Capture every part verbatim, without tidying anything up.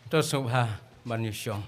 To sngewbha ban ïa shong.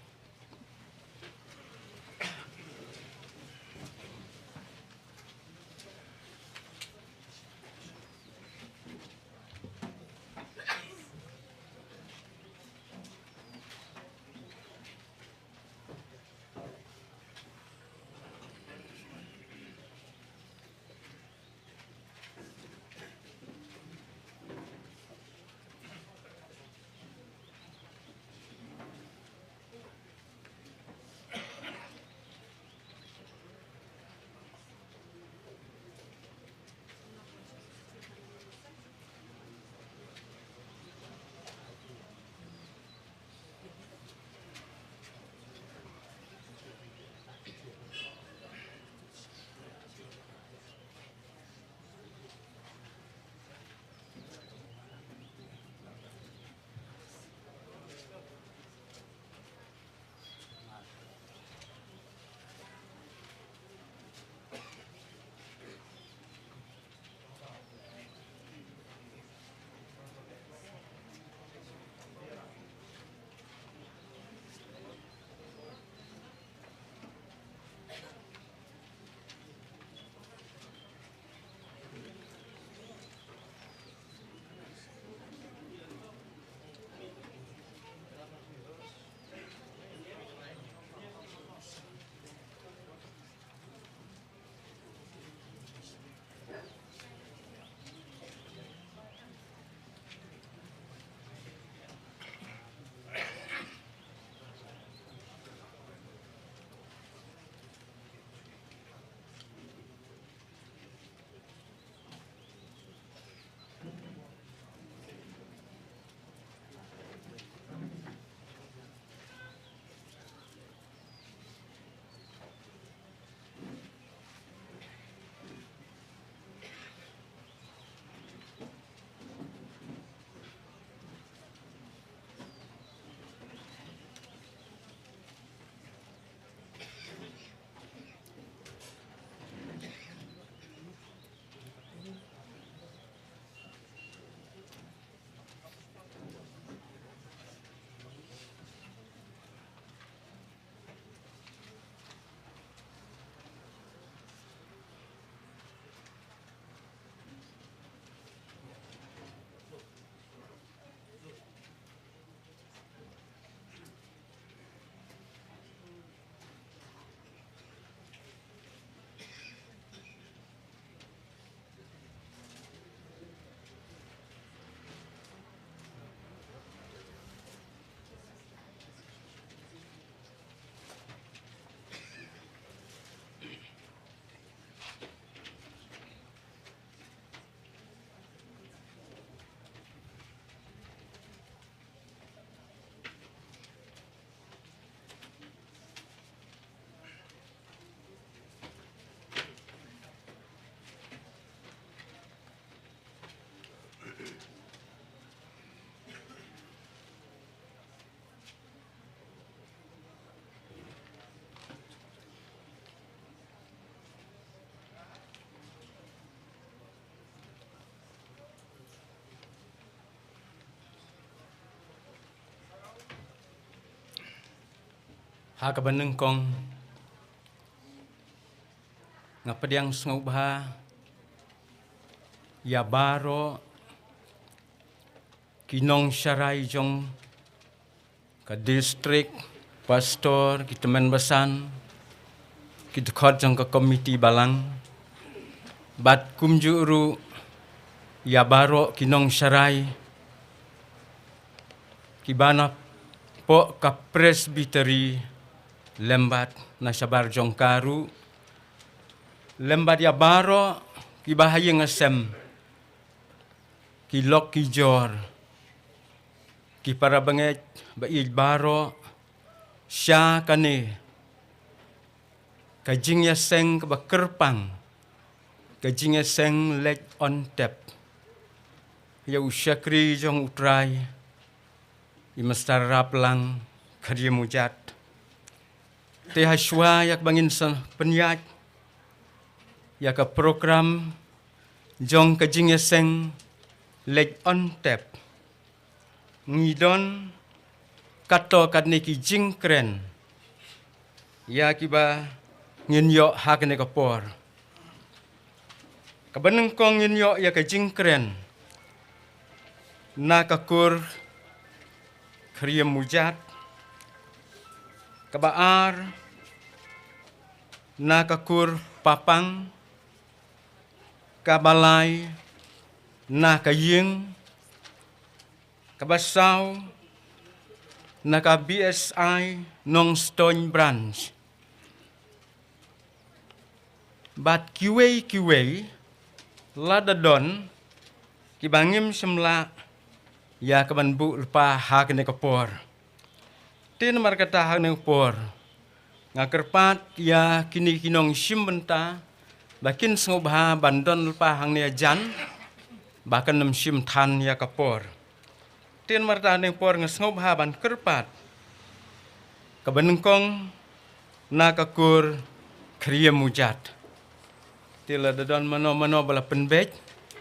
Ha kaba nyngkong, nga pdiang sngewbha ïa baroh ki nongsharai jong ka district, pastor, ki tymmen basan, ki dkhot jong ka komiti balang, bad kumjuh ruh ïa baroh ki nongsharai kiba napoh ka presbytery lem bad na shabar jong ka ruh, lem bad ïa baroh kiba ha ïing ha sem, ki lok ki jor, ki para bangeit ba ïeit baroh, sha kane ka jingïaseng kaba kyrpang, ka jingïaseng Leit Ontep ïa u shakri jong U Trai, i Mister Raplang Kharjim Ujat. Te hashwa ïa kaba ngin sa pynïaid ïa ka program jong ka jingïaseng Leit Ontep, ngi don katto katne ki jingkren ïa kiba ngin ïoh ha kane ka por. Kaba nyngkong ngin ïoh ïa ka jingkren na ka kur Khriam Mujat, kaba ar na ka kur Papang, kaba lai na ka ïing, kaba saw na ka B S I Nongstoiñ Branch. Bad kiwei kiwei lada don kiba ngim shym lah ïa kaban buh lypa ha kane ka por. Te namar kata ha kane ka por nga kyrpad ïa kine ki nongshim bynta ba kin sngewbha ban don lypa hangne hajan ba kan ym shim than ïa ka por. Te namar kata ha kane ka por nga sngewbha ban kyrpad kaba nyngkong na ka kur Khriam Mujat. Te lada don mano mano ba la pynbeit,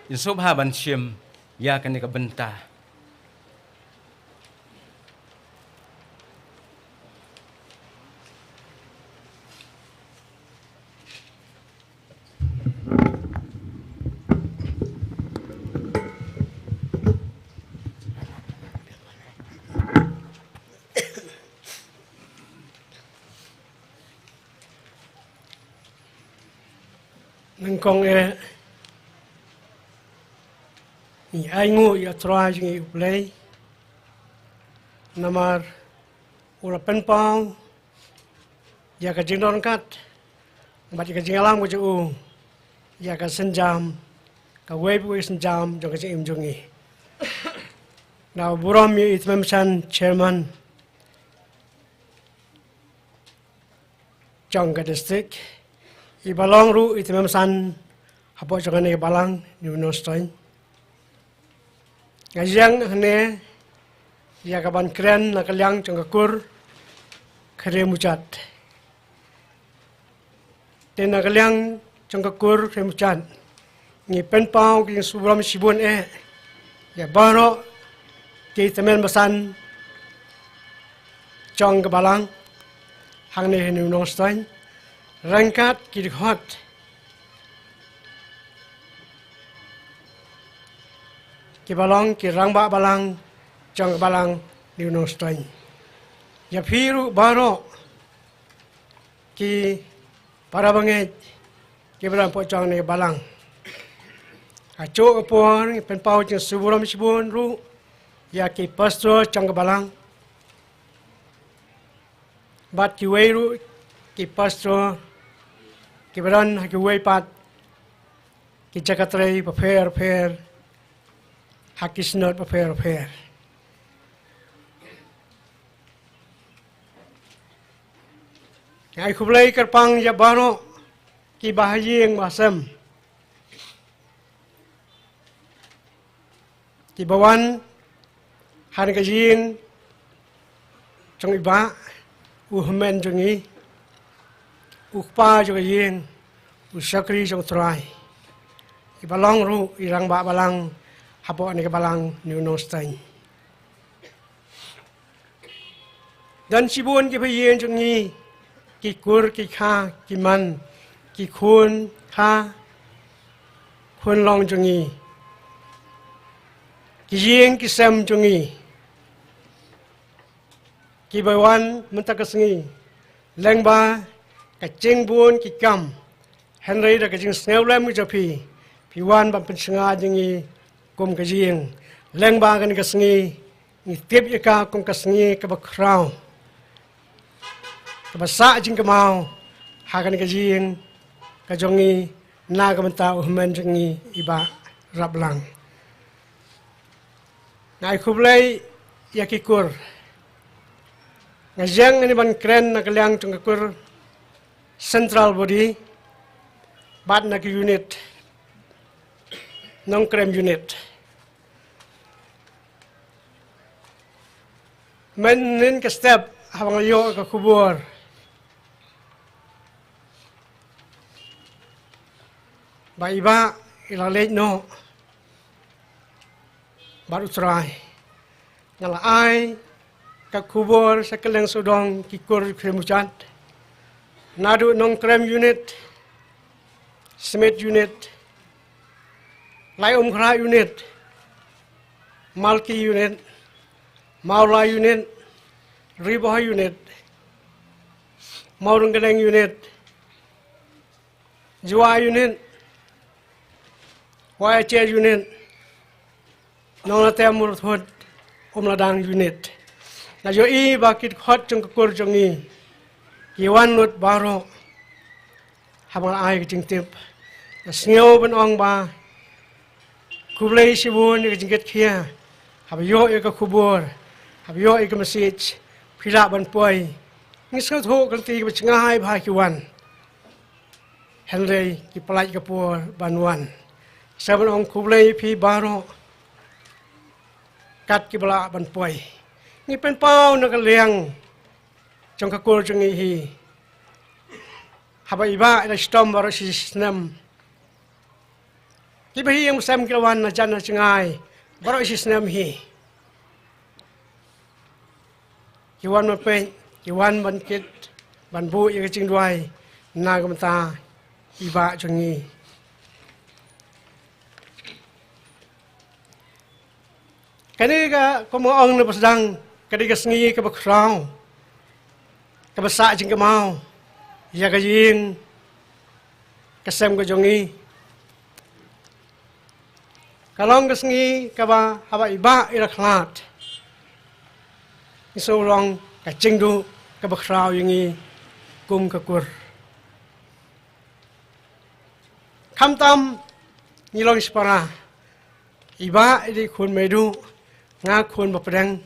ngin sngewbha ban shim ïa kane ka bynta. Nyngkong eh ngi ainguh ïa U Trai jong ngi U Blei namar u la pynpaw ïa ka jingdon kat bad ïa ka jingïalam ka jong u ïa ka sienjam, kawei pa kawei ka sienjam jong ka jingim jong ngi. Nga burom ïa i Tymmen Basan, Chairman jong ka district, i ba long ruh i Tymmen Basan hapoh jong kane ka balang New Nongstoiñ. Nga ïeng hangne ïa kaban kren na ka liang jong ka kur Khriam Mujat. Te na ka liang jong ka kur Khriam Mujat ngi pynpaw ka jingsngewburom shibun eh ïa baroh ki Tymmen Basan jong ka balang hangne ha New Nongstoiñ, ryngkat ki dkhot kiba long ki rangbah balang jong ka balang New Nongstoiñ. Ïa phi ruh baroh ki para bangeit kiba don hapoh jong kane ka balang. Ha kajuh ka por ngi pynpaw ka jingsngewburom shibun ruh ïa ki pastor jong ka balang bad kiwei ruh ki pastor kiba don ha kiwei pat ki jaka trei bapher bapher ha ki synod bapher bapher. Nga ai khublei kyrpang ïa baroh ki bahaïing bahasem kiba wan ha kane ka ïing jong i Bah, u hynmen jong ngi, u kpa jong ka ïing, u shakri jong U Trai, i ba long ruh i rangbah balang hapoh kane ka balang New Nongstoiñ. Don shibun ki bahaïing jong ngi, ki kur ki kha, ki man, ki khun kha khun long jong ngi, ki ïing ki sem jong ngi kiba wan mynta ka sngi lyngba ka jingbun ki kam. Hynrei da ka jingsngewlem ka jong phi, phi wan ban pynsngew ïa ngi kum ka ïing. Lyngba kane ka sngi ngi tip ïa ka kum ka sngi kaba khraw, kaba sah jingkynmaw ha kane ka ïing ka jong ngi na ka bynta u hynmen jong ngi i Bah Raplang. Nga ai khublei ïa ki kur. Nga ïeng hangne ban kren na ka liang jong ka kur Central Body bad na ka unit, Nongkrem Unit. Mynhynnin ka step haba nga ïoh ka khubor ba i Bah i la leit noh bad U Trai, nga la ai Ka khubor sha kylleng sawdong ki kur Khriam Mujat, naduh Nongkrem Unit, Smit Unit, Laitumkhrah Unit, Malki Unit, Mawlai Unit, Ri Bhoi Unit, Mawryngkneng Unit, Jowai Unit, Waiiachair Unit, Nonglatem Mawryngkneng, Umladang Unit. Nga ïohi ba ki dkhot jong ka kur jong ngi ki wan lut baroh. Haba nga la ai ka jingtip, nga sngew ban ong ba khublei shibun ïa ka jingkit khia. Haba ïoh ïa ka khubor, haba ïoh ïa ka message, phi lah ban poi. Ngi sngewthuh ka lynti kaba jngai bha ki wan. Hynrei ki pynlait ka por ban wan. Sa ban ong khublei phi baroh kat kiba lah ban poi. Ngi pynpaw na ka liang jong ka kur jong ngi hi. Haba i bah i la shitom baroh shi snem. Kiba hi ïing sem ki la wan na jan na jngai baroh shi snem hi. Ki wan ban peit, ki wan ban kit, ban buh ïa ka jingduwai na ka bynta i bah jong ngi. Kane ka, kumba ong na ba sdang, ka dei ka sngi kaba khraw, kaba sah jingkynmaw ïa ka ïing ka sem ka jong ngi. Ka long ka sngi kaba haba i bah i la khlad, ngi shu long ka jingduh kaba khraw ïa ngi kum ka kur. Khamtam ngi long shipara, i bah i dei khun meiduh, nga khun bapdeng.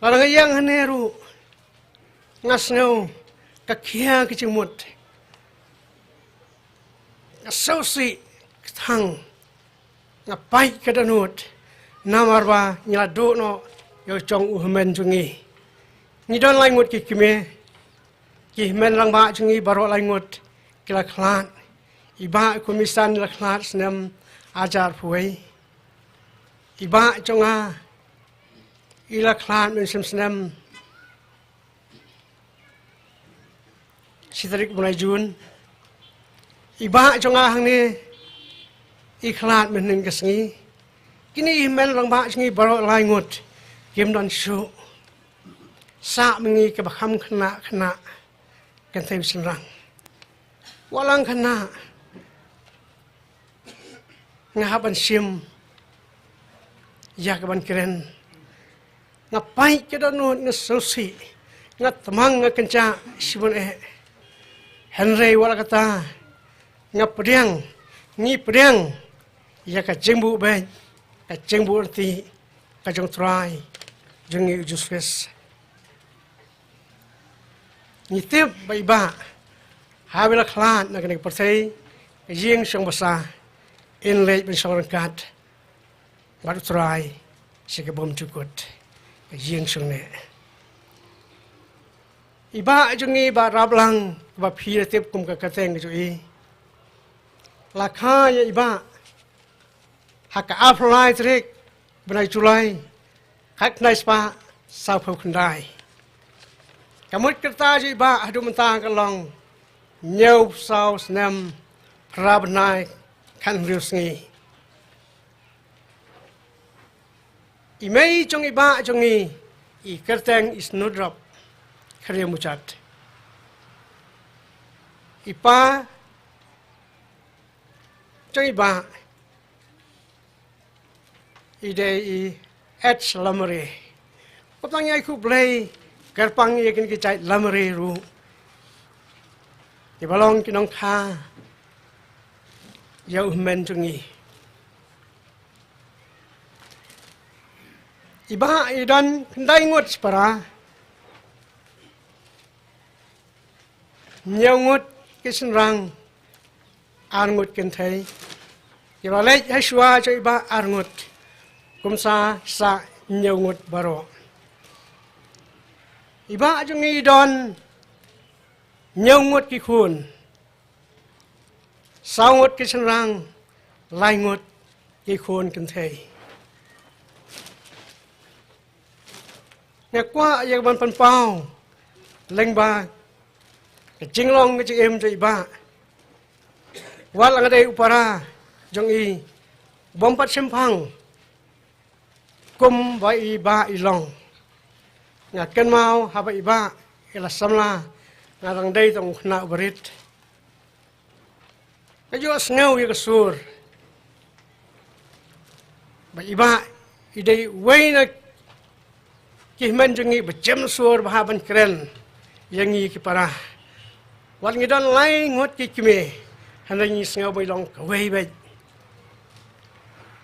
Lada nga ïeng hangne ruh, nga sngew ka khia ka jingmut, nga sngewsih ka thang, nga pait ka dohnud. Namar ba ngi la duh noh ïa u jong u hynmen jong ngi. Ngi don lai ngut ki kmie, ki hynmen rangbah jong ngi baroh lai ngut ki la khlad. I bah Khun Misan i la khlad snem hajar phew wei. I bah jong nga i la khlad mynshem snem shi tarik u bnai Jun. I bah jong nga hangne i khlad mynhynnin ka sngi. Kine i hynmen rangbah jong ngi baroh lai ngut kim don shuh. Sah ma ngi kaba kham khynnah khynnah kynthei shynrang. Wat la nga khynnah, nga hap ban shim ïa ka ban kren. Nga pait ka dohnud, nga sngewsih, nga tmang, nga kynjah shibun eh. Hynrei wat la katta, nga pdiang, ngi pdiang ïa ka jingbuh beit, ka jingbuh ryntih ka jong u Trai jong ngi u Jisu Khrist. Ngi tip ba i bah haba i la khlad na kane ka pyrthei, ka ïing shong basa, in leit ban shong ryngkat bad u Trai sha ka bymjukut, ka ïing shong neh. I bah jong ngi, Bah Raplang, ba phi la tip kum ka kyrteng ka jong i, la kha ïa i bah ha ka arphew lai tarik bnai July, khatkhyndai spah sawphew khyndai. Ka mut ka rta jong i bah haduh mynta ka long hynñiewphew saw snem, phra bnai, khathynriew sngi. I mei jong i bah jong ngi, i kyrteng i Snutrop Khriam Mujat. I pa jong i bah i dei i H Lamare. Kumta ngi ai khublei kyrpang ïa kine ki jait Lamare ruh, kiba long ki nongkha ïa u hynmen jong ngi. I bah i don khyndai ngut shipara, hynñiew ngut ki shynrang, ar ngut kynthei. Kiba leit ha shuwa jong i bah ar ngut, kumta sah hynñiew ngut baroh. I bah jong ngi i don hynñiew ngut ki khun, saw ngut ki shynrang, lai ngut ki khun kynthei. Nga kwah ïa ka ban pynpaw lyngba ka jinglong ka jingim jong i Bah. Wat la nga dei u para jong i, bym pat shemphang kum ba i Bah i long. Nga kynmaw haba i Bah i la samla, nga dang dei tang u khynnah u barit. Nga ju sngew ïa ka sur ba i Bah i dei uwei na ki hynmen jong ngi ba jem sur bha ban kren ïa ngi ki para. Wat ngi don lai ngut ki kmie, hynrei ngi sngew ba i long kawei beit.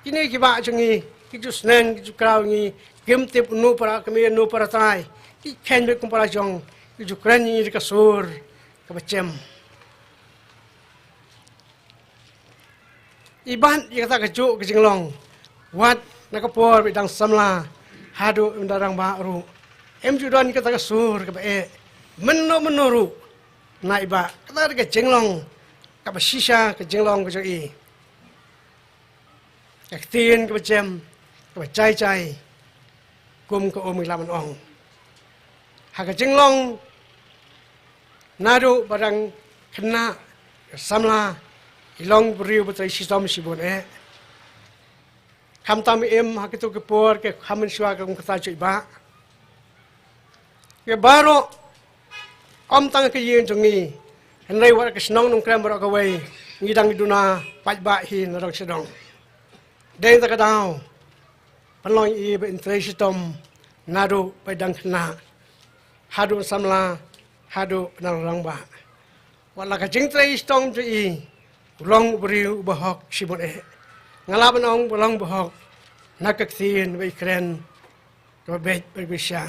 Kine ki Bah jong ngi ki ju sneng, ki ju kraw ngi, kim tip uno para kmie, uno para trai. Ki kheiñ beit kum para jong, ki ju kren ïa ngi da ka sur kaba jem. I Bah ïa kata kajuh ka jinglong, wat na ka por ba i dang samla haduh ba i dang rangbah ruh, im ju don kata ka sur kaba eh mynno mynno ruh na i Bah. Kata ka jinglong kaba shisha ka jinglong ka jong i. Ka ktien kaba jem, kaba jai jai, kum ka um i la ban ong. Ha ka jinglong naduh ba dang khynnah, samla, i long briew ba trei shitom shibun eh. Khamtam im ha kito ki por ki kham mynshuwa kum kata jong i Bah. Ki baroh, ym tang ka ïing jong ngi, hynrei wat ka shnong Nongkrem baroh kawei, ngi dang duna paidbah hi na dong sha dong. Dei ta ka daw pynlong i Bah in trei shitom naduh ba i dang khynnah haduh samla, haduh ba i dang rangbah. Wat la ka jingtrei shitom jong i, u long u briew uba hok shibun eh. Nga lah ban ong ba long ba hok na ka ktien ba i kren, kaba beit bad kaba shisha.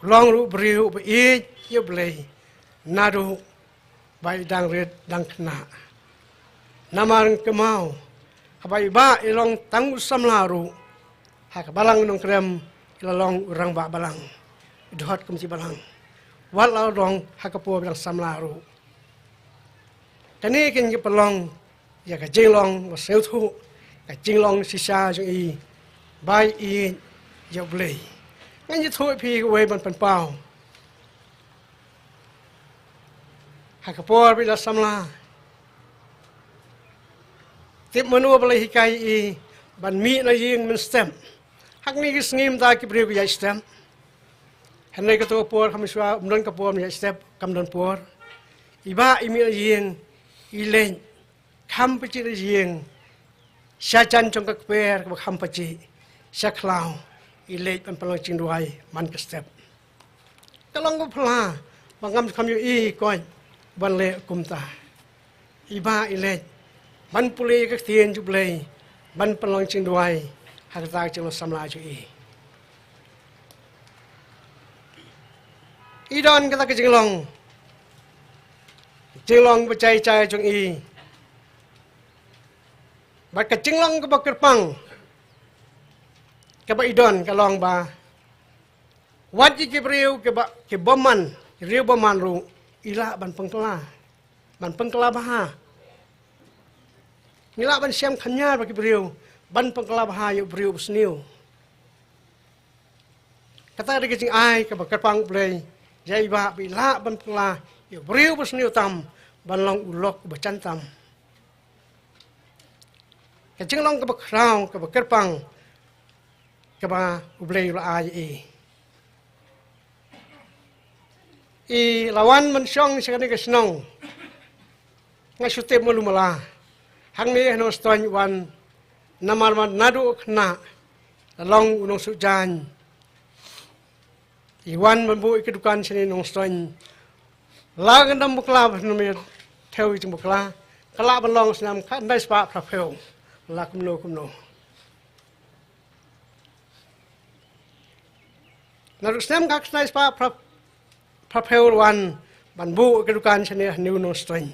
U long ruh u briew uba ïeit ïa u Blei naduh ba i dang rit dang khynnah. Namar nga kynmaw haba i Bah i long tang u samla ruh, ha ka balang Nongkrem i la long u rangbah balang, i dohot komiti balang. Wat la long ha ka por ba i dang samla ruh. Kane keiñ ka pynlong ïa ka jinglong ba sngewthuh, ka jinglong shisha jong i ba i ïeit ïa u Blei. Ngan ïathuh ïa phi kawei ban pynpaw. Ha ka por ba i la samla, tip mano ba la hikai i ban mih na ïing mynstep. Ha kine ki sngi mynta ki briew ki ïaid step. Hynrei kato ka por kham mynshuwa ym don ka por ban ïaid step, kam don por. I Bah i mih na ïing, i leit kham pajih na ïing, sha jan jong ka kper kaba kham pajih, sha khlaw, i leit ban pynlong jingduwai man ka step. Ka long kaba phylla ba ngam kham ïohi koit ban leh kumta. I Bah i leit ban pule ïa ka ktien jong u Blei, ban pynlong jingduwai ha kata ka jinglong samla jong i. I don kata ka jinglong, jinglong ba jai jai jong i. Bad ka jinglong kaba kyrpang kaba i don ka long ba wat ïa ki briew kiba, ki bymman, ki briew bymman ruh i lah ban pynkylla, ban pynkylla bha. Ngi lah ban shem khynñiar bad ki briew ban pynkylla bha ïa u briew basniew. Kata dei ka jingai kaba kyrpang u Blei ïa i Bah ba i lah ban pynkylla ïa u briew basniew tam ban long u lok uba jan tam. Ka jinglong kaba khraw kaba kyrpang kaba u Blei u la ai ïa i. I la wan ban shong sha kane ka shnong. Nga shu tip malu mala. Hangne ha Nongstoiñ wan namar ba naduh khynnah la long u nongsuh jaiñ. I wan ban buh ïa ka dukan shane Nongstoiñ. La ka dam bakla ba snem ïa thew ïa jing bakla. Ka lah ban long snem khatkhyndai spah phraphew. La kumno kumno. Naduh snem khatkhyndai spah phraphew la wan ban buh ïa ka dukan shane ha New Nongstoiñ.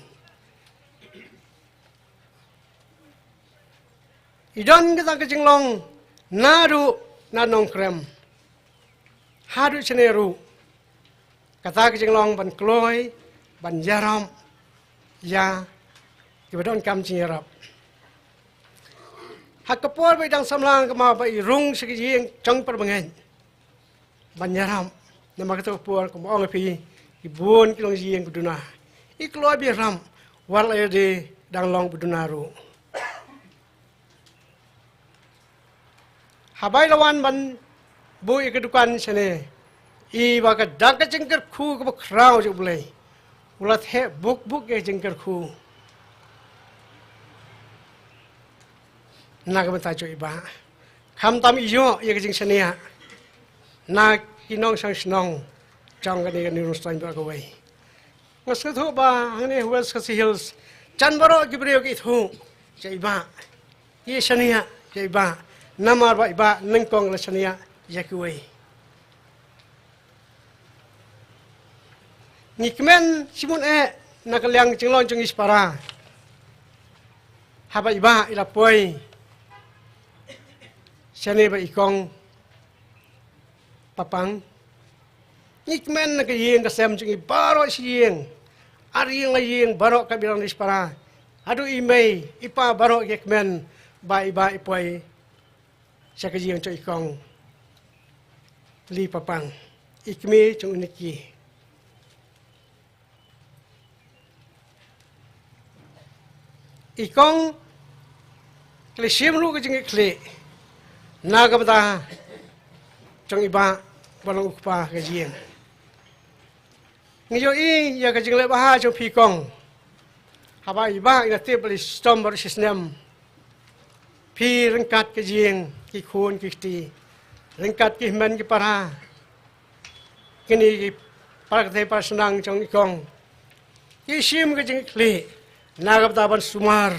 I don kata ka jinglong naduh na Nongkrem haduh shane ruh. Kata ka jinglong ban kloi, ban ïarap ïa kiba donkam jingïarap. Ha ka por ba i dang samla nga kynmaw ba i rung sha ka ïing jong para bangeit. ban ïarap. Namar kata ka por kumba ong ïa phi, ki bun ki longïing ba duna, i kloi ba ïarap, wat la ïadei dang long ba duna ruh. Haba i la wan ban buh ïa ka dukan shane, i ba ka da ka jingkyrkhu kaba khraw jong U Blei, u la theh buk buk ïa ka jingkyrkhu na ka bynta jong i bah. Khamtam i ïoh ïa ka jingshaniah na ki nongshong shnong jong kane ka New Rongstaiñ baroh kawei. Nga sngewthuh ba hangne West Khasi Hills, jan baroh ki briew ki ithuh ïa i bah, ki shaniah ïa i bah, namar ba i bah nyngkong la shaniah ïa kiwei. Ngi kmen shibun eh na ka liang jinglong jong ngi shipara haba i bah i la poi shane bad i kong Papang. Ngi kmen na ka ïing ka sem jong ngi baroh shi ïing, ar ïing lai ïing, baroh ka biang na shipara, haduh i mei i pa baroh ki kmen ba i bah i poi sha ka ïing jong i kong Li Papang, i kmie jong u Niki. I kong, ka la shim ruh ka jingkitkhlieh na ka bynta jong i bah ba long u kpa ka jingïing. Ngi ïohi ïa ka jingleh bha jong phi kong. Haba i bah i la tip ba la shitom baroh shi snem, phi ryngkat ka jingïing, ki khun ki kti, ryngkat ki hynmen ki para, kine ki para kynthei para shnong jong i kong, ki shim ka jingkitkhlieh na ka bynta ban sumar,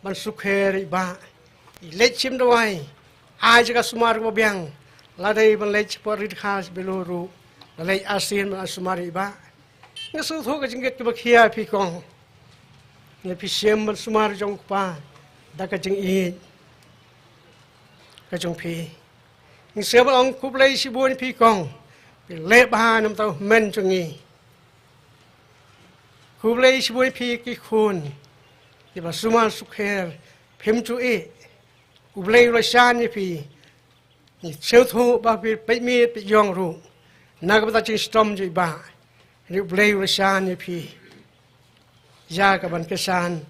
ban sukher i bah. I leit shim dawai, ai jaka sumar kaba biang, la dei ban leit shapoh Ri Dkhar sha Bilur ruh, la leit arsien ban sumar i bah. Nga sngewthuh ka jingkit kaba khia phi kong, nga phi shim ban sumar jong u kpa da ka jingïeit ka jong phi. Ngi sngewbha ong khublei shibun phi kong, phi leh bha na ka bynta u hynmen jong ngi. Khublei shibun phi ki khun kiba sumar sukher, phim ju ïeh. U Blei u la shan ïa phi. Ngi sngewthuh ba phi peit miet peit ïong ruh na ka bynta jingshitom jong i bah. Hynrei U Blei u la shan ïa phi ïa kaban kyrshan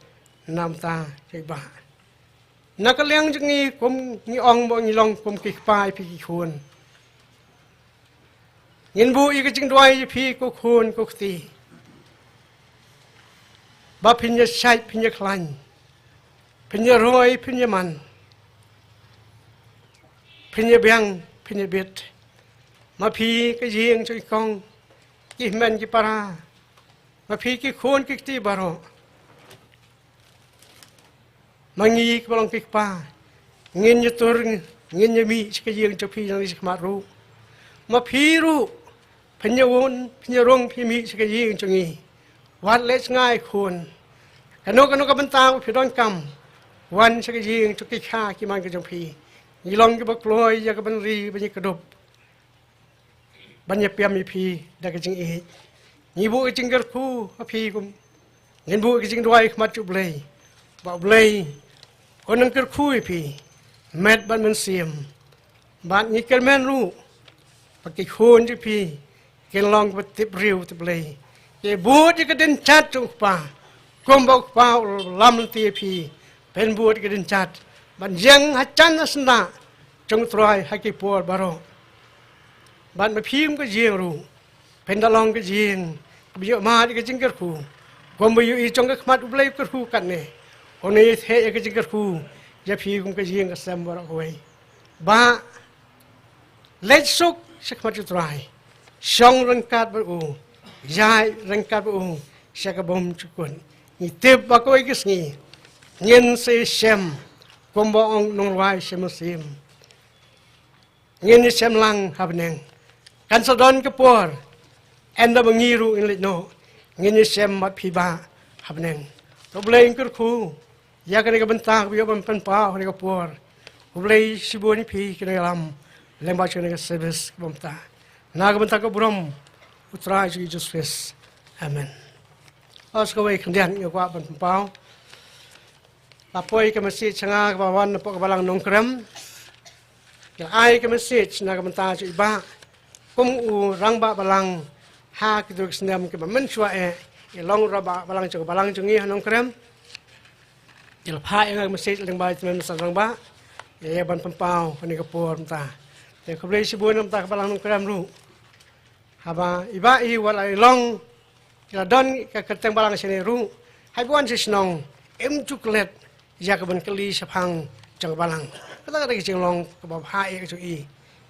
na ka bynta jong i bah. Na ka liang jong ngi kum ngi ong ba ngi long kum ki kpa ïa phi ki khun. Ngin buh ïa ka jingduwai ïa phi ko khun ko kti, ba phin ïa shait phin ïa khlaiñ, phin ïa roi phin ïa man, phin ïa biang phin ïa bit. Ma phi ka ïing jong i kong, ki hynmen ki para, ma phi ki khun ki kti baroh, ma ngi kiba long ki kpa, ngin ïa tur, ngin ïa mih sha ka ïing jong phi nangne shakhmat ruh. Ma phi ruh phin ïa wun phin ïa rung phin ïa mih sha ka ïing jong ngi. Wat leh jngai khun. Kano kano ka bynta ba phi donkam, wan sha ka ïing jong ki kha ki man ka jong phi. Ngi long kiba kloi ïa ka ban ri ban ïa kdup ban ïa pyrshang ïa phi da ka jingïeit. Ngi buh ka jingkyrkhu ha phi kum, ngin buh ka jingduwai ha khmat U Blei ba U Blei un nang kyrkhu ïa phi met bad mynsiem. Bad ngi kyrmen ruh ba ki khun jong phi kin long ba tip briew tip Blei, ki bud ïa ka dynjat jong u kpa, kumba u kpa u lam lynti ïa phi. Phin bud ïa ka dynjat ban ïeng ha jan ha syndah jong U Trai ha ki por baroh. Bad ma phi kum ka ïing ruh, phin da long ka ïing kaba ïohmad ïa ka jingkyrkhu, kumba ïohi jong ka khmat U Blei u kyrkhu katne. Une u theh ïa ka jingkyrkhu ïa phi kum ka ïing ka sem baroh kawei. Bah, leit suk sha khmat U Trai, shong ryngkat bad u, ïaid ryngkat bad u sha ka bymjukut. Ngi tip ba kawei ka sngi ngin sa ïashem, kumba ong u nongrwai shem mynsiem. Ngin ïashem lang ha bneng. Kan sa don ka por, ynda ba ngi ruh ngin leit noh, ngin ïashem bad phi bah ha bneng. To U Blei un kyrkhu ïa kane ka bynta kaba ïoh ban pynpaw ha kane ka por. U Blei shibun ïa phi ki nongïalam lyngba jong kane ka service kaba mynta. Na ka bynta ka burom U Trai jong ngi Jisu Khrist. Amen. Sa kawei khyndiat nga kwah ban pynpaw. La poi ka message sha nga kaba wan napoh ka Balang Nongkrem. Ki la ai ka message na ka bynta jong i bah. kum u rangbah balang ha kito ki snem kiba mynshuwa eh, i long rangbah balang jong ka balang jong ngi ha Nongkrem. I la phah ïa nga ka message lyngba i tymmen basan rangbah ïa, ïa ban pynpaw kane ka por mynta. Te khublei shibun namar ka balang Nongkrem ruh. Haba i Bah i wat la i long, i la don ka kyrteng balang shane ruh, haba wan sha shnong, im ju klet ïa ka ban kylli shaphang jong ka balang. Kata ka dei ka jinglong kaba bha ïa ka jong i.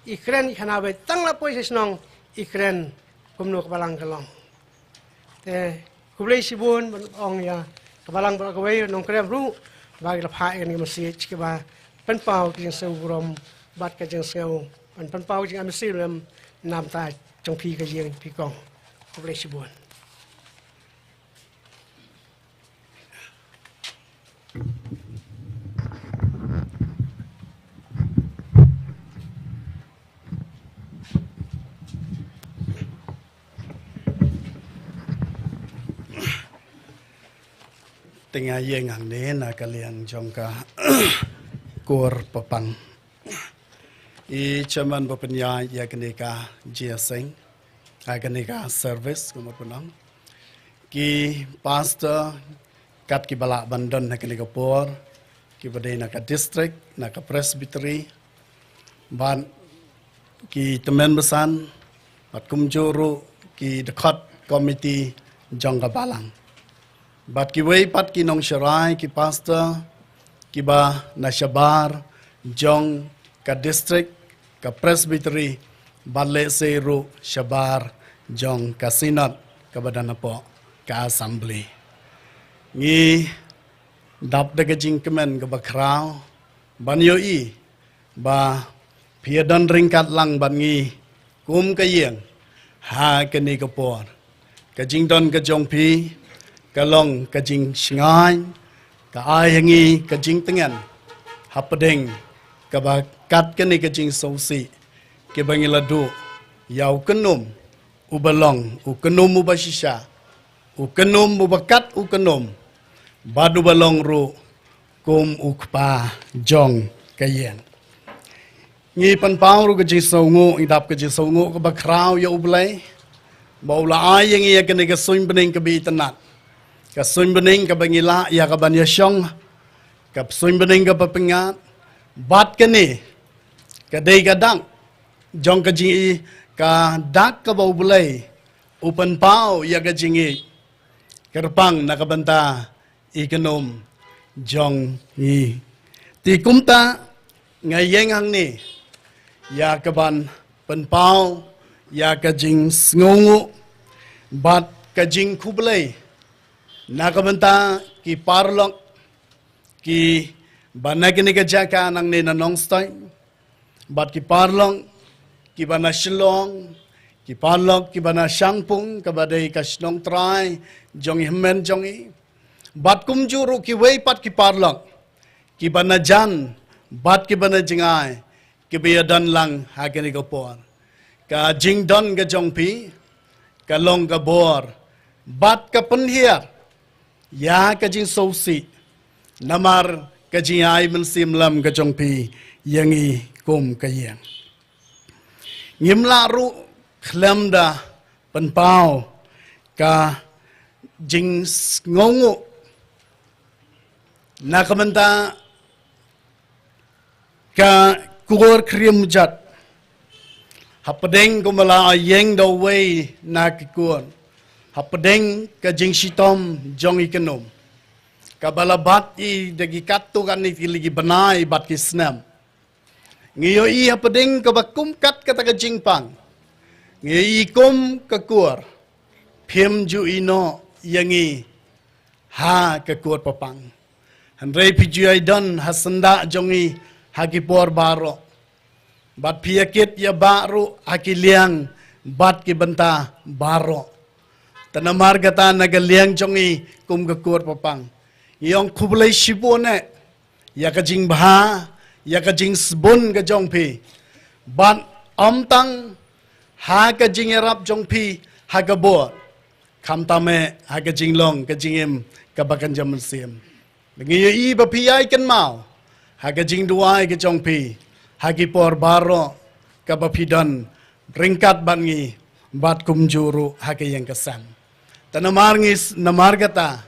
I kren i khana beit tang la poi sha shnong, i kren kumno ka balang ka long. Te khublei shibun ban ong ïa ka balang baroh kawei, Nongkrem ruh, ba ki la phah ïa kane ka message kaba pynpaw ka jingsngew burom bad ka jingsngew, ban pynpaw ka jingai mynsiem lem na bynta jong phi ka ïing phi kong. Khublei shibun. Te nga ïeng hangne na ka liang jong ka kur Papang. I chairman ba pynïaid ïa kane ka jingïaseng, ha kane ka service, kumno pynang. Ki pastor, kat kiba lah ban don ha kane ka por, kiba dei na ka district, na ka presbytery, bad ki tymmen basan, bad kumjuh ruh ki dkhot komiti jong ka balang. Bad kiwei pat ki nongsharai, ki pastor, kiba na shabar jong ka district, ka presbytery, bad lehse ruh shabar jong ka synod, kaba don hapoh ka assembly. Ngi dap da ka jingkmen kaba khraw ban ïohi ba phi ïa don ryngkat lang bad ngi kum ka ïing ha kane ka por. Ka jingdon ka jong phi ka long ka jingshngaiñ, ka ai ha ngi ka jingtngen hapdeng kaba kat kane ka jingsngewsih, kiba ngi la duh ïa u kynum uba long u kynum uba shisha, u kynum uba kat u kynum, bad uba long ruh kum u kpa jong ka ïing. Ngi pynpaw ruh ka jingsngewnguh, ngi dap ka jingsngewnguh kaba khraw ïa U Blei, ba u la ai ïa ngi ïa kane ka suiñ bneng kaba itynnad, ka suiñ bneng kaba ngi lah ïa ka ban ïashong, ka suiñ bneng kaba pyngngad, bad kane ka dei ka dak jong ka jingïeit, ka dak kaba U Blei u pynpaw ïa ka jingïeit kyrpang na ka bynta i kynum jong ngi. Te kumta nga ïeng hangne ïa ka ban pynpaw ïa ka jingsngewnguh bad ka jingkhublei na ka bynta ki paralok kiba na kane ka jaka nangne na Nongstoiñ, bad ki paralok kiba na Shillong, ki paralok kiba na Shangpung, kaba dei ka shnong trai jong i hynmen jong i, bad kumjuh ruh kiwei pat ki paralok kiba na jan bad kiba na jngai, kiba ïa don lang ha kane ka por. Ka jingdon ka jong phi ka long ka bor bad ka pynhiar ïa ka jingsngewsih namar ka jingai mynsiem lam ka jong phi ïa ngi kum ka ïing. Ngim lah ruh khlem da pynpaw ka jingsngewnguh na ka bynta ka kur Khriam Jat. Hapdeng kumba la ïeng da uwei na ki kur, hapdeng ka jingshitom jong i kynum, kaba la bat i da ki katto katne tylli ki bnai bad ki snem, ngi ïohi hapdeng kaba kum kat kata ka jingpang, ngi ïohi kum ka kur phim ju ïehnoh ïa ngi ha ka kur Papang. Hynrei phi ju ïai don ha syndah jong ngi ha ki por baroh, bad phi ïa kit ïa bah ruh ha ki liang bad ki bynta baroh. Te namar kata na ka liang jong ngi kum ka kur Papang, ngi ong khublei shibun eh ïa ka jingbha, ïa ka jingsbun ka jong phi, bad ym tang ha ka jingïarap jong phi ha ka bor, khamtam eh ha ka jinglong ka jingim kaba kynja mynsiem. Ngi ïohi ba phi ïai kynmaw ha ka jingduwai ka jong phi ha ki por baroh kaba phi don ryngkat bad ngi, bad kumjuh ruh ha ka ïing ka sem. Te namar ngi, namar kata,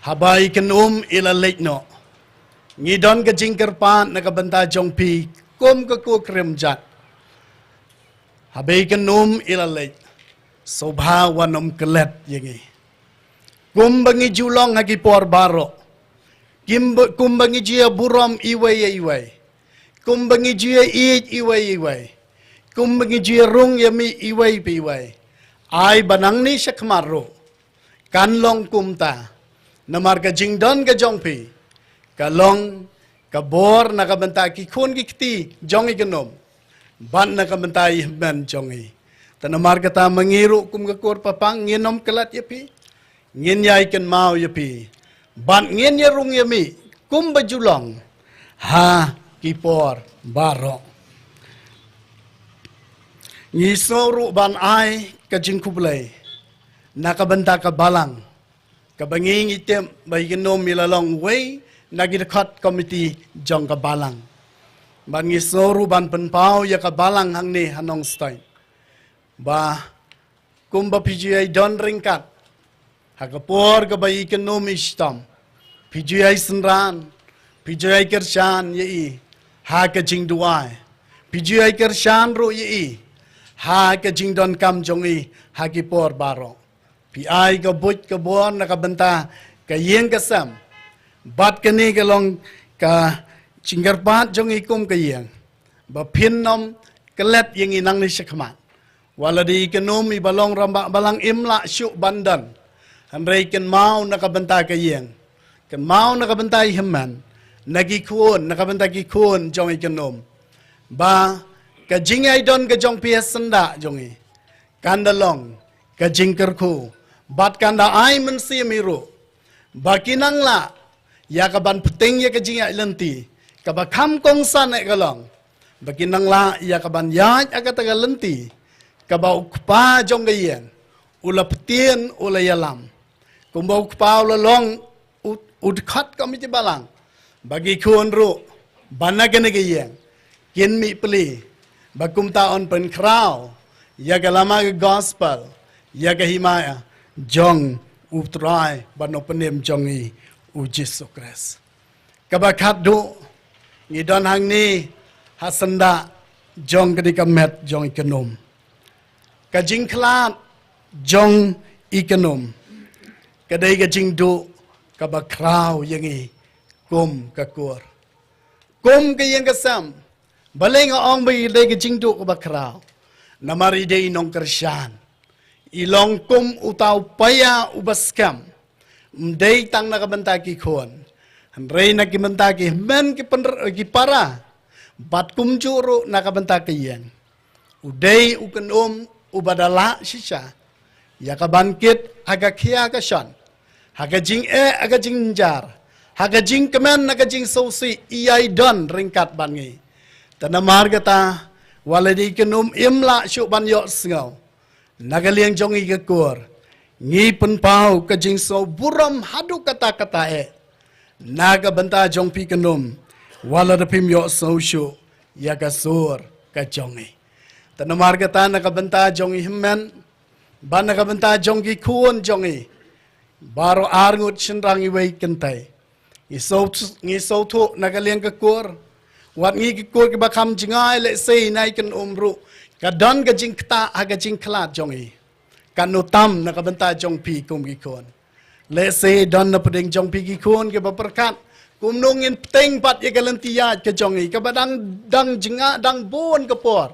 haba i kynum i la leit noh, ngi don ka jingkyrpad na ka bynta jong phi kum ka kur krimjat. Haba i kynum i la leit, sngewbha wat nym klet ïa ngi. Kumba ngi ju long ha ki por baroh. Kumba, kumba ngi ju ïa burom iwei ïa iwei. Kumba ngi ju ïa ïeit iwei ïa iwei. Kumba ngi ju ïa rung ïa mih iwei pa iwei. Ai ba nangne shakhmat ruh kan long kumta. Namar ka jingdon ka jong phi ka long ka bor na ka bynta ki khun ki kti jong i kynum, bad na ka bynta i hynmen jong i. Te namar kata ma ngi ruh kum ka kur paidbah ngin nym klet ïa phi. Ngin ïai kynmaw ïa phi. Bad ngin ïa rung ïa mih kumba ju long ha ki por baroh. Ngi sngew ruh ban ai ka jingkhublei na ka bynta ka balang, kaba ngi, ngi tip ba i kynum i la long uwei na ki dkhot komiti jong ka balang. Bad ngi sngew ruh ban pynpaw ïa ka balang hangne ha Nongstoiñ, ba kumba phi ju ïai don ryngkat ha ka por kaba i kynum i shitom, phi ju ïai synran, phi ju ïai kyrshan ïa i ha ka jingduwai, phi ju ïai kyrshan ruh ïa i ha ka jingdonkam jong i ha ki por baroh. Phi ai ka buit ka bor na ka bynta ka ïing ka sem. Bad kane ka long ka jingkyrpad jong i kum ka ïing, ba phin nym klet ïa ngi nangne shakhmat. Wat la dei i kynum i ba long rangbah balang im lah shuh ban don, hynrei kynmaw na ka bynta ka ïing, kynmaw na ka bynta i hynmen, na ki khun, na ka bynta ki khun jong i kynum, ba ka jingïaidon ka jong phi ha syndah jong i kan da long ka jingkyrkhu, bad kan da ai mynsiem hi ruh, ba kin nang lah ïa ka ban pyrteng ïa ka jingïaid lynti kaba kham kongsan eh ka long, ba kin nang lah ïa ka ban ïaid ha kata ka lynti kaba u kpa jong ka ïing u la pyrteng, u la ïalam. Kumba u kpa u la long u, u dkhot komiti balang, ba ki khun ruh ba na kane ka ïing kin mih pli, ba kumta yn pynkhraw ïa ka lama ka gospel, ïa ka hima jong U Trai bad Nongpynim jong i, U Jisu Khrist. Kaba khatduh, ngi don hangne ha syndah jong kane ka met jong i kynum. Ka jingkhlad jong i kynum ka dei ka jingduh kaba khraw ïa ngi kum ka kur, kum ka ïing ka sem. Balei nga ong ba i dei ka jingduh kaba khraw? Namar i dei i nongkyrshan. I long kum uta u paia uba skhem, ym dei tang na ka bynta ki khun, hynrei na ka bynta ki hynmen ki pynr-, ki para, bad kumjuh ruh na ka bynta ka ïing. U dei u kynum uba da lah shisha ïa ka ban kit ha ka khia ka shon, ha ka jingeh, ha ka jingjynjar, ha ka jingkmen, ha ka jingsngewsih, i ïai don ryngkat bad ngi. Te namar kata, wat la dei i kynum im lah shuh ban ïohsngew na ka liang jong i ka kur, ngi pynpaw ka jingsngewburom haduh katta katta eh na ka bynta jong phi kynum, wat la da phim ïohsngew shuh ïa ka sur ka jong i. Te namar kata, na ka bynta jong i hynmen bad na ka bynta jong ki khun jong i, baroh arngut shynrang iwei kynthei, ngi sngewthuh, ngi sngewthuh na ka liang ka kur, wat ngi ki kur kiba kham jngai, lehse na i kynum ruh ka don ka jingktah ha ka jingkhlad jong i. Katno tam na ka bynta jong phi kum ki khun. Lehse don na pdeng jong phi ki khun kiba pyrkhat, kumno ngin pyrteng pat ïa ka lynti ïaid ka jong i, kaba dang, dang jngai, dang bun ka por.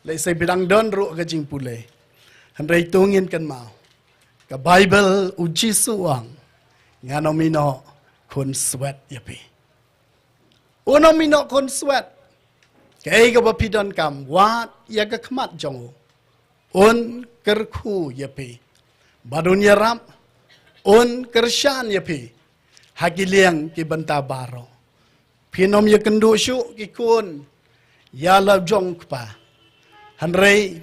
Lehse phi dang don ruh ka jingpule. Hynrei to ngin kynmaw, ka Baibl, U Jisu u ong, ngan ym ïehnoh khunswet ïa phi. Un ym ïehnoh khunswet. Kaei kaba phi donkam, wad ïa ka khmat jong u. Un kyrkhu ïa phi, bad un ïarap, un kyrshan ïa phi ha ki liang ki bynta baroh. Phin ym ïakynduh shuh ki khun ïa la jong kpa, hynrei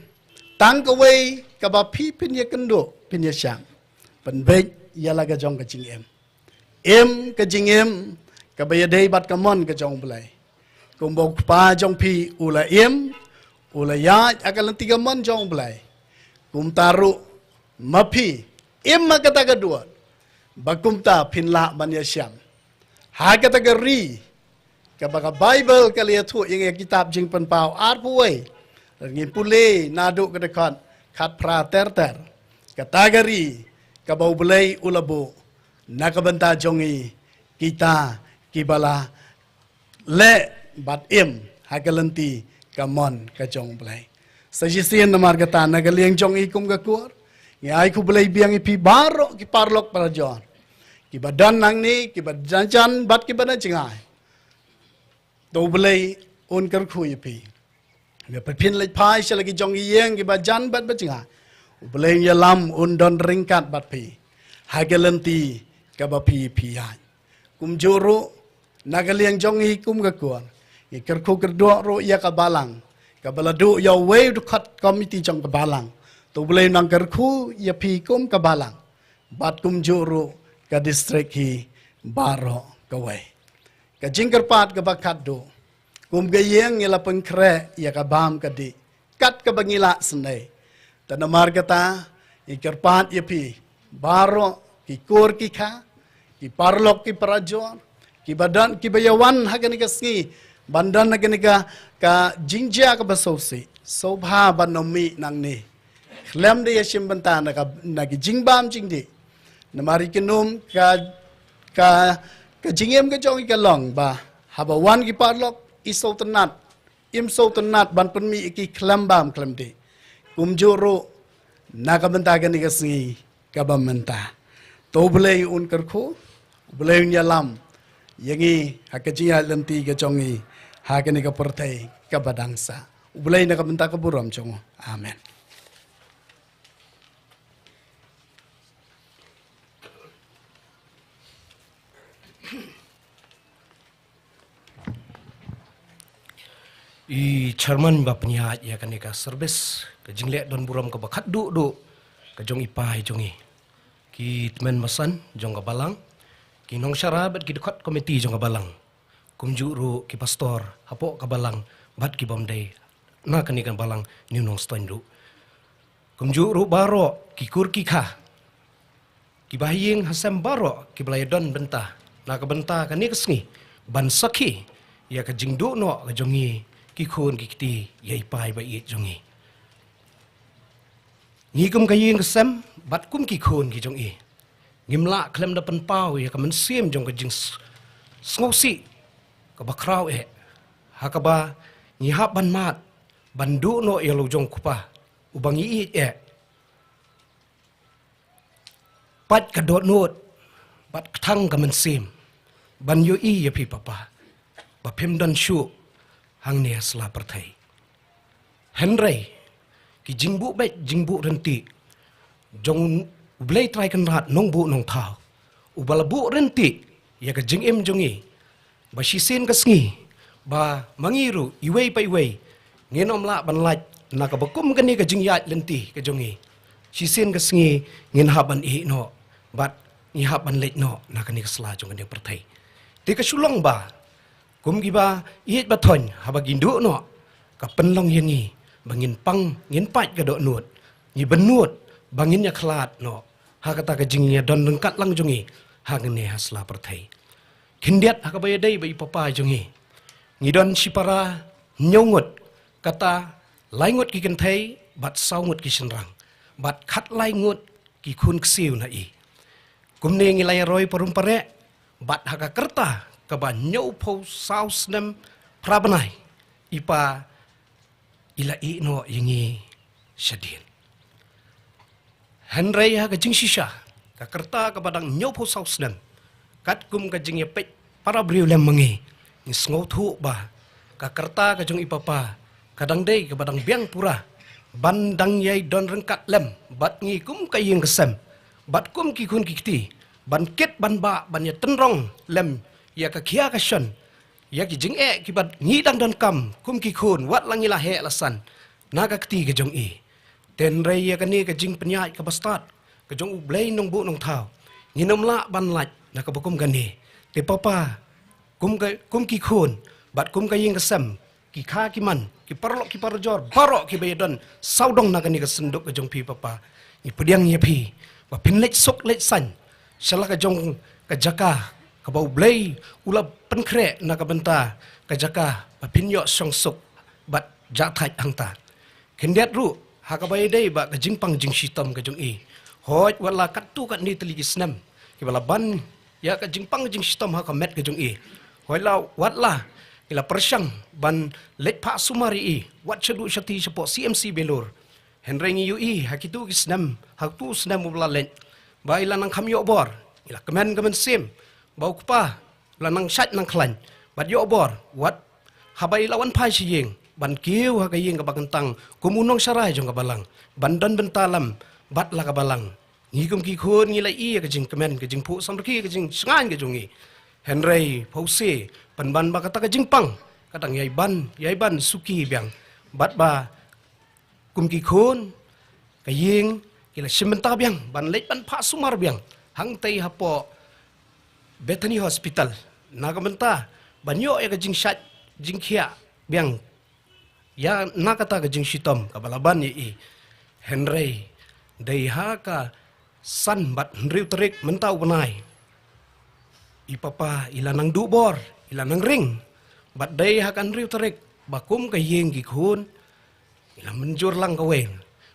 tang kawei kaba phi phin ïakynduh, phin ïashah, pynbeit ïa la ka jong ka jingim. Im ka jingim kaba ïadei bad ka mon ka jong U Blei. Kumba u kpa jong phi u la im, u la ïaid ha ka lynti ka mon jong U Blei. Kumta ruh ma phi, im ha kata ka duh ba kumta phin lah ban ïashem ha kata ka ri kaba ka Baibl ka la ïathuh ïa ngi ha kitab Jingpynpaw arphew wei. Ngi pule naduh ka dkhot khatphra ter ter. Kata ka ri kaba U Blei u la buh na ka bynta jong ngi, kita kiba la leh bad im ha ka lynti ka mon ka jong U Blei. Sa shisien namar kata, na ka liang jong ngi kum ka kur, ngi ai khublei biang ïa phi baroh ki paralok parajor kiba don nangne, kiba jan jan bad kiba na jngai. To U Blei un kyrkhu ïa phi. Ïa phi phin leit phai sha la ki jong ki ïing kiba jan bad ba jngai. U Blei un ïalam, un don ryngkat bad phi ha ka lynti kaba phi phi ïaid. Kumjuh ruh na ka liang jong ngi kum ka kur, ngi kyrkhu kyrdoh ruh ïa ka balang kaba la duh ïa uwei u dkhot komiti jong ka balang. To U Blei un nang kyrkhu ïa phi kum ka balang bad kumjuh ruh ka distrik hi baroh kawei. Ka jingkyrpad kaba khatduh, kum ka ïing ngi la pynkhreh ïa ka bam ka dih kat kaba ngi lah sngewdei. Te namar kata, ngi kyrpad ïa phi baroh ki kur ki kha, ki paralok ki parajor kiba don, kiba ïawan ha kane ka sngi ban don ha kane ka, ka jingjia kaba sngewsih. Sngewbha ban ym mih nangne khlem da ïashim bynta na ka, na ki jingbam jingdih. Namar i kynum ka, ka, ka jingim ka jong i ka long ba haba wan ki paralok, i sngewtynnat, im sngewtynnat ban pynmih ïa ki khlem bam khlem dih. Kumjuh ruh na ka bynta kane ka sngi kaba mynta. To U Blei un kyrkhu, U Blei un ïalam ïa ngi ha ka jingïaid lynti ka jong ngi ha kane ka pyrthei kaba dang sah. U Blei na ka bynta ka burom jong u. Amen. I chairman ba pynïaid ïa kane ka service, ka jingleh don burom kaba khatduh duh ka jong i pa i jong i, ki tymmen basan jong ka balang, ki nongshara bad ki dkhot komiti jong ka balang, kumjuh ruh ki pastor hapoh ka balang bad ki bym dei na kane ka balang New Nongstoiñ ruh. Kumjuh ruh baroh ki kur ki kha, ki bahaïing hasem baroh kiba la ïadon bynta na ka bynta kane ka sngi ban sakhi ïa ka jingduh noh ka jong ngi ki khun ki kti ïa i pa i ba ïeit jong ngi. Ngi kum ka ïing ka sem bad kum ki khun ki jong i, ngim lah khlem da pynpaw ïa ka mynsiem jong ka jing s-, sngewsih kaba khraw eh, ha kaba ngi hap ban mad ban duh noh ïa la u jong u kpa uba ngi ïeit eh. Pait ka dohnud bad kthang ka mynsiem ban ïohi ïa phi papa ba phim don shuh hangne ha sla pyrthei. Hynrei ki jingbuh beit jingbuh ryntih jong U Blei Trai Kynrad Nongbuh Nongthaw, uba la buh ryntih ïa ka jingim jong ngi, ba shisien ka sngi ba ma ngi ruh iwei pa iwei ngin ym lah ban lait na kaba kum kane ka jingïaid lynti ka jong ngi. Shisien ka sngi ngin hap ban ïeh noh bad ngi hap ban leit noh na kane ka sla jong kane ka pyrthei. Te ka shu long ba kum kiba ïeit ba thoiñ, haba ngin duh noh, ka pynlong ïa ngi ba ngin pang, ngin pait ka dohnud, ngi bynnud ba ngin ïakhlad noh ha kata ka jingïadon ryngkat lang jong ngi hangne ha sla pyrthei. Khyndiat ha kaba ïadei bad i papa jong ngi, ngi don shipara hynñiew ngut, kata lai ngut ki kynthei bad saw ngut ki shynrang bad khatlai ngut ki khun ksiew na i. Kumne ngi la ïaroi parum pareh bad ha ka rta kaba hynñiewphew saw snem phra bnai, i pa i la ïeh noh ïa ngi shadien. Hynrei ha ka jingshisha, ka rta kaba dang hynñiewphew saw snem, katkum ka jingïapeit para briew lem ma ngi, ngi sngewthuh ba ka rta ka jong i papa ka dang dei kaba dang biang pura ban dang ïai don ryngkat lem bad ngi kum ka ïing ka sem bad kum ki khun ki kti, ban kit ban bah ban ïatynrong lem ïa ka khia ka shon, ïa ki jingeh kiba ngi dang donkam kum ki khun, wat la ngi la heh la san na ka kti ka jong i. Te hynrei ïa kane ka jingpynïaid kaba stad ka jong U Blei Nongbuh Nongthaw, ngin ym lah ban lait na kaba kum kane. Te papa, kum ka, kum ki khun bad kum ka ïing ka sem, ki kha ki man, ki paralok ki parajor baroh kiba ïadon sawdong na kane ka synduk ka jong phi Papa. Ngi pdiang ïa phi ba phin leit suk leit saiñ sha la ka jong ka jaka kaba U Blei u la pynkhreh na ka bynta ka jaka ba phin ïoh shong suk bad jah thait hangta. Khyndiat ruh ha kaba ïadei bad ka jingpang jingshitom ka jong i, hooid wat la katto katne tylli ki snem kiba la ban ïa ka jingpang jingshitom ha ka met ka jong i, hooid la wat la i la pyrshang ban leit phah sumar ïa i wat shaduh shati shapoh C M C Bilur. Hynrei ngi ïohi ha kito ki snem, ha kito ki snem ba la leit, ba i la nang kham ïoh bor, i la kmen ka mynsiem ba u kpa u la nang shait nang khlaiñ bad ïoh bor, wat haba i la wan phai sha ïing ban kiew ha ka ïing kaba kyntang kum u nongsharai jong ka balang, ban don bynta lem bad la ka balang. Ngi kum ki khun ngi la ïohi ïa ka jingkmen, ka jingphuh samrkhie, ka jingshngaiñ ka jong ngi. Hynrei phewse pynban ba kata ka jingpang ka dang ïai ban, ïai ban suki biang, bad ba kum ki khun ka ïing ki la shim bynta biang ban leit ban phah sumar biang hangtei hapoh Bethany Hospital na ka bynta ban ïoh ïa ka jingshait jingkhiah biang ïa na kata ka jingshitom kaba la ban ïa i. Hynrei dei ha ka san bad hynriew tarik mynta u bnai, i Papa i la nang duh bor, i la nang ring. Bad dei ha ka hynriew tarik ba kum ka ïing ki khun i la mynjur lang kawei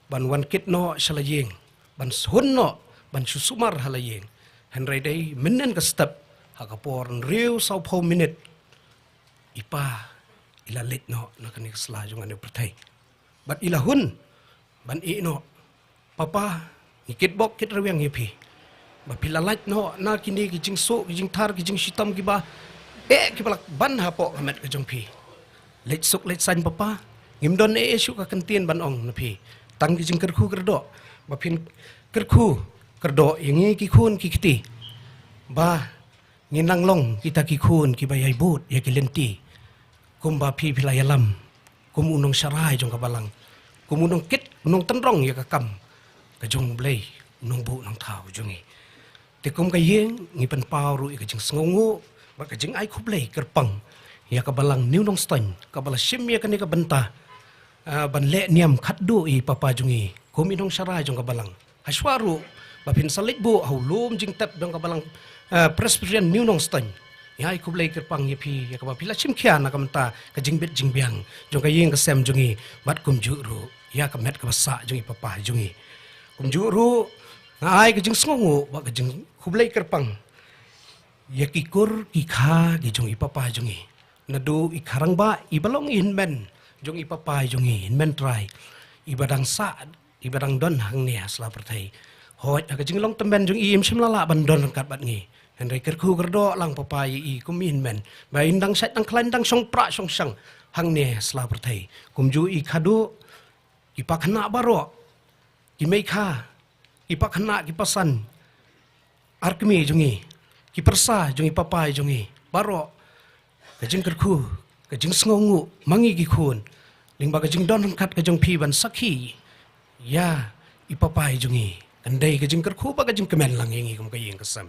ban wan kit noh sha la ïing, ban shun noh, ban shu sumar ha la ïing. Hynrei dei mynnin ka step, ha ka por hynriew sawphew minit, i Pa i la leit noh na kane ka sla jong kane ka pyrthei. Bad i la hun ban ïeh noh. Papa, ngi kitbok kitrwiang ïa phi ba phi la lait noh na kine ki jingsuk, ki jingthar, ki jingshitom kiba eh kiba la ban hapoh ka met ka jong phi. Leit suk leit saiñ Papa. Ngim don ei ei shuh ka kyntien ban ong na phi, tang ki jingkyrkhu kyrdoh ba phin kyrkhu kyrdoh ïa ngi ki khun ki kti ba ngin nang long kita ki khun kiba ïai bud ïa ki lynti kumba phi phi la ïalam, kum u nongsharai jong ka balang, kum u nongkit, u nongtynrong ïa ka kam ka jong U Blei, u nongbuh nongthaw jong ngi. Te kum ka ïing ngi pynpaw ruh ïa ka jingsngewnguh bad ka jingai khublei kyrpang ïa ka balang New Nongstoiñ kaba la shim ïa kane ka bynta, ah, ban leh niam khatduh ïa i Papa jong ngi kum i nongsharai jong ka balang. Hashwa ruh ba phin sa leit buh ha u lum jingtep jong ka balang, ah, Presbyterian New Nongstoiñ. Ïa i khublei kyrpang ïa phi ïa kaba phi la shim khia na ka bynta ka jingbit jingbiang jong ka ïing ka sem jong ngi bad kumjuh ruh ïa ka met kaba sah jong i Papa jong ngi. Kumjuh ruh nga ai ka jingsngewnguh bad ka jingkhublei kyrpang ïa ki kur ki kha ki jong i Papa jong ngi. Naduh i Kha Rangbah iba long i hynmen jong i Papa jong ngi, hynmen trai iba dang sah, iba dang don hangne ha sla pyrthei. Hooid ha ka jinglong tymmen jong i im shym la lah ban don ryngkat bad ngi, hynrei kyrkhu kyrdoh lang Papa ïa i kum i hynmen ba in dang shait dang khlaiñ, dang shong prah shong shang hangne ha sla pyrthei. Kumjuh i Kha Duh, ki Pa khynnah baroh, ki mei kha, ki Pa khynnah, ki Pa san, ar kmie jong ngi, ki pyrsa jong i Papa jong ngi baroh, ka jingkyrkhu, ka jingsngewnguh ma ngi ki khun lyngba ka jingdon ryngkat ka jong phi ban sakhi ïa i Papa jong ngi kan dei ka jingkyrkhu bad ka jingkmen lang ïa ngi kum ka ïing ka sem.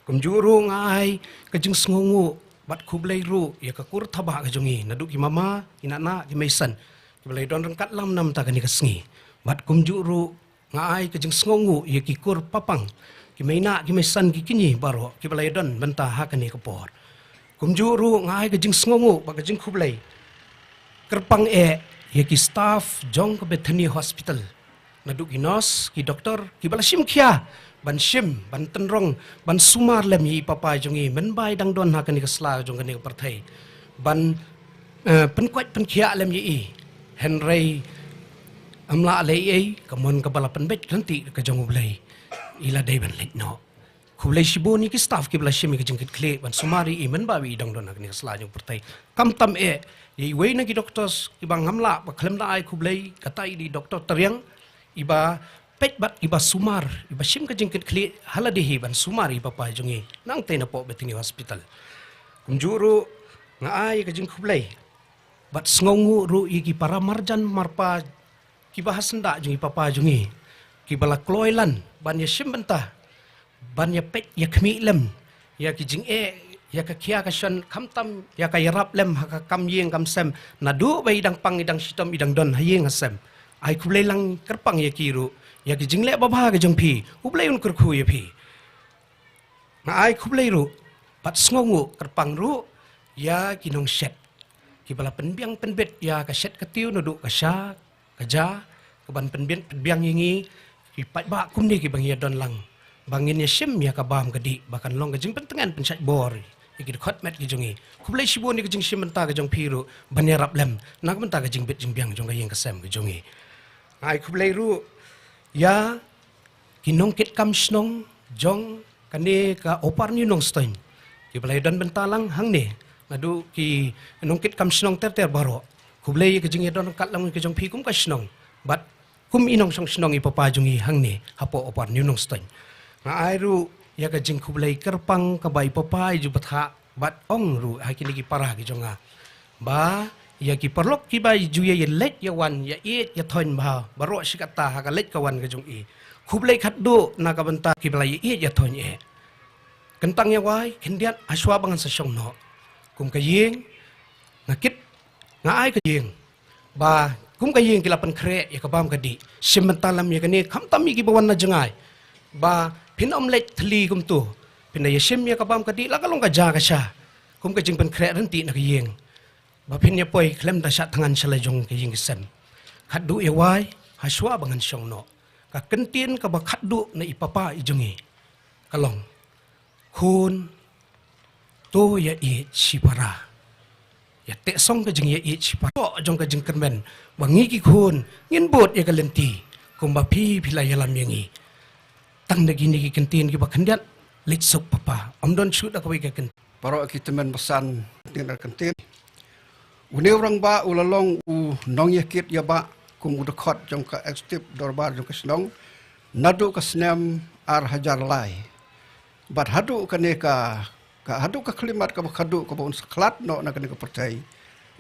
Kumjuh ruh nga ai ka jingsngewnguh bad khublei ruh ïa ka kur Thabah ka jong ngi, naduh ki mama, ki nana, ki mei san, kiba la ïadon ryngkat lang na mynta kane ka sngi. Bad kumjuh ruh nga ai ka jingsngewnguh ïa ki kur Papang, ki mei nah, ki mei san, ki kñi baroh kiba la ïadon bynta ha kane ka por. Kumjuh ruh nga ai ka jingsngewnguh bad ka jingkhublei kyrpang eh ïa ki staff jong ka Bethany Hospital, naduh ki nurse, ki doktor kiba la shim khia ban shim, ban tynrong, ban sumar lem ïa i Papa jong ngi mynba i dang don ha kane ka sla jong kane ka pyrthei, ban, eh, pynkoit pynkhiah lem ïa i. Hynrei ym lah leh ei ei, ka mon kaba la pynbeit ryntih ka jong U Blei, i la dei ban leit noh. Khublei shibun ïa ki staff kiba la shim ïa ka jingkitkhlieh ban sumar ïa i mynba i dang don ha kane ka sla jong ka pyrthei. Khamtam eh ïa iwei na ki doctors kiba ngam lah ba khlem da ai khublei, kata i dei Doctor Tariang, iba peit bad iba sumar, iba shim ka jingkitkhlieh ha lade hi ban sumar ïa i Papa jong ngi nangtei napoh Bethany Hospital. Kumjuh ruh nga ai ka jingkhublei bad sngewnguh ruh ïa ki para marjan marpa kiba ha syndah jong i Papa jong ngi, kiba la kloi lan ban ïa shim bynta, ban ïa peit ïa khmih lem ïa ki jingeh, ïa ka khia ka shon, khamtam ïa ka ïarap lem ha ka kam ïing kam sem, naduh ba i dang pang, i dang shitom, i dang don ha ïing ha sem. Ai khublei lang kyrpang ïa ki ruh ïa ki jingleh babha ka jong phi. Khublei un kyrkhu ïa phi. Nga ai khublei ruh bad sngewnguh kyrpang ruh ïa ki nongshet kiba la pynbiang pynbit ïa ka shet ka tiew naduh ka sha ka ja, kaban pynbit pynbiang ïa ngi ki paidbah kumne kiba ngi ïa don lang, ba ngin ïa shim ïa ka bam ka dih, ba kan long ka jingpyntngen pynshait bor ïa ki dkhot met ki jong ngi. Khublei shibun ïa ka jingshim bynta ka jong phi ruh ban ïarap lem na ka bynta ka jingbit jingbiang jong ka ïing ka sem ka jong ngi. Nga ai khublei ruh ïa ki nongkit kam shnong jong kane ka Upper New Nongstoiñ kiba la ïa don bynta lang hangne, naduh ki nongkit kam shnong ter ter baroh. Khublei ïa ka jingïadon ryngkat lang ka jong phi kum ka shnong bad kum i nongshong shnong i papa jong ngi hangne hapoh Upper New Nongstoiñ. Nga ai ruh ïa ka jingkhublei kyrpang kaba i papa i ju bthah bad ong ruh ha kine ki para ki jong nga, ba ïa ki paralok kiba ju ïa leit ïa wan, ïa ïeit ïa thoiñ bha baroh shi katta ha ka leit ka wan ka jong i. Khublei khatduh na ka bynta kiba la ïa ïeit ïa thoiñ eh. Kyntang ïa wai khyndiat hashwa ba ngan sa shong noh, kum ka ïing nga kit, nga ai ka ïing ba kum ka ïing ki la pynkhreh ïa ka bam ka dih. Shim bynta lem ïa kane, khamtam ïa kiba wan na jngai, ba phin ym leit thylli kumto, phin da ïa shim ïa ka bam ka dih, la ka long ka ja ka sha, kum ka jingpynkhreh ryntih na ka ïing, ba phin ïa poi khlem da shah thngan sha la jong ka ïing ka sem. Khatduh ïa wai hashwa ba ngan shong noh, ka kyntien kaba khatduh na i papa i jong ngi ka long, khun, to ïa ïeit shipara. Ïa teh song ka jingïa ïeit shipara jong ka jingkyrmen, ba ngi ki khun ngin bud ïa ka lynti kumba phi phi la ïalam ïa ngi. Tang da kine ki kyntien kiba khyndiat, leit suk papa. Ym don shuh da kawei ka kyntien. Baroh ki tymmen basan, kyntien ar kyntien. Une u rangbah u la long u nongïakit ïa bah kum u dkhot jong ka Executive Dorbar jong ka shnong naduh ka snem ar hajar lai. Bad haduh kane ka, ka haduh ka khyllipmat kaba khatduh kaba un sa khlad noh na kane ka pyrthei,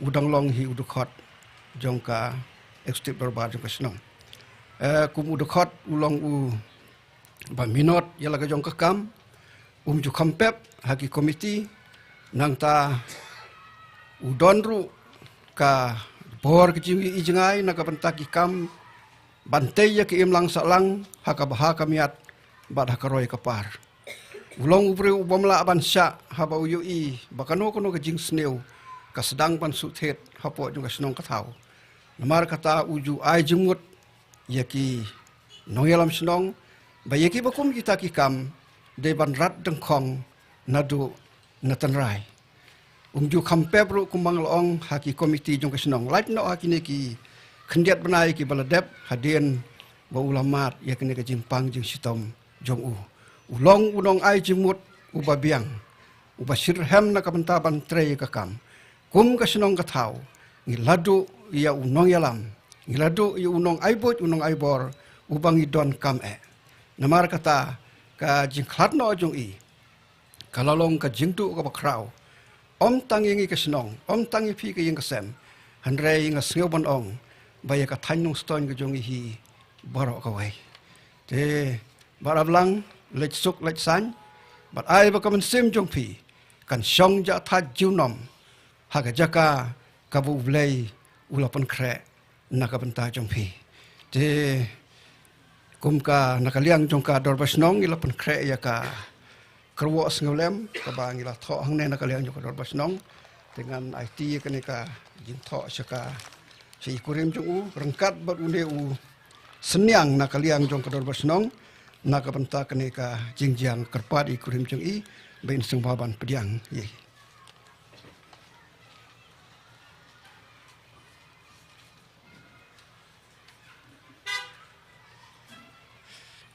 u dang long hi u dkhot jong ka Executive Dorbar jong ka shnong. Eh, kum u dkhot u long u ba minot ïa la ka jong ka kam, um ju kham pep ha ki komiti, nangta u don ruh ka bor ka jingïohi jngai na ka bynta ki kam ban tei ïa ki imlang sahlang ha ka bha ka miat bad ha ka roi ka par. U long u briew u bym lah ban shah haba u ïohi ba kano kano ka jingsniew ka sdang ban shu thied hapoh jong ka shnong ka thaw. Namar kata u ju ai jingmut ïa ki nongïalam shnong ba ïa kiba kum kita ki kam dei ban rat dyngkhong naduh na tynrai. Um ju kham pep ruh kumba nga la ong ha ki komiti jong ka shnong lait noh ha kine ki khyndiat bnai kiba la dep hadien ba u la mad ïa kane ka jingpang jingshitom jong u. U long u nongai jingmut uba biang, uba shitrhem na ka bynta ban trei ïa ka kam. Kum ka shnong ka thaw ngi la duh ïa u nongïalam, ngi la duh ïa u nongai buit, u nongai bor uba ngi donkam eh. Namar kata ka jingkhlad noh jong i ka la long ka jingduh kaba khraw, ym tang ïa ngi ka shnong, ym tang ïa phi ka ïing ka sem, hynrei nga sngew ban ong ba ïa ka thaiñ Nongstoiñ ka jong i hi baroh kawei. Te Bah Rablang, leit suk leit saiñ bad ai ba ka mynsiem jong phi kan shong jahthait junom ha ka jaka kaba U Blei u la pynkhreh na ka bynta jong phi. Te kum ka na ka liang jong ka dorbar shnong ngi la pynkhreh ïa ka kyrwoh sngewlem kaba ngi la thoh hangne na ka liang jong ka dorbar shnong. Te ngan aiti ïa kane ka jingthoh sha ka, sha i kurim jong u ryngkat bad une u synñiang na ka liang jong ka dorbar shnong na ka bynta kane ka jingjia. Kyrpad i kurim jong i ba in sngewbha ban pdiang ïa i.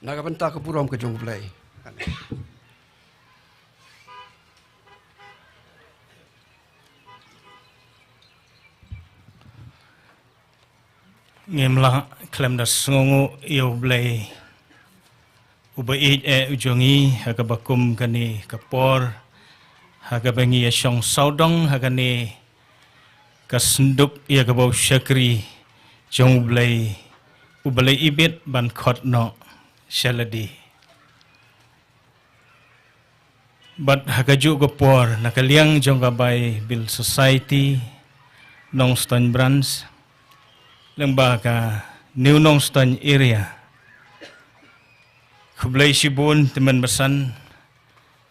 Na ka bynta ka burom ka jong U Blei. Ngim lah khlem da sngewnguh ïa U Blei uba ïeit eh u jong ngi ha kaba kum kane ka por ha kaba ngi ïa shong sawdong ha kane ka synduk ïa kaba u shakri jong U Blei uba la ibit ban khot noh sha lade. Bad ha kajuh ka por na ka liang jong ka Bible Society Nongstoiñ Branch lyngba ka New Nongstoiñ Area, khublei shibun tymmen basan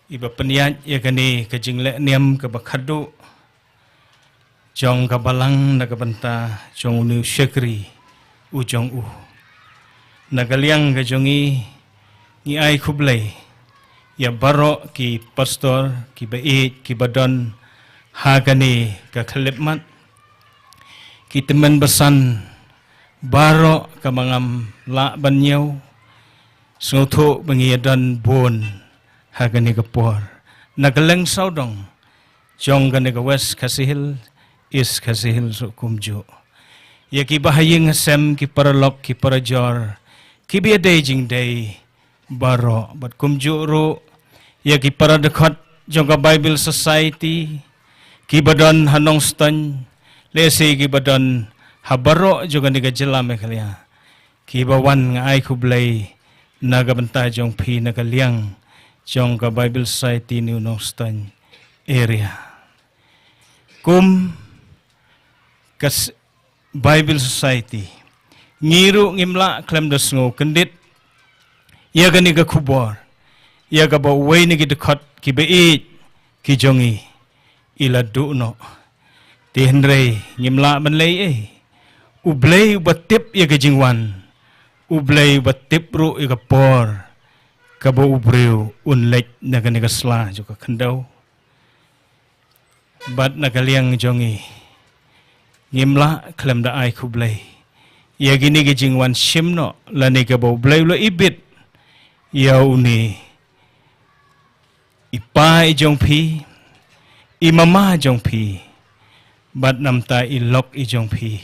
iba pynïaid ïa kane ka jingleh niam kaba khadduh jong ka balang na ka bynta jong une u shakri u jong u. Na ka liang ka jong ngi, ngi ai khublei ïa baroh ki pastor, kiba ïeit, kiba don ha kane ka khyllipmat, ki tymmen basan baroh kaba ngam lah ban ñiew. Sngewthuh ba ngi ïa don bun ha kane ka por na ka lyngsawdong jong kane ka West Khasi Hills, East Khasi Hills ruh kumjuh. Ïa kiba ha ïing ha sem, ki paralok ki parajor, kiba ïadei jingdei baroh, bad kumjuh ruh ïa ki para dkhot jong ka Bible Society kiba don ha Nongstoiñ, lehse kiba don ha baroh jong kane ka jylla Meghalaya. Kiba wan, nga ai khublei na ka bynta jong phi na ka liang jong ka Bible Society New Nongstoiñ Area. Kum ka s-, Bible Society, ngi ruh ngim lah khlem da sngew kyndit ïa kane ka khubor, ïa kaba uwei na ki dkhot kiba ïeit ki jong ngi i la duh noh. Te hynrei ngim lah ban leh ei. U Blei uba tip ïa ka jingwan, U Blei uba tip ruh ïa ka por kaba u briew un leit na kane ka sla jong ka khyndew. Bad na ka liang jong ngi, ngim lah khlem da ai khublei ïa kine ki jingwan shim noh lane kaba U Blei u la ibit ïa une i pa i jong phi, i mama jong phi, bad namar i lok i jong phi.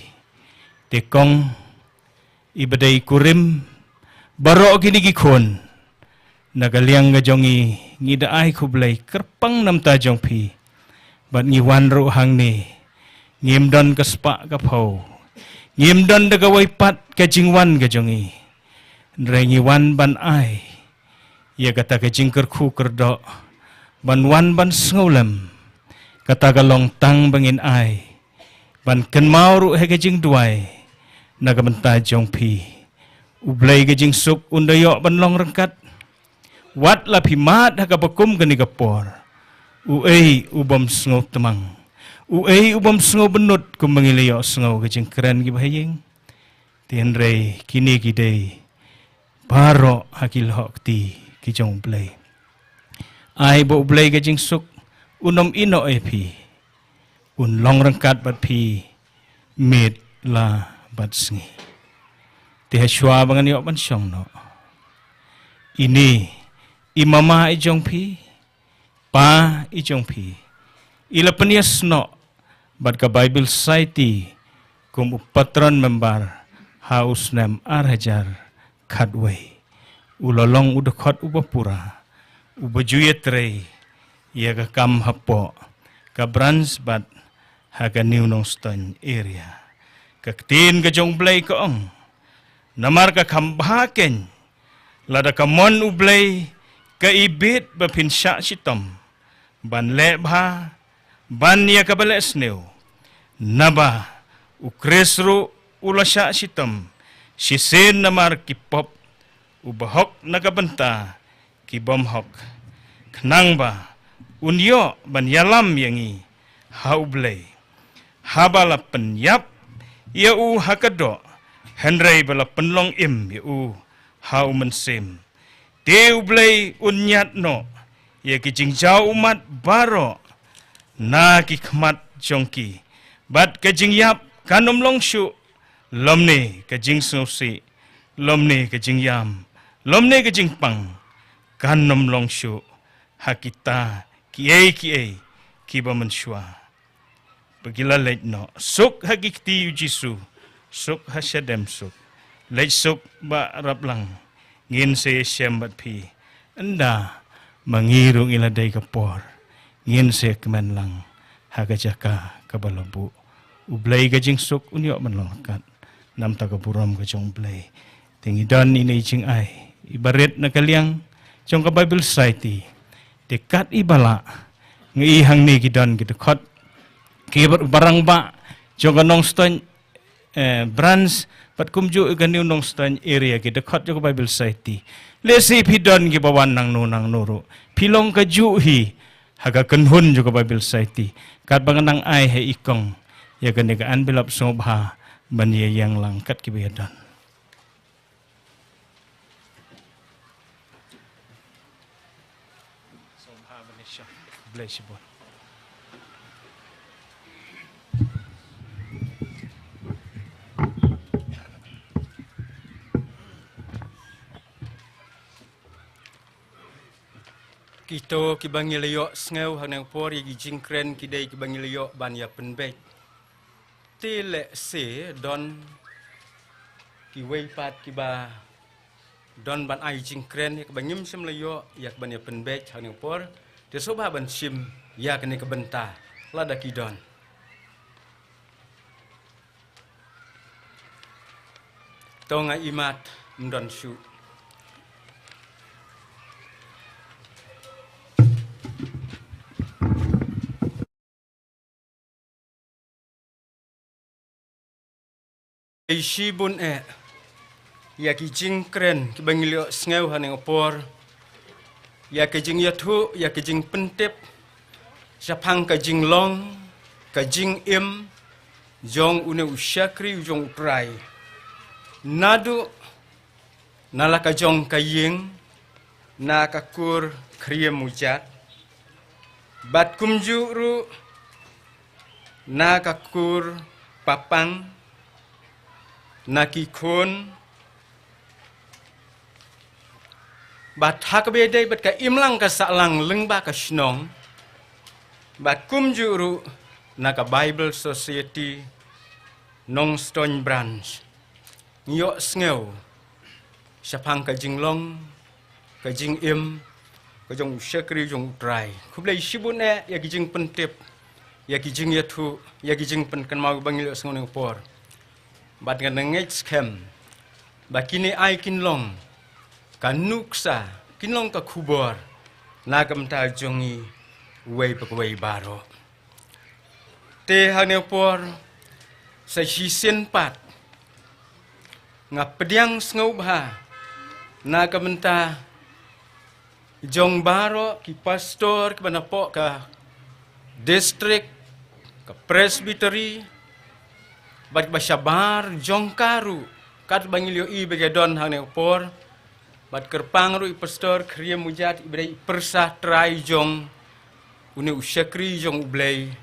Te kong, iba dei kurim baroh kine ki khun, na ka liang ka jong ngi, ngi da ai khublei kyrpang namar jong phi. Bad ngi wan ruh hangne, ngim don ka spah ka phew, ngim don da kawei pat ka jingwan ka jong ngi. Hynrei ngi wan ban ai ïa kata ka jingkyrkhu kyrdoh, ban wan ban sngewlem. Kata ka long tang ba ngin ai ban kynmaw ruh ha ka jingduwai na ka bynta jong phi. U Blei ka jingsuk un da ïoh ban long ryngkat. Wat la phi mad ha kaba kum kane ka por, uei u bym sngewtmang, uei u bym sngewbynnud kumba ngi la ïohsngew ka jingkren kiba ha ïing. Te hynrei kine ki dei baroh ha ki lyoh kti ki jong U Blei. Ai ba U Blei ka jingsuk un ym ïehnoh ïa phi, un long ryngkat bad phi miet la bad sngi. Te ha shuwa ba ngan ïoh ban shong noh, ine i mama i jong phi, pa i jong phi, i la pynïasnoh bad ka Bible Society kum u patron member ha u snem ar hajar khatwei. U la long u dkhot uba pura, uba ju ïatrei ïa ka kam hapoh ka branch bad ha ka New Nongstoiñ area. Ka ktien ka jong U Blei ka ong, namar ka kham bha keiñ, lada ka mon U Blei ka ibit ba phin shah shitom ban leh bha, ban ïa kaba leh sniew, naba U Khrist ruh u la shah shitom shisien namar ki pop, uba hok na ka bynta ki bym hok, khnang ba un ïoh ban ïalam ïa ngi ha U Blei. Haba la pynïap ïa u ha ka doh, hynrei ba la pynlong im ïa u ha u mynsiem. Te U Blei un ñiad noh ïa ki jingjaw ummat baroh na ki khmat jong ki. Bad ka jingïap kan ym long shuh, lymne ka jingsngewsih, lymne ka jingïam, lymne ka jingpang, kan ym long shuh ha kita kiei kiei kiba mynshuwa. Ba ki la leit noh. Suk ha ki kti U Jisu, suk ha shadem suk. Leit suk Bah Raplang. Ngin sa ïashem bad phi. Ynda ma ngi ruh ngi la dei ka por, ngin sa ïakmen lang ha ka jaka kaba la buh. U Blei ka jingsuk un ïoh ban long ryngkat namar ka burom ka jong U Blei. Te ngi don ine i jingai iba rit na ka liang jong ka Bible Society. Te kat i ba lah, nga i hangne ki don ki dkhot, ki bar-, barangbah jong ka Nongstoiñ, eh, branch, bad kumjuh ka New Nongstoiñ area, ki dkhot jong ka Bible Society. Lehse phi don ki ba wan nangno nangno ruh, phi long kajuh hi ha ka kynhun jong ka Bible Society. Katba nga nang ai ha i kong ïa kane ka envelope sngewbha ban ïa ïeng lang kat ki ba ïa don. Bless you, boy. Kito ki ba ngi la ïohsngew hangne por ïa ki jingkren ki dei ki ba ngi la ïoh ban ïa pynbeit. Te lehse don kiwei pat ki ba don ban ai jingkren ïa ka ba ngim shym la ïoh ïa ka ban ïa pynbeit hangne por. Te sngewbha ban shim ïa kane ka bynta lada ki don. To nga imat, ym don shuh. Ei shibun eh ïa ki jingkren ki ba ngi la ïohsngew hangne por, ïa ki jingïathuh, ïa ki jingpyntip shaphang ka jinglong, ka jingim jong une u shakri jong U Trai. Naduh na la ka jong ka ïing, na ka kur Khriam Mujat, bad kumjuh ruh na ka kur Papang, na ki khun, bad ha kaba ïadei bad ka imlang ka sahlang lyngba ka shnong, bad kumjuh ruh na ka Bible Society Nongstoiñ Branch. Ngi ïohsngew shaphang ka jinglong, ka jingim ka jong u shakri jong U Trai. Khublei shibun eh ïa ki jingpyntip, ïa ki jingïathuh, ïa ki jingpynkynmaw ba ngi la ïohsngew hangne por. Bad nga ngeit skhem ba kine ai kin long ka nuksa, kin long ka khubor na ka bynta jong ngi uwei pa uwei baroh. Te hangne por sa shisien pat nga pdiang sngewbha na ka bynta jong baroh ki pastor ki ba napoh ka district, ka presbytery, bad ki ba shabar jong ka ruh, katba ngi la ïohi ba ki don hangne por. Bad kyrpang ruh i pastor Khriam Mujat i ba dei i pyrsa trai jong une u shakri jong U Blei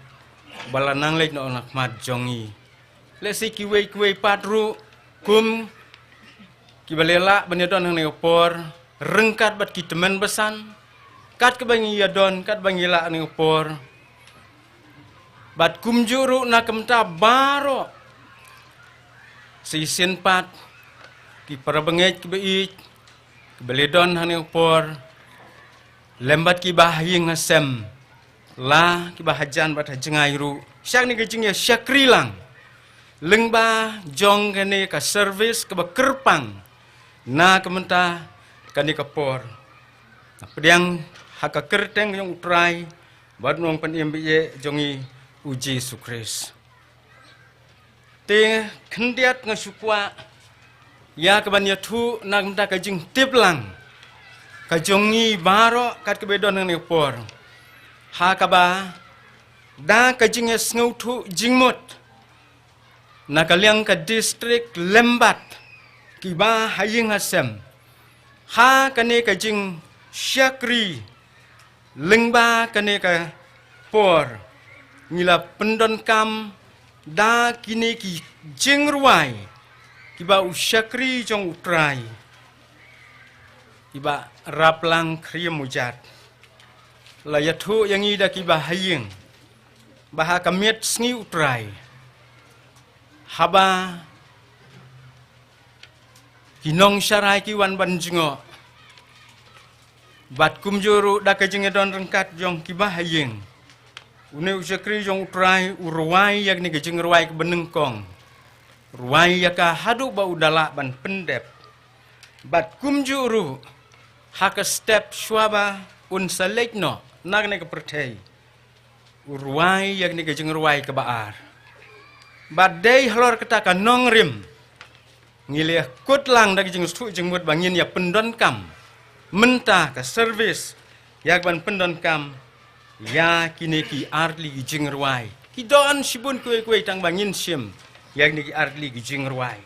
ba la nang leit noh na khmat jong ngi. Lehse kiwei kiwei pat ruh kum ki ba la lah ban ïa don hangne por ryngkat bad ki tymmen basan, kat kaba ngi ïa don, kat ba ngi lah hangne por. Bad kumjuh ruh na ka bynta baroh sa shisien pat ki para bangeit ki ba ïeit ki ba la don hangne por, lem bad ki ba ha ïing ha sem, la ki ba hajan bad ha jngai ruh, sha kane ka jingïa shakri lang lyngba jong kane ka service ka ba kyrpang na ka bynta kane ka por. Nga pdiang ha ka kyrteng jong U Trai bad U Nongpynim ba ïeit jong ngi U Jisu Khrist. Te khyndiat nga shu kwah ïa ka ban ïathuh na ka bynta ka jingtip lang ka jong ngi baroh kat kaba don hangne por, ha kaba da ka jingïasngewthuh jingmut na ka liang ka district lem bad ki ba ha ïing ha sem ha kane ka jingshakri lyngba kane ka por, ngi la pyndonkam da kine ki jingrwai ki ba u shakri jong U Trai, ki ba Raplang Khriam Mujat, la ïathuh ïa ngi da ki ba ha ïing ba ha ka miet sngi U Trai, haba ki nongsharai ki wan ban jngoh, bad kumjuh ruh da ka jingïadon ryngkat jong ki ba ha ïing, une u shakri jong U Trai u rwai ïa kane ka jingrwai ka banyngkong, rwai ïa ka haduh ba u da lah ban pyndep. Bad kumjuh ruh ha ka step shuwa ba un sa leit noh na kane ka pyrthei, u rwai ïa kane ka jingrwai kaba ar. Bad dei halor kata ka nongrim ngi la kut lang da ka jingsuk jingmut ba ngin ïa pyndonkam mynta ka service ïa ka ban pyndonkam ïa kine ki artylli ki jingrwai. Ki don shibun kiwei kiwei tang ba ngin shim ïa kine ki artylli ki jingrwai.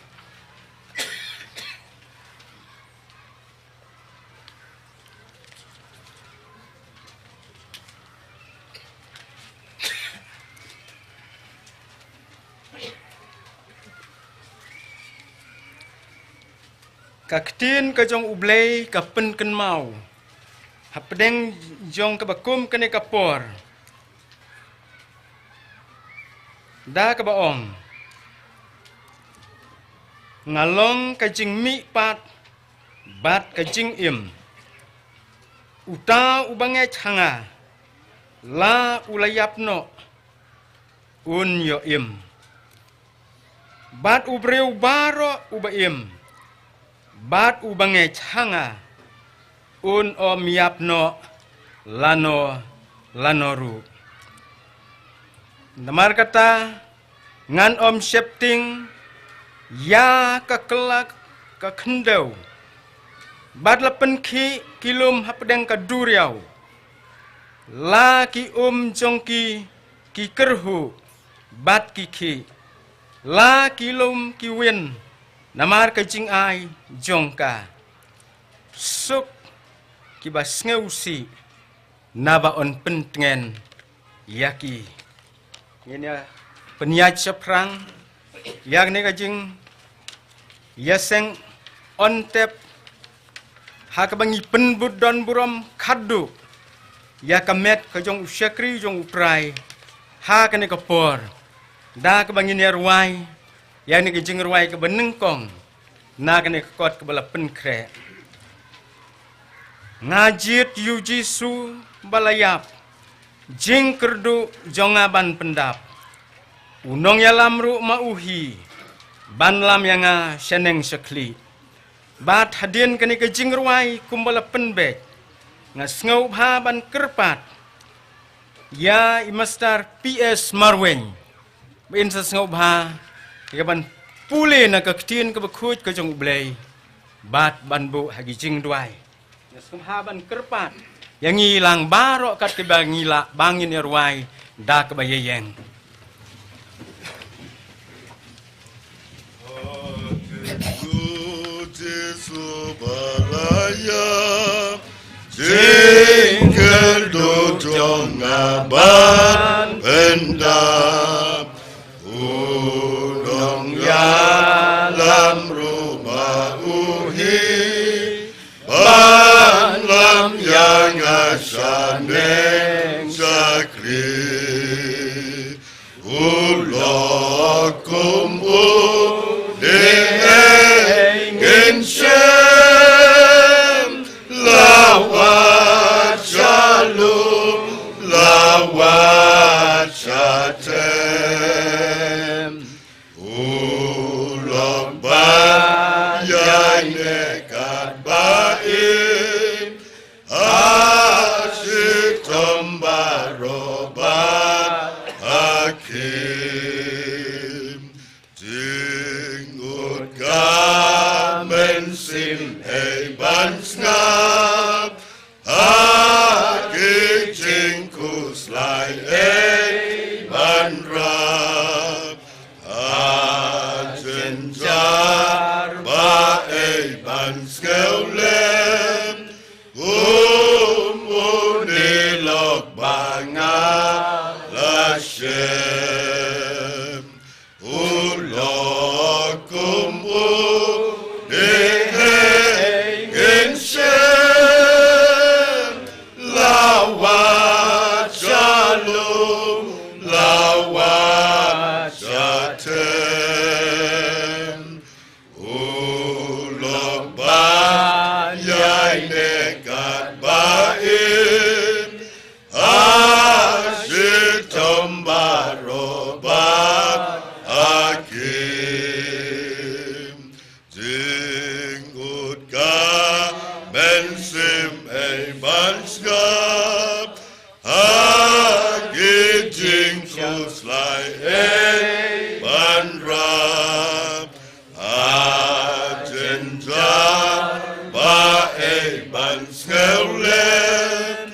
Ka ktien ka jong U Blei ka pynkynmaw hapdeng jong kaba kum kane ka por da kaba ong, nga long ka jingmihpat bad ka jingim. Uta uba ngeit ha nga, la u la ïap noh, un ïoh im. Bad u briew baroh uba im bad uba ngeit ha nga, un ym ïap noh lano lano ruh. Namar kata, ngan ym sheptieng ïa ka kylla ka khyndew. Bad la pynkhih ki lum hapdeng ka duriaw, la ki um jong ki ki kyrhuh bad ki khih, la ki lum ki win namar ka jingai jong ka. Suk kiba sngewsih naba yn pyntngen ïa ki. Ngin ïa pynïaid shaphrang ïa kane ka jingïaseng, yn tep ha kaba ngi pynbud don burom khadduh ïa ka met ka jong u shakri jong U Trai ha kane ka por, da kaba ngin ïa rwai ïa kane ka jingrwai kaba nyngkong na kane ka kot kaba la pynkhreh. Nga jied ïa U Jisu ba la ïap, jingkyrduh jong nga ban pyndap. U nongïalam ruh ma u hi ban lam ïa nga shaneng shakhlieh. Bad hadien kane ka jingrwai kumba la pynbeit, nga sngewbha ban kyrpad ïa i Master P S Marwein ba in sa sngewbha ïa ka ban pule na ka ktien kaba khuid ka jong U Blei bad ban buh ha ki jingduwai. Nga sngewbha ban kyrpad ïa ngi lang baroh kat kiba ngi lah ba ngin ïa rwai da kaba ïeng. Jisu ba la ïap, jingkyrduh jong nga ban pyndap. U nongïalam ruh ma u hi ban lam ïa nga shaneng shakhlieh. U lok kum u, dei ei ngin shem, la wat sha lum, la wat sha them. U lok ba ïaineh katba im, ha shitom baroh bad ha khim. Jingngud ka mynsiem ei ban sngap, ha ki jingkhuslai ei ban rap. Ha jynjar ba ei ban sngewlem, kum une lok ba nga la shem. U lok kum une ei ngin shem, Sim ei ban sngap ha ki jingkhuslai ei ban rap ha jynjar ba ei ban sngewlem.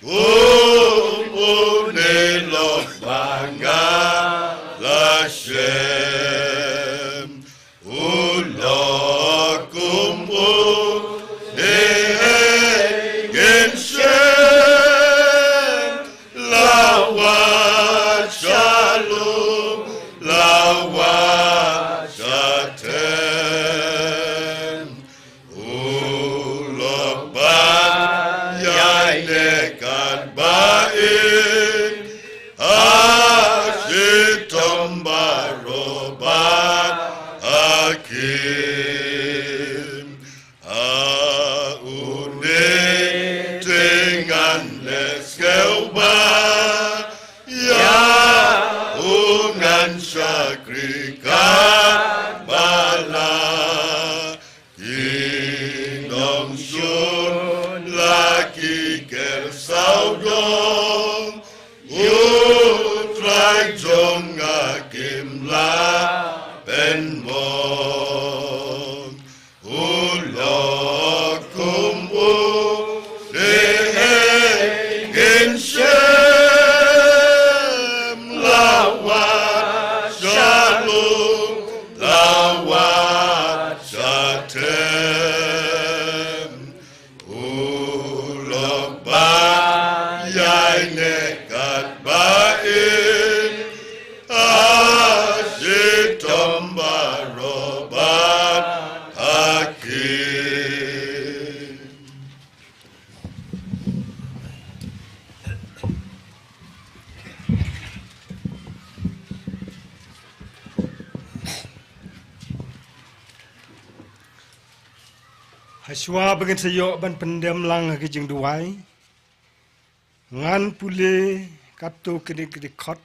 Um une lok ba nga la shem. U lok um une ngin shem. La wat shalom, la wat shatem. U lok ba ïaineh katba ïeit ha shitom baroh ba hakim. Ha une te ngan leh skhem ba ïa u ngan shakri katba lah. Ki nongshun la ki ker sawdong, U Trai jong nga kim lah pynmong. U lok um une ngin shem. La wat shalom, la wat shatem. U lok ba ïaineh katba ïeit ha shitom baroh ba hakim. Hashwa ba ngin sa ïoh ban pyndem lang ha ki jingduwai, ngan pule katto katne ki dkhot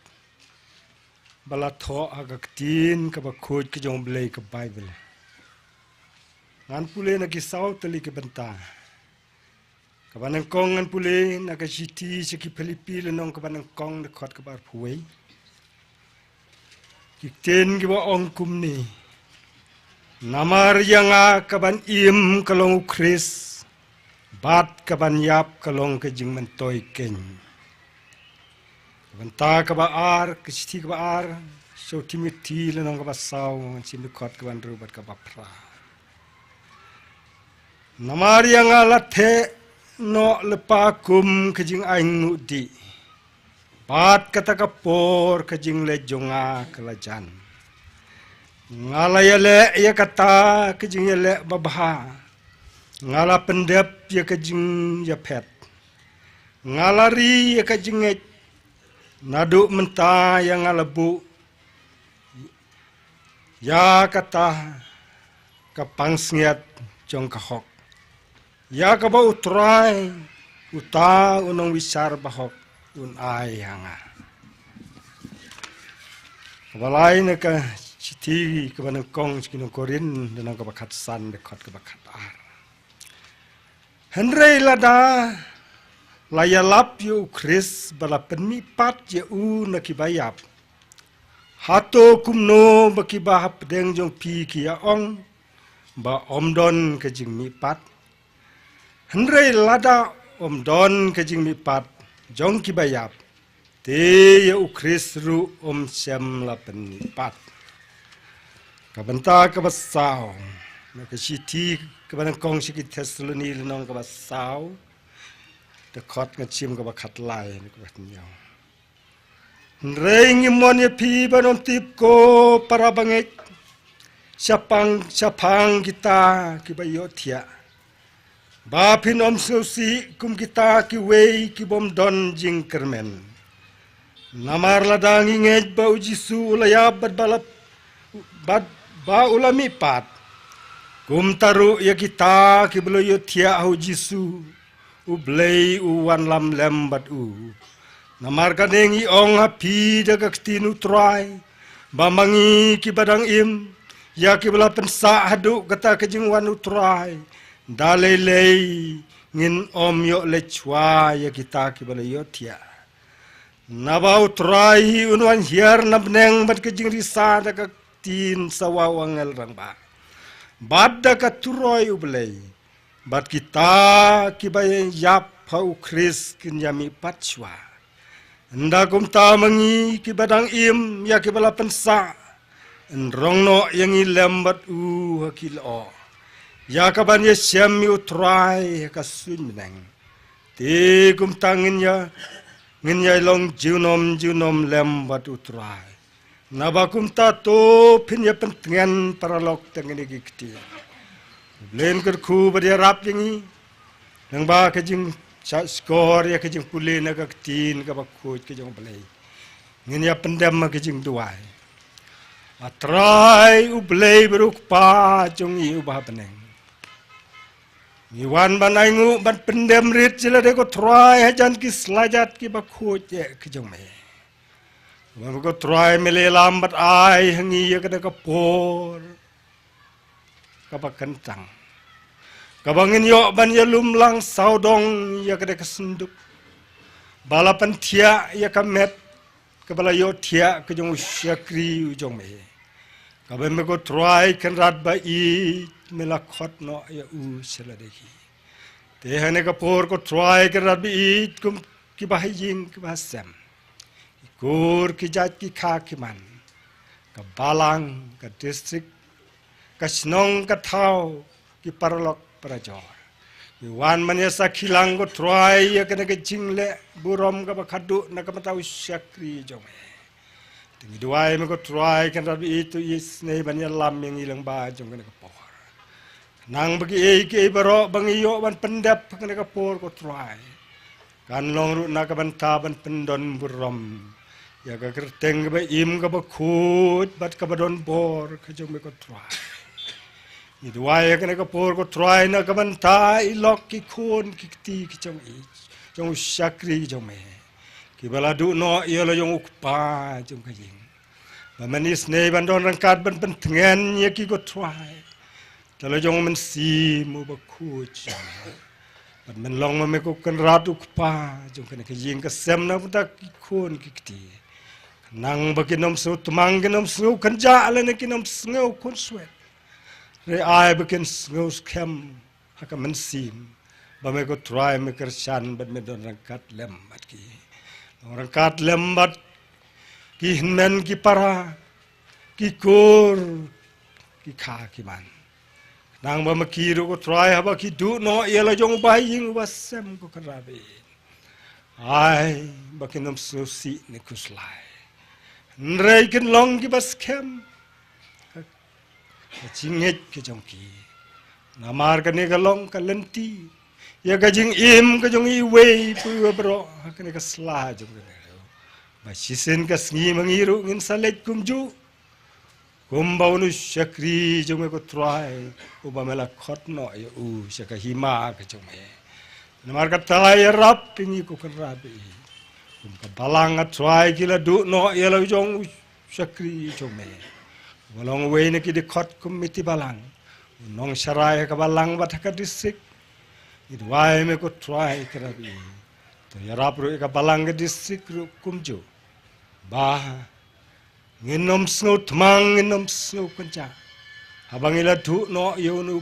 ba la thoh ha ka ktien kaba khuid ka jong U Blei, ka Baibl. Ngan pule na ki saw tylli ki bynta. Kaba nyngkong ngan pule na ka shithi sha ki Philippi lynnong kaba nyngkong, dkhot kaba arphew wei. Ki ktien kiba ong kumne: Namar ïa nga kaban im ka long U Khrist, bad kaban ïap ka long ka jingmyntoi keiñ. Ka bynta kaba ar, ka shithi kaba ar sha u Timothi lynnong kaba saw, ngan shim dkhot kaba hynriew bad kaba phra. Namar ïa nga la theh noh lypa kum ka jingainguh dih, bad kata ka por ka jingleh jong nga ka la jan. Nga la ïaleh ïa kata ka jingïaleh babha, nga la pyndep ïa ka jingïaphet. Nga la ri ïa ka jingngeit, naduh mynta ïa nga la buh ïa kata ka pansngiat jong ka hok, ïa kaba U Trai, uta u nongbishar bahok, un ai ha nga. Kaba lai na ka shithi kaba nyngkong sha ki nong Korinth, lynnong kaba khatsan, dkhot kaba khatar. Hynrei lada la ïalap ïa U Khrist ba la pynmihpat ïa u na kiba ïap, hato kumno ba kiba hapdeng jong phi ki ïa ong ba ym don ka jingmihpat? Hynrei lada ym don ka jingmihpat jong kiba ïap, te ïa U Khrist ruh um shym la pynmihpat. Ka bynta kaba saw na ka shithi kaba nyngkong sha ki Thessaloni, lynnong kaba saw, dkhot ngan shim kaba khatlai na kaba khathynñiew. Hynrei ngi mon ïa phi ban ym tip, ko para bangeit, shaphang, shaphang kita kiba ïohthiah, ba phin ym sngewsih kum kita kiwei ki bym don jingkyrmen. Namar lada ngi ngeit ba U Jisu u la ïap bad ba la, bad ba u la mihpat, kumta ruh ïa kita kiba la ïohthiah ha U Jisu, U Blei u wanlam lem bad u. Namar kane ngi ong ha phi da ka ktien U Trai, ba ma ngi kiba dang im, ïa kiba la pynsah haduh kata ka jingwan U Trai, Da lei lei ngin ym ïoh leit shuwa ïa kita kiba la ïohthiah. Naba U Trai hi un wan hiar na bneng bad ka jingrisa da ka ktien sawa u angel rangbah, bad da ka turoi U Blei. Bad kita kiba ïap ha U Khrist kin ïamih pat shuwa. Ynda kumta ma ngi kiba dang im ïa kiba la pynsah, yn rong noh ïa ngi lem bad u ha ki lyoh, ïa ka ban ïashem ïa U Trai ha ka suiñ bneng. Te kumta ngin ïa, ngin ïa long junom junom lem bad U Trai. Naba kumta to phin ïa pyntngen paralok tang kine ki ktien. U Blei un kyrkhu bad ïarap ïa ngi lyngba ka jingshahshkor ïa ka jingpule na ka ktien kaba khuid ka jong U Blei. Ngin ïa pyndem ha ka jingduwai. A Trai U Blei bad U Kpa jong ngi uba ha bneng, ngi wan ban ainguh ban pyndem rit jyllade ko Trai hajan ki slajat kiba khuid eh ki jong me. Ba me ko Trai me la ïalam bad ai ha ngi ïa kane ka por kaba kyntang, kaba ngin ïoh ban ïalum lang sawdong ïa kane ka synduk ba la pynthiah ïa ka met kaba la ïohthiah ka jong u shakri u jong me, kaba me ko Trai Kynrad ba ïeit me la khot noh ïa u sha lade hi. Te ha kane ka por ko Trai Kynrad ba ïeit, kum kiba ha ïing kiba ha sem, ki kur ki jait ki kha ki man, ka balang, ka district, ka shnong ka thaw, ki paralok parajor, ngi wan ban ïa sakhi lang ko Trai ïa kane ka jingleh burom kaba khadduh na ka bynta u shakri jong me. Te ngi duwai me ko Trai Kynrad ba ïeit, to isynei ban ïalam ïa ngi lyngba jong kane ka por. Nang ba kiei kiei baroh ba ngi ïoh ban pyndep ha kane ka por ko Trai, kan long ruh na ka bynta ban pyndon burom ïa ka kyrteng kaba im kaba khuid bad kaba don bor ka jong me ko Trai. Ngi duwai ha kane ka por ko Trai na ka bynta i lok ki khun ki kti ki jong i, jong u shakri jong me, kiba la duh noh ïa la jong u kpa jong ka ïing. Ba men isynei ban don ryngkat ban pyntngen ïa ki ko Trai da la jong u Mynsiem uba khuid jong me. Bad men long ma me ko Kynrad u kpa jong kane ka ïing ka sem na ka bynta ki khun ki kti. Nang ba kin ym sngew tmang, kin ym sngew kynjah lane kin ym sngew khunswet, hynrei ai ba kin sngew skhem ha ka mynsiem ba me ko Trai me kyrshan bad me don ryngkat lem bad ki. Long ryngkat lem bad ki hynmen ki para, ki kur ki kha ki man. Nang ba ma ki ruh ko Trai haba ki duh noh ïa la jong u bahaïing uba sem ko Kynrad ba ïeit, ai ba kin ym sngewsih ne khuslai, hynrei kin long kiba skhem ha ka jingngeit ka jong ki. Namar kane ka long ka lynti ïa ka jingim ka jong iwei pa iwei baroh ha kane ka sla jong kane ka. Ba shisien ka sngi ma ngi ruh ngin sa leit kumjuh kumba u shakri jong me ko Trai uba me la khot noh ïa u sha ka hima ka jong me. Namar kata ïarap ïa ngi ko Kynrad ba ïeit, kum ka balang ko Trai ki la duh noh ïa la jong u shakri jong me, uba long uwei na ki dkhot committee balang, u nongsharai ha ka balang bad ha ka district. Ngi duwai me ko Trai Kynrad ba ïeit, to ïarap ruh ïa ka balang ka district ruh kumjuh, ba ngin ym sngew tmang, ngin ym sngew kynjah haba ngi la duh noh ïa une u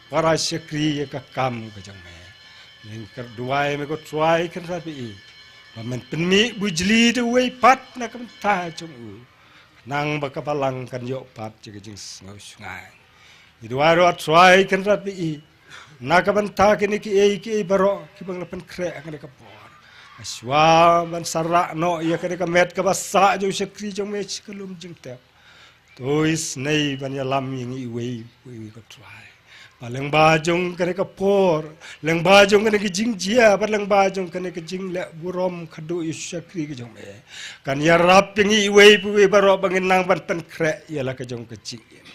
para shakri ïa ka kam ka jong me. Ngi duwai me ko Trai Kynrad ba ïeit, ba men pynmih bujli da uwei pat na ka bynta jong u, nang ba ka balang kan ïoh pat ïa ka jingsngew shngaiñ. Ngi duwai ruh ko Trai Kynrad ba ïeit, na ka bynta kine kiei kiei baroh kiba ngi la pynkhreh ha kane ka por. Shuwa ban sa rah noh ïa kane ka met kaba sah jong u shakri jong me sha ka lum jingtep, to isynei ban ïalam ïa ngi iwei pa iwei ko Trai, ba lyngba jong kane ka por, lyngba jong kane ka jingjia bad lyngba jong kane ka jingleh burom khadduh ïa u shakri ka jong me, kan ïarap ïa ngi iwei pa iwei baroh ba ngin nang ban pynkhreh ïa la ka jong ka jingim.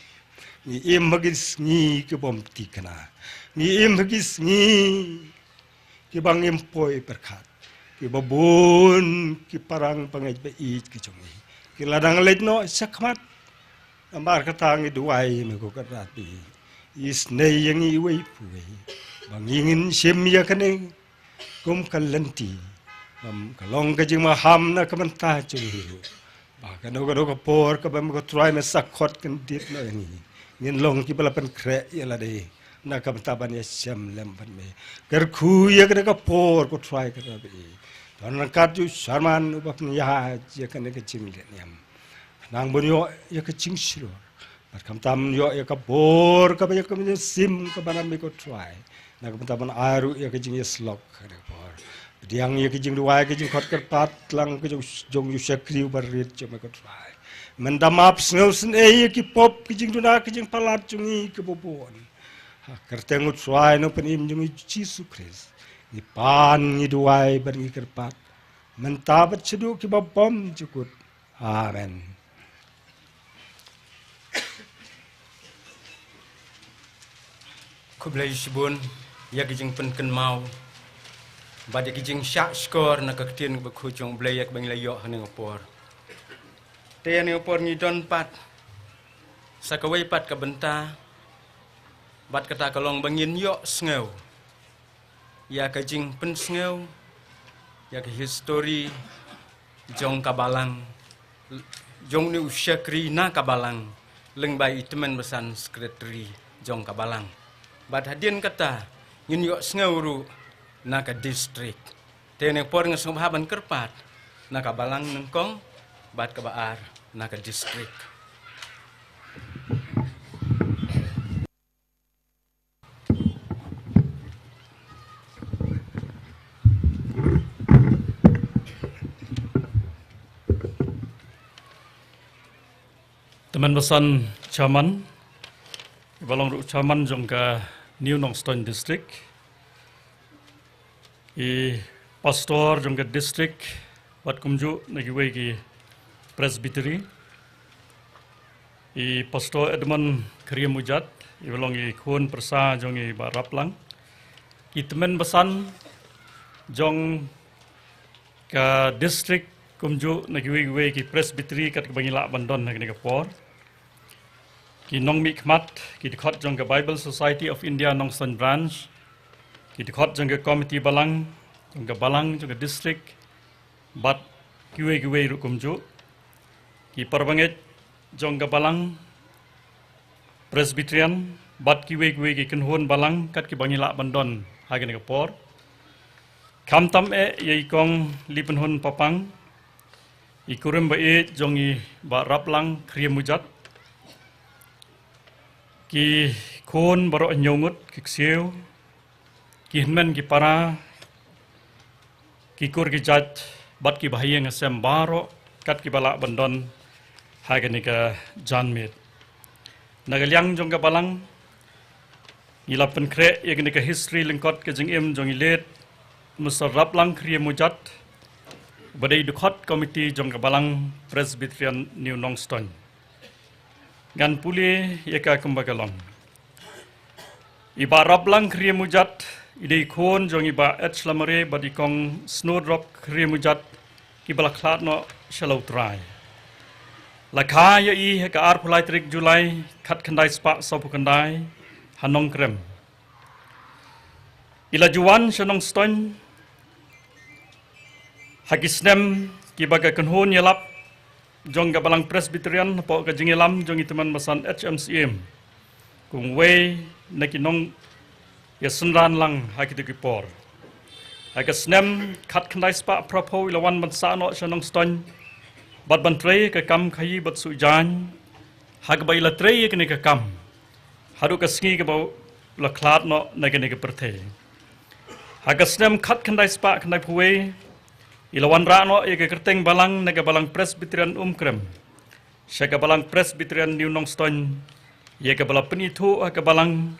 Ngi im ha ki sngi ki bym thikna. Ngi im ha ki sngi kiba ngim poi pyrkhat, kiba bun ki parang bangeit ba ïeit ki jong ngi ki la dang leit noh shakhmat. Namar kata ngi duwai me ko Kynrad ba ïeit, isynei ïa ngi iwei pa iwei ba ngin shim ïa kane kum ka lynti, bad ka long ka jingmaham na ka bynta jong ngi ruh, ba kano kano ka por kaba me ko Trai me sa khot kyndit noh ïa ngi, ngin long kiba la pynkhreh ïa lade na ka bynta ban ïashem lem bad me. Kyrkhu ïa kane ka por ko Trai ka rap i. Don ryngkat ïa u Sharman uba pynïaid ïa kane ka jingleh niam, khnang ban ïoh ïa ka jingshlur, bad khamtam ïoh ïa ka bor kaba ïa ka mynsiem kaba na me ko Trai, na ka bynta ban ai ruh ïa ka jingïasyllok ha kane ka por. Pdiang ïa ka jingduwai, ka jingkhot kyrpad lang ka jong, jong u shakri uba rit jong me ko Trai. Mynta map sngewsynei ïa ki pop, ka jingduna, ka jingpalat jong ngi kaba bun. Ha ka kyrteng u Trai Nongpynim jong ngi Jisu Khrist, ngi pan, ngi duwai bad ngi kyrpad mynta bad shaduh kiba bymjukut. Amen. Khublei shibun ïa ki jingpynkynmaw bad ïa ki jingshah shkor na ka ktien bakhuid jong U Blei ïa kaba ngi la ïoh ha kane ka por. Te ha kane ka por ngi don pat sa kawei pat ka bynta, bad kata ka long ba ngin ïohsngew ïa ka jingpynsngew ïa ka histori jong ka balang, jong une u shakri na ka balang, lyngba i tymmen basan, sekretari jong ka balang. Bad hadien kata ngin ïohsngew ruh na ka distrik. Te ha kane ka por nga sngewbha ban kyrpad na ka balang nyngkong bad kaba ar na ka distrik. Tymmen basan chairman, iba long ruh chairman jong ka New Nongstoiñ District, i pastor jong ka distrik, bad kumjuh na kiwei ki presbytery, i Pastor Edmund Khriamujat, iba long i khun pyrsa jong i Bah Raplang, ki tymmen basan jong ka distrik, kumjuh na kiwei kiwei ki presbytery kat kaba ngi lah ban don ha kane ka por, ki nongmihkhmat, ki dkhot jong ka Bible Society of India Nongstoiñ Branch, ki dkhot jong ka komiti balang, jong ka balang, jong ka distrik, bad kiwei kiwei ruh kumjuh, ki parabangeit jong ka balang Presbyterian, bad kiwei kiwei ki kynhun balang kat kiba ngi lah ban don ha kane ka por. Khamtam eh ïa i kong Lipynhun Papang, i kurim ba ïeit jong i Bah Raplang Khriamujat, ki khun baroh hynñiew ngut, ki ksiew, ki hynmen ki para, ki kur ki jait, bad ki bahaïing hasem baroh kat kiba lah ban don ha kane ka janmiet. Na ka liang jong ka balang, ngi la pynkhreh ïa kane ka history lyngkot ka jingim jong i late Mister Raplang Khriamujat, ba dei dkhot komiti jong ka balang Presbyterian New Nongstoiñ. Ngan pule ïa ka kumba ka long. I Bah Raplang Khriamujat i dei khun jong i Bah H Lamare bad i kong Snowdrop Khriamujat, kiba la khlad noh sha la U Trai. La kha ïa i ha ka arphew lai tarik July, khatkhyndai spah sawphew khyndai, ha Nongkrem. I la ju wan sha Nongstoiñ ha ki snem kiba ka kynhun ïalap jong ka balang Presbyterian hapoh ka jingïalam jong i tymmen basan H M Syiem, kum uwei na ki nongïasynran lang ha kito ki por. Ha ka snem khatkhyndai spah phraphew i la wan ban sah noh sha Nongstoiñ, bad ban trei ka kam khaïi bad suh jaiñ, ha kaba i la trei ïa kane ka kam haduh ka sngi kaba u la khlad noh na kane ka pyrthei. Ha ka snem khatkhyndai spah khyndaiphew wei, i la wanrah noh ïa ka kyrteng balang na ka balang Presbyterian Umkrem sha ka balang Presbyterian New Nongstoiñ, ïa kaba la pynithuh ha ka balang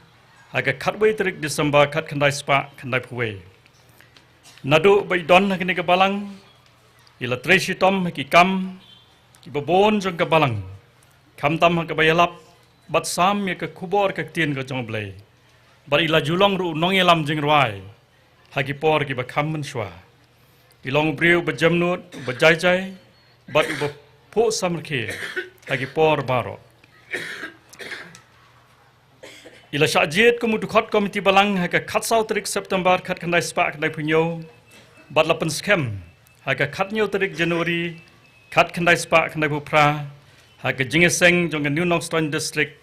ha ka khatwei tarik December khatkhyndai spah khyndaiphew wei. Naduh ba i don ha kane ka balang, i la trei shitom ha ki kam kiba bun jong ka balang, khamtam ha kaba ïalap bad sam ïa ka khubor ka ktien ka jong U Blei. Bad i la ju long ruh u nongïalam jingrwai ha ki por kiba kham mynshuwa. I long u briew uba jemnud, uba jaijai, bad uba phuh samrkhie ha ki por baroh. I la shah jied kum u dkhot komiti balang ha ka khatsaw tarik September khatkhyndai spah khyndaiphew hynñiew bad la pynskhem ha ka khathynñiew tarik January khatkhyndai spah khyndaiphew phra ha ka jingïaseng jong ka New Nongstoiñ District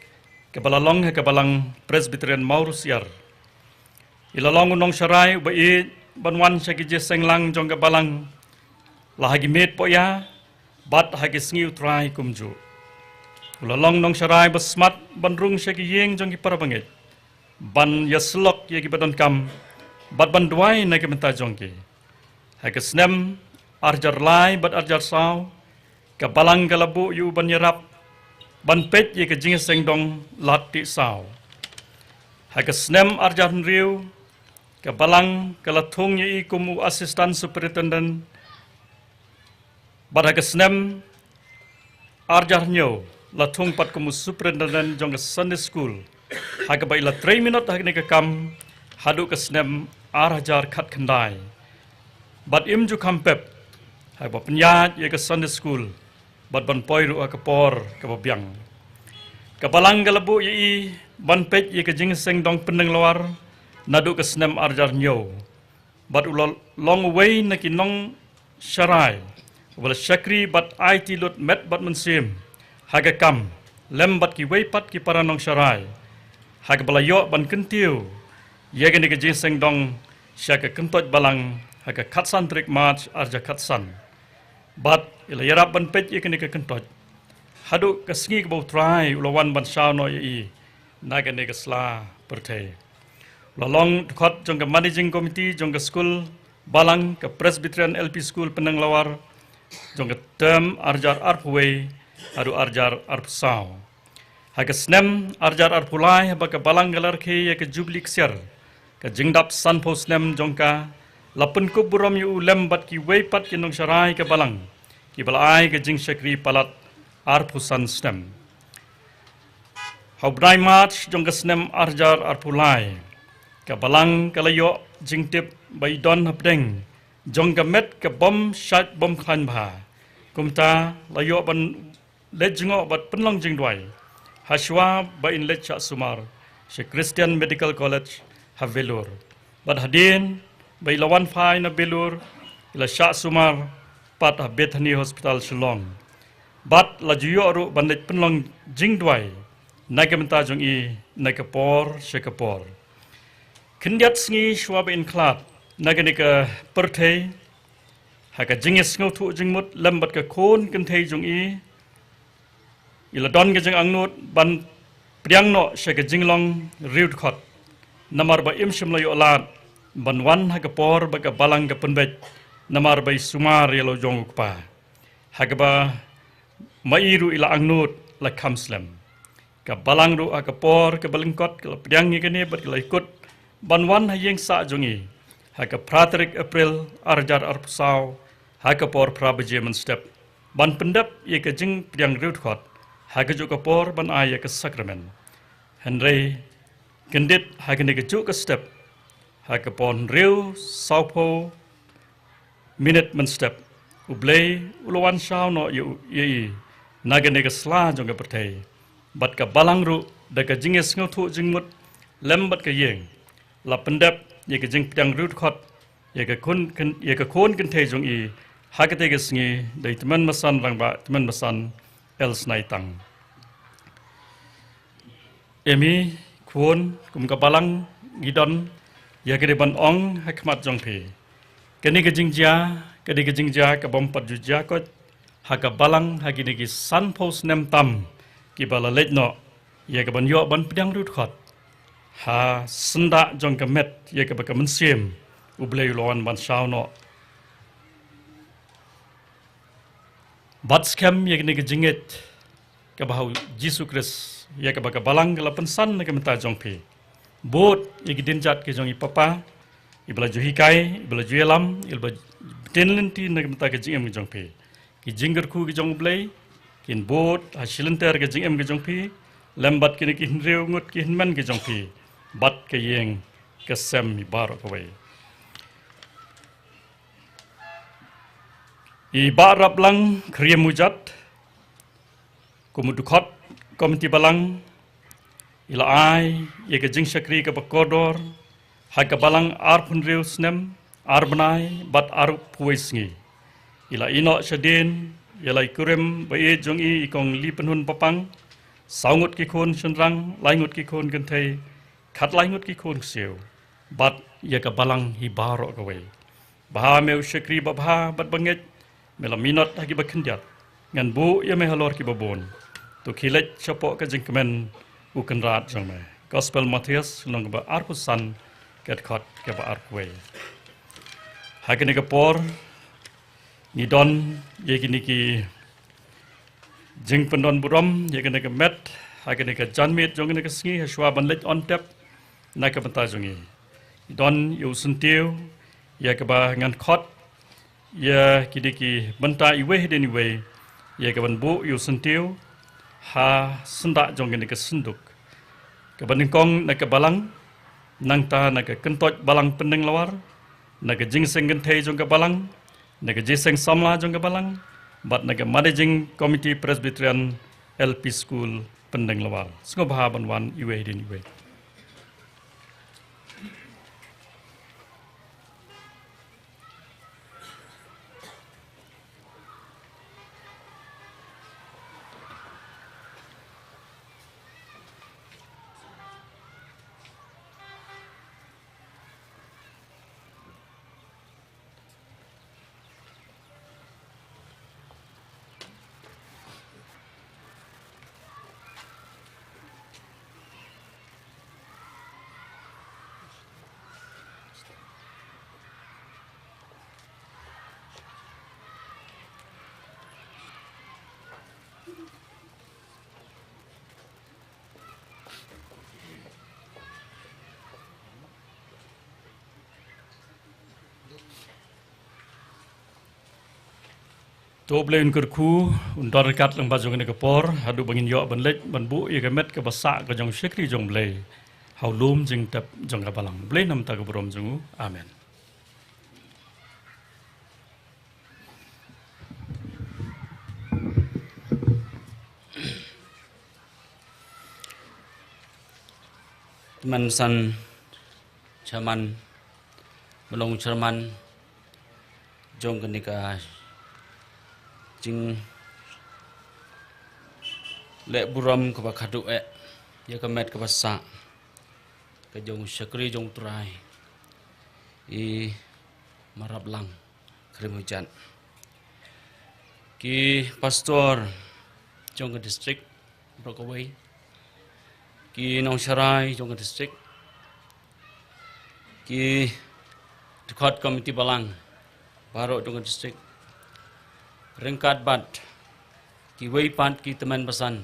kaba la long ha ka Balang Presbyterian Mawrusiar. I la long u nongsharai uba ïeit ban wan sha ki jingïaseng lang jong ka balang la ha ki miet pohïa bad ha ki sngi U Trai kumjuh. U la long nongsharai ba smat ban rung sha ki ïing jong ki parabangeit, ban ïasyllok ïa kiba donkam bad ban duwai na ka bynta jong ki. Ha ka snem ar hajar lai bad ar hajar saw ka balang ka la buh ïa u ban ïarap ban peit ïa ka jingïaseng dong lad tih saw. Ha ka snem ar hajar hynriew ka balang ka la thung ïa i kum u assistant superintendent bad ha ka snem ar hajar hynñiew la thung pat kum u superintendent jong ka Sunday School, ha kaba i la trei minot ha kane ka kam haduh ka snem ar hajar khatkhyndai. Bad im ju kham pep ha kaba pynïaid ïa ka Sunday School bad ban poi ruh ha ka por kaba biang. Ka balang ka la buh ïa i ban peit ïa ka jingïaseng dong Pyndenglawar naduh ka snem ar hajar hynñiew. Bad u la long uwei na ki nongsharai uba la shakri bad aiti lut met bad mynsiem ha ka kam lem bad kiwei pat ki para nongsharai, ha kaba la ïoh ban kyntiew ïa kane ka jingïaseng dong sha ka kyntoit balang ha ka khatsan tarik March ar hajar khatsan. Bad i la ïarap ban peit ïa kane ka kyntoit haduh ka sngi kaba U Trai u la wan ban shaw noh ïa i na kane ka sla pyrthei. U la long dkhot jong ka Managing Committee jong ka skul balang ka Presbyterian L P School Pyndenglawar jong ka term ar hajar arphew wei haduh ar hajar arphew saw. Ha ka snem ar hajar arphew lai haba ka balang ka la rakhe ïa ka jubili ksiar, ka jingdap sanphew snem jong ka, la pynkup burom ïa u lem bad kiwei pat ki nongsharai ka balang kiba la ai ka jingshakri palat arphew san snem. Ha u bnai March jong ka snem ar hajar arphew lai ka balang ka la ïoh jingtip ba i don hapdeng jong ka met ka bym shait bym khlaiñ bha. Kumta la ïoh ban leit jngoh bad pynlong jingduwai ha shuwa ba in leit shah sumar sha Christian Medical College ha Vellore. Bad hadien ba i la wan phai na Vellore i la shah sumar pat ha Bethany Hospital Shillong. Bad la ju ïoh ruh ban leit pynlong jingduwai na ka bynta jong i na ka por sha ka por. Khyndiat sngi shuwa ba in khlad na kane ka pyrthei, ha ka jingïasngewthuh jingmut lem bad ka khun kynthei jong i, i la don ka jingangnud ban pdiang noh sha ka jinglong riewdkhot. Namar ba im shym la ïoh lad ban wan ha ka por ba ka balang ka pynbeit, namar ba i sumar ïa la u jong u kpa. Ha kaba ma i ruh i la angnud la kham slem. Ka balang ruh ha ka por kaba lyngkot ka la pdiang ïa kane bad ka la ïakut ban wan ha ïing sah jong i ha ka phra tarik April ar hajar arphew saw ha ka por phra baje mynstep ban pyndep ïa ka jingpdiang riewdkhot ha kajuh ka por ban ai ïa ka sakramen. Hynrei kyndit ha kane kajuh ka step, ha ka por hynriew sawphew minit mynstep, U Blei u la wan shaw noh ïa u, ïa i na kane ka sla jong ka pyrthei. Bad ka balang ruh da ka jingïasngewthuh jingmut lem bad ka ïing la pyndep ïa ka jingpdiang riewdkhot ïa ka khun kyn-, ïa ka khun kynthei jong i ha katei ka sngi da i Tymmen Basan Rangbah Tymmen Basan L Snaitang. Em i khun, kum ka balang ngi don ïa ka dei ban ong ha khmat jong phi. Kane ka jingjia, kane ka jingjia ka bym pat ju jia koit ha ka balang ha kine ki sanphew snem tam kiba la leit noh ïa ka ban ïoh ban pdiang riewdkhot ha syndah jong ka met ïa kaba ka mynsiem U Blei u la wan ban shaw noh. Bad skhem ïa kane ka jingngeit kaba ha u Jisu Khrist ïa kaba ka balang ka la pynsan na ka bynta jong phi. Bud ïa ki dienjat ki jong i papa iba la ju hikai, iba la ju ïalam, iba la ju btin lynti na ka bynta ka jingim ka jong phi. Ki jingkyrkhu ki jong U Blei kin bud ha shilynter ka jingim ka jong phi lem bad kine ki hynriew ngut ki hynmen ki jong phi bad ka ïing ka sem i baroh kawei. I Bah Raplang Khyriem Mujat kum u dkhot komiti balang, I la ai ïa ka jingshakri kaba kordor ha ka balang arphew hynriew snem, ar bnai bad arphew sngi. I la ïehnoh shadien ïa la i kurim ba ïeit jong i, i Kong Lipynhun Papang, saw ngut ki khun shynrang, lai ngut ki khun kynthei, khatlai ngut ki khun ksiew, bad ïa ka balang hi baroh kawei. Bha me u shakri babha bad bangeit, me la minot ha kiba khyndiat. Ngan buh ïa me halor kiba bun. To khie leit shapoh ka jingkmen u Kynrad jong me. Gospel Mathaios, lynnong kaba arphew san, ka dkhot kaba arphew wei. Ha kane ka por ngi don ïa kine ki jingpyndon burom ïa kane ka met ha kane ka janmiet jong kane ka sngi, ha shuwa ban leit on tep na ka bynta jong ngi, don ïa u syntiew ïa kaba ngan khot ïa kine ki bynta iwei hadien iwei, ïa kaban buh ïa u syntiew ha syndah jong kane ka synduk. Kaba nyngkong na ka balang, nangta na ka kyntoit balang Pyndenglawar, na ka jingseng kynthei jong ka balang, na ka jingïaseng samla jong ka balang, bad na ka Managing Committee Presbyterian L P School Pyndenglawar. Sngewbha ban wan iwei hadien iwei. To Blei un kyrkhu, un don ryngkat lang bad jong kane ka por haduh ba ngin ïoh ban leit ban buh ïa ka met kaba sah ka jong u shakri jong Blei ha u lum jingtep jong ka balang. Blei namar ka burom jong u. Amen. Tymmen san chairman, ba long chairman jong kane ka jingleh burom kaba khadduh eh ïa ka met kaba sah ka jong u shakri jong u Trai, i Maraplang Krimhujan. Ki pastor jong ka district baroh kawei, ki nongsharai jong ka district, ki dkhot komiti balang baroh jong ka district, ryngkat bad kiwei pat ki tymmen basan,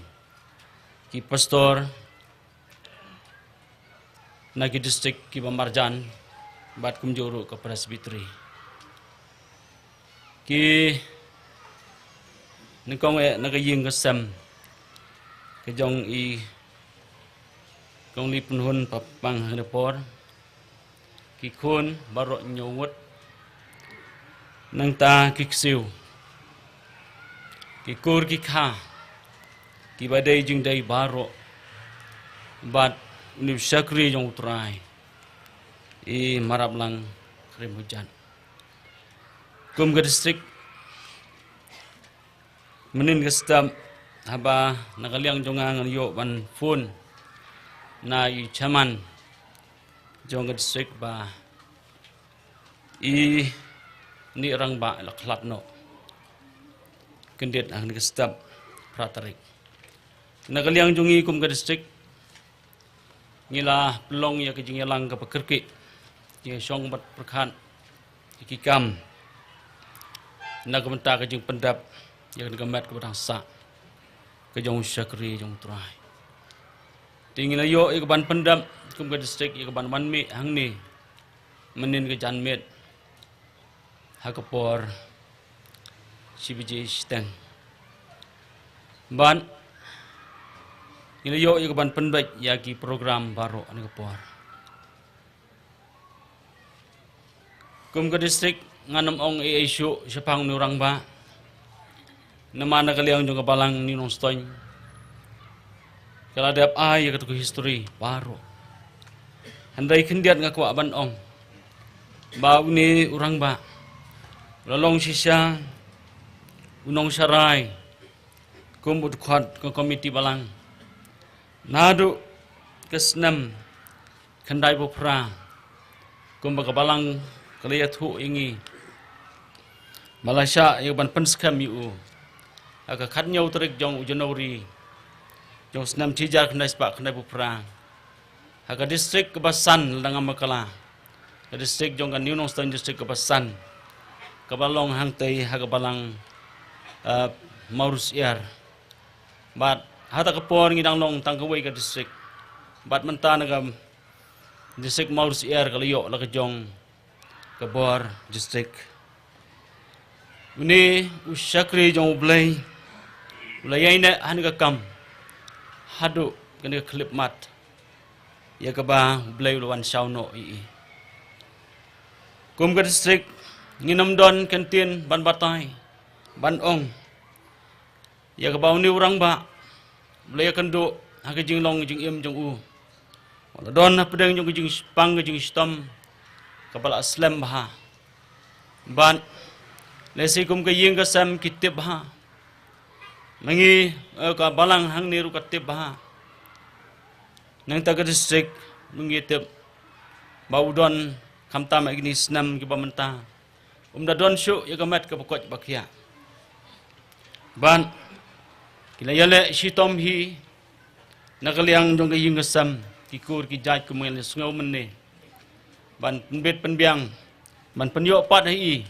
ki pastor na ki district kiba marjan, bad kumjuh ruh ka presbytery. Ki nyngkong eh na ka ïing ka sem ka jong i Kong Lipynhun Papang ha kane ka por, ki khun baroh hynñiew ngut, nangta ki ksiew, ki kur ki kha, kiba dei jingdei baroh, bad une u shakri jong u Trai, i Maraplang Krimhujan. Kum ka district, mynnin ka step, haba na ka liang jong nga ngan ïoh ban phone na i chairman jong ka district ba i Nirangbah la khlad noh, kyndit ha kane ka step phra tarik. Na ka liang jong ngi kum ka district, ngi la pynlong ïa ka jingïalang kaba kyrkieh, jingïashong bad pyrkhat ïa ki kam na ka bynta ka jingpyndep ïa kane ka met kaba dang sah ka jong u shakri jong u Trai. Te ngi la ïoh ïa kaban pyndep kum ka district, ïa kaban wan mih hangne mynnin ka janmiet ha ka por shi baje shiteng. Bad ngi la ïoh ïa kaban pynbeit ïa ki program baroh ha kane ka por. Kum ka district, ngan ym ong ei ei shuh shaphang une u rangbah, namar na ka liang jong ka balang New Nongstoiñ, ka la dep ai ïa katu ka history baroh. Hynrei khyndiat nga kwah ban ong ba une u rangbah u la long shisha u nongsharai kum u dkhot ka komiti balang. Naduh ka snem khyndai phew phra, kumba ka balang ka la ïathuh ïa ngi ba la shah ïa ban pynskhem ïa u ha ka khathynñiew tarik jong u January jong u snem shi hajar khyndai spah khyndai phew phra, ha ka district kaba san lada ngam bakla, ka district jong ka New Nongstoiñ District kaba san, kaba long hangtei ha ka balang, eh, Mawryngkneng. Bad ha kata ka por ngi dang long tang kawei ka district. Bad mynta na ka district Mawryngkneng ka la ïoh la ka jong ka Bor District. Une u shakri jong U Blei u la ïaineh ha kane ka kam haduh kane ka khyllipmat ïa kaba U Blei u la wan shaw noh ïa i. Kum ka district ngin ym don kyntien ban batai ban ong ïa kaba une u rangbah u la ïakynduh ha ka jinglong jingim jong u. U la don hapdeng jong ka jingpang ka jingshitom kaba la slem bha. Bad lehse kum ka ïing ka sem ki tip bha. Ma ngi, eh, ka balang hangne ruh ka tip bha. Nangta ka district ruh ngi tip ba u don khamtam ha kine ki snem kiba mynta um da don shuh ïa ka met kaba koit ba khiah. Bad ki la ïaleh shitom hi na ka liang jong ka ïing ka sem, ki kur ki jait, kumba ngi la sngew mynne, ban pynbit pynbiang, ban pynïoh pat ha i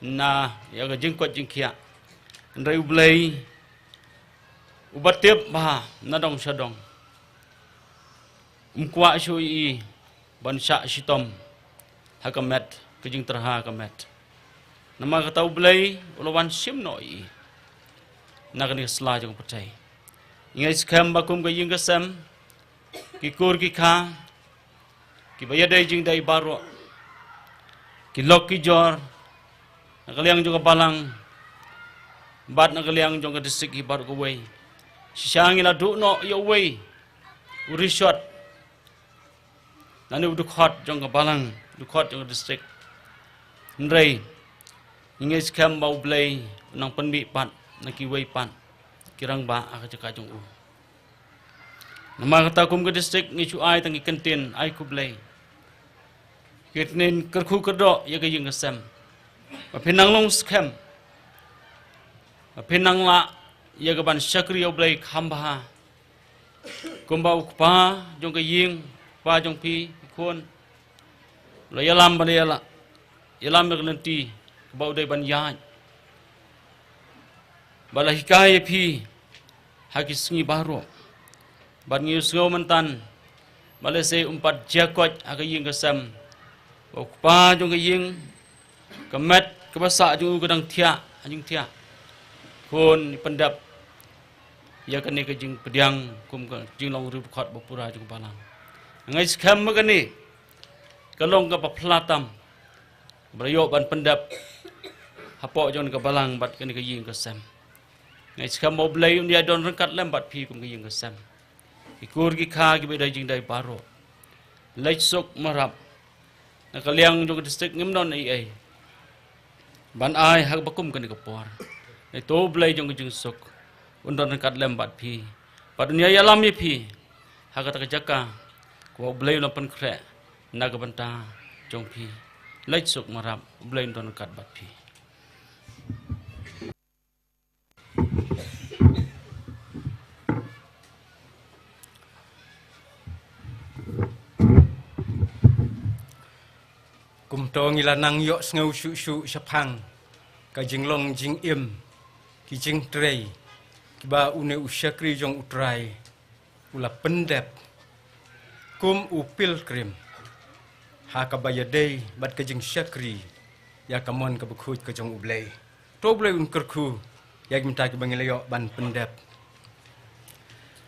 na ïa ka jingkoit jingkhiah. Hynrei U Blei uba tip bha na dong sha dong um kwah shuh ïa i ban shah shitom ha ka met, ka jingtyrha ka met. Namar kata U Blei u la wan shim noh ïa i na kane ka sla jong ka pyrthei. Ngi ngeit skhem ba kum ka ïing ka sem, ki kur ki kha, kiba ïadei jingdei baroh, ki lok ki jor, na ka liang jong ka balang bad na ka liang jong ka district hi baroh kawei, shisha ngi la duh noh ïa uwei u rishot, lane u dkhot jong ka balang, dkhot jong ka district. Hynrei ngi ngeit skhem ba U Blei u nang pynmih pat na kiwei pat ki rangbah ha ka jaka jong u. Namar kata kum ka district ngi shu ai tang ki kyntien ai khublei. Ki kyntien kyrkhu kyrdoh ïa ka ïing ka sem, ba phin nang long skhem, ba phin nang lah ïa ka ban shakri ïa U Blei kham bha. Kumba u kpa jong ka ïing, kpa jong phi, ki khun, u la ïalam, ba la ïala-, ïalam ïa ka lynti kaba u dei ban ïaid, ba la hikai ïa phi ha ki sngi baroh. Bad ngi sngew mynta ba lehse um pat jia koit ha ka ïing ka sem, ba u kpa jong ka ïing, ka met kaba sah jong u ka dang thiah, ha jingthiah. Khun, pyndep ïa kane ka jingpdiang kum ka jinglong riewdkhot ba pura jong ka balang. Nga ngeit skhem ba kane ka long kaba phylla tam, ba la ïoh ban pyndep hapoh jong ka balang bad kane ka ïing ka sem. Nga ngeit skhem ba U Blei un ïa don ryngkat lem bad phi kum ka ïing ka sem, ki kur ki kha, kiba ïadei jingdei baroh. Leit suk marap. Na ka liang jong ka district ngim don ei ei ban ai ha kaba kum kane ka por. Ngi to U Blei jong ka jingsuk un don ryngkat lem bad phi, bad un ïa ïalam ïa phi ha kata ka jaka kaba U Blei u la pynkhreh na ka bynta jong phi. Leit suk marap, U Blei un don ryngkat bad phi. Kumto ngi la nang ïohsngew shuh shuh shaphang ka jinglong jingim, ki jingtrei kiba une u shakri jong U Trai u la pyndep kum u pilgrim ha kaba ïadei bad ka jingshakri ïa ka mon kaba khuid ka jong U Blei. To U Blei un kyrkhu ïa ki bynta kiba ngi la ïoh ban pyndep.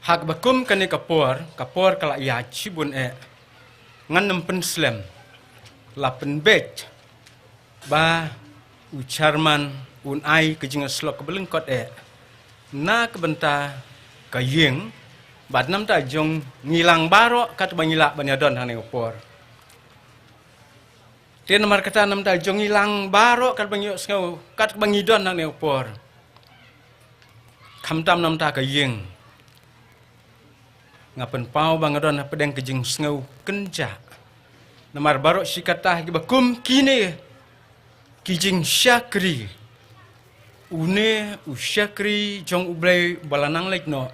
Ha kaba kum kane ka por, ka por ka la ïaid shibun eh, ngan ym pynslem, la pynbeit ba u chairman un ai ka jingïasyllok kaba lyngkot eh na ka bynta ka ïing Bad namar kata jong ngi lang baroh katba ngi lah ban ïadon hangne ka por. Te namar kata namar kata jong ngi lang baroh katba ngi ïohsngew katba ngi don hangne ka por. Khamtam namar kata ka ïing. Nga pynpaw ba nga don hapdeng ka jingsngew kynjah. Namar baroh shi katta kiba kum kine ki jingshakri. Une u shakri jong U Blei ba la nang leit noh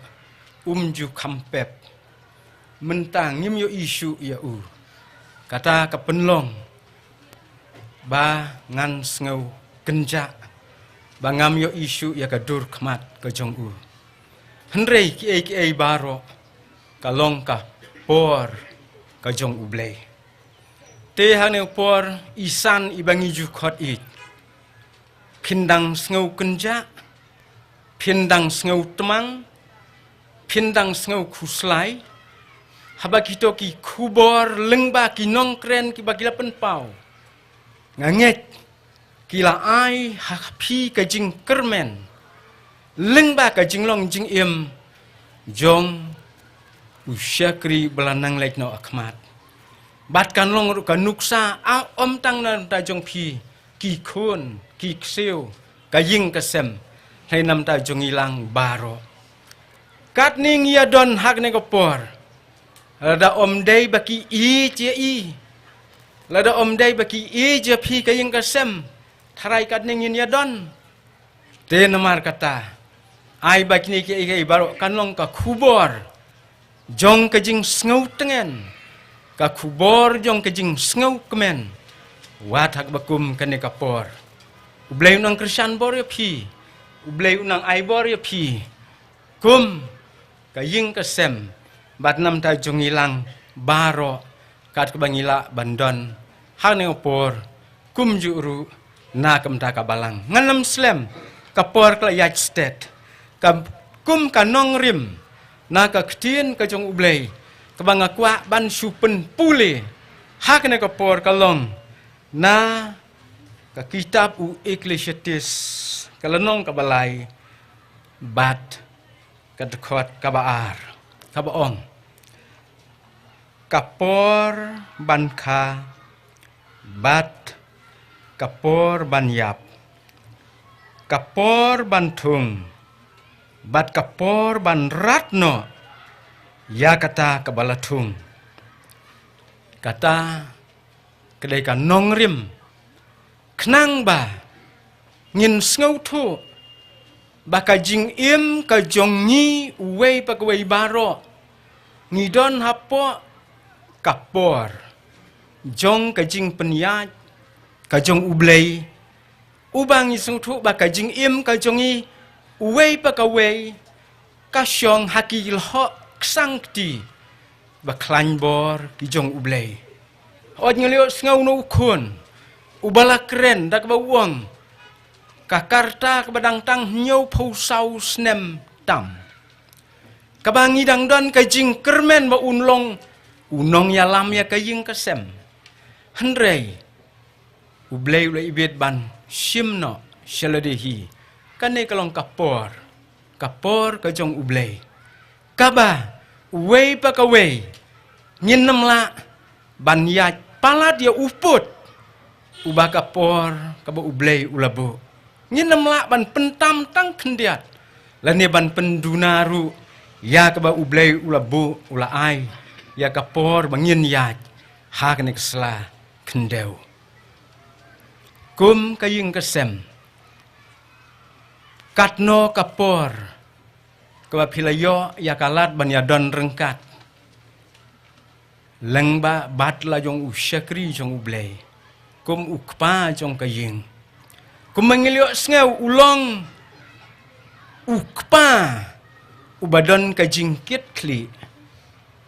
um ju kham pep. Mynta ngim ïohi shuh ïa u. Kata ka pynlong ba ngan sngew kynjah ba ngam ïohi shuh ïa ka dur khmat ka jong u. Hynrei kiei kiei baroh ka long ka por ka jong U Blei. Te hangne ka por i san iba ngi ju khot ïeit. Phin dang sngew kynjah, phin dang sngew tmang, phin dang sngew khuslai. Haba kito ki khubor lyngba ki nongkren kiba ki la pynpaw, nga ngeit ki la ai ha phi ka jingkyrmen lyngba ka jinglong jingim jong u shakri ba la nang leit noh ha khmat. Bad kan long ruh ka nuksa, a, ym tang namar kata jong phi ki khun ki ksiew, ka ïing ka sem, hynrei namar kata jong ngi lang baroh. Katne ngi ïadon hangne ka por. Lada ym dei ba ki ïeit ïa i, lada ym dei ba ki ïeit ïa phi ka ïing ka sem, tharai katne ngin ïadon? Te namar kata, ai ba kine kiei kiei baroh kan long ka khubor jong ka jingsngew tngen, ka khubor jong ka jingsngew kmen. Wat ha kaba kum kane ka por, U Blei u nang kyrshan bor ïa phi, U Blei u nang ai bor ïa phi. Kum ka ïing ka sem, bad namar kata jong ngi lang baroh katba ngi lah ban don hangne ka por, kumjuh ruh na ka bynta ka balang. Ngan ym slem, ka por ka la ïaid stet. Ka, kum ka nongrim na ka ktien ka jong U Blei kaba nga kwah ban shu pynpule ha kane ka por ka long na ka kitab u Ecclesiastes, ka lynnong kaba lai bad ka dkhot kaba ar, kaba ong: Ka por ban kha bad ka por ban ïap, ka por ban thung bad ka por ban rat noh ïa kata kaba la thung. Kata ka dei ka nongrim, khnang ba ngin sngewthuh ba ka jingim ka jong ngi uwei pa kawei baroh, ngi don hapoh ka por jong ka jingpynïaid ka jong U Blei. Uba ngi sngewthuh ba ka jingim ka jong ngi uwei pa kawei ka shong ha ki lyoh ksang kti ba khlaiñ bor ki jong U Blei. Hooid, ngi la ïohsngew na u khun uba la kren da kaba u ong, ka ka rta kaba dang tang hynñiewphew saw snem tam, kaba ngi dang don ka jingkyrmen ba un long u nongïalam ïa ka ïing ka sem. Hynrei U Blei u la ibit ban shim noh sha lade hi. Kane ka long ka por, ka por ka jong U Blei, kaba uwei pa kawei ngin ym lah ban ïaid palat ïa u pud uba ka por kaba U Blei u la buh. Ngin ym lah ban pyntam tang khyndiat lane ban pynduna ruh ïa kaba U Blei u la buh, u la ai ïa ka por ba ngin ïaid ha kane ka sla khyndew. Kum ka ïing ka sem, katno ka por kaba phi la ïoh ïa ka lad ban ïadon ryngkat lyngba bad la jong u shakri jong U Blei kum u kpa jong ka ïing? Kumba ngi la ïohsngew, u long u kpa uba don ka jingkitkhlieh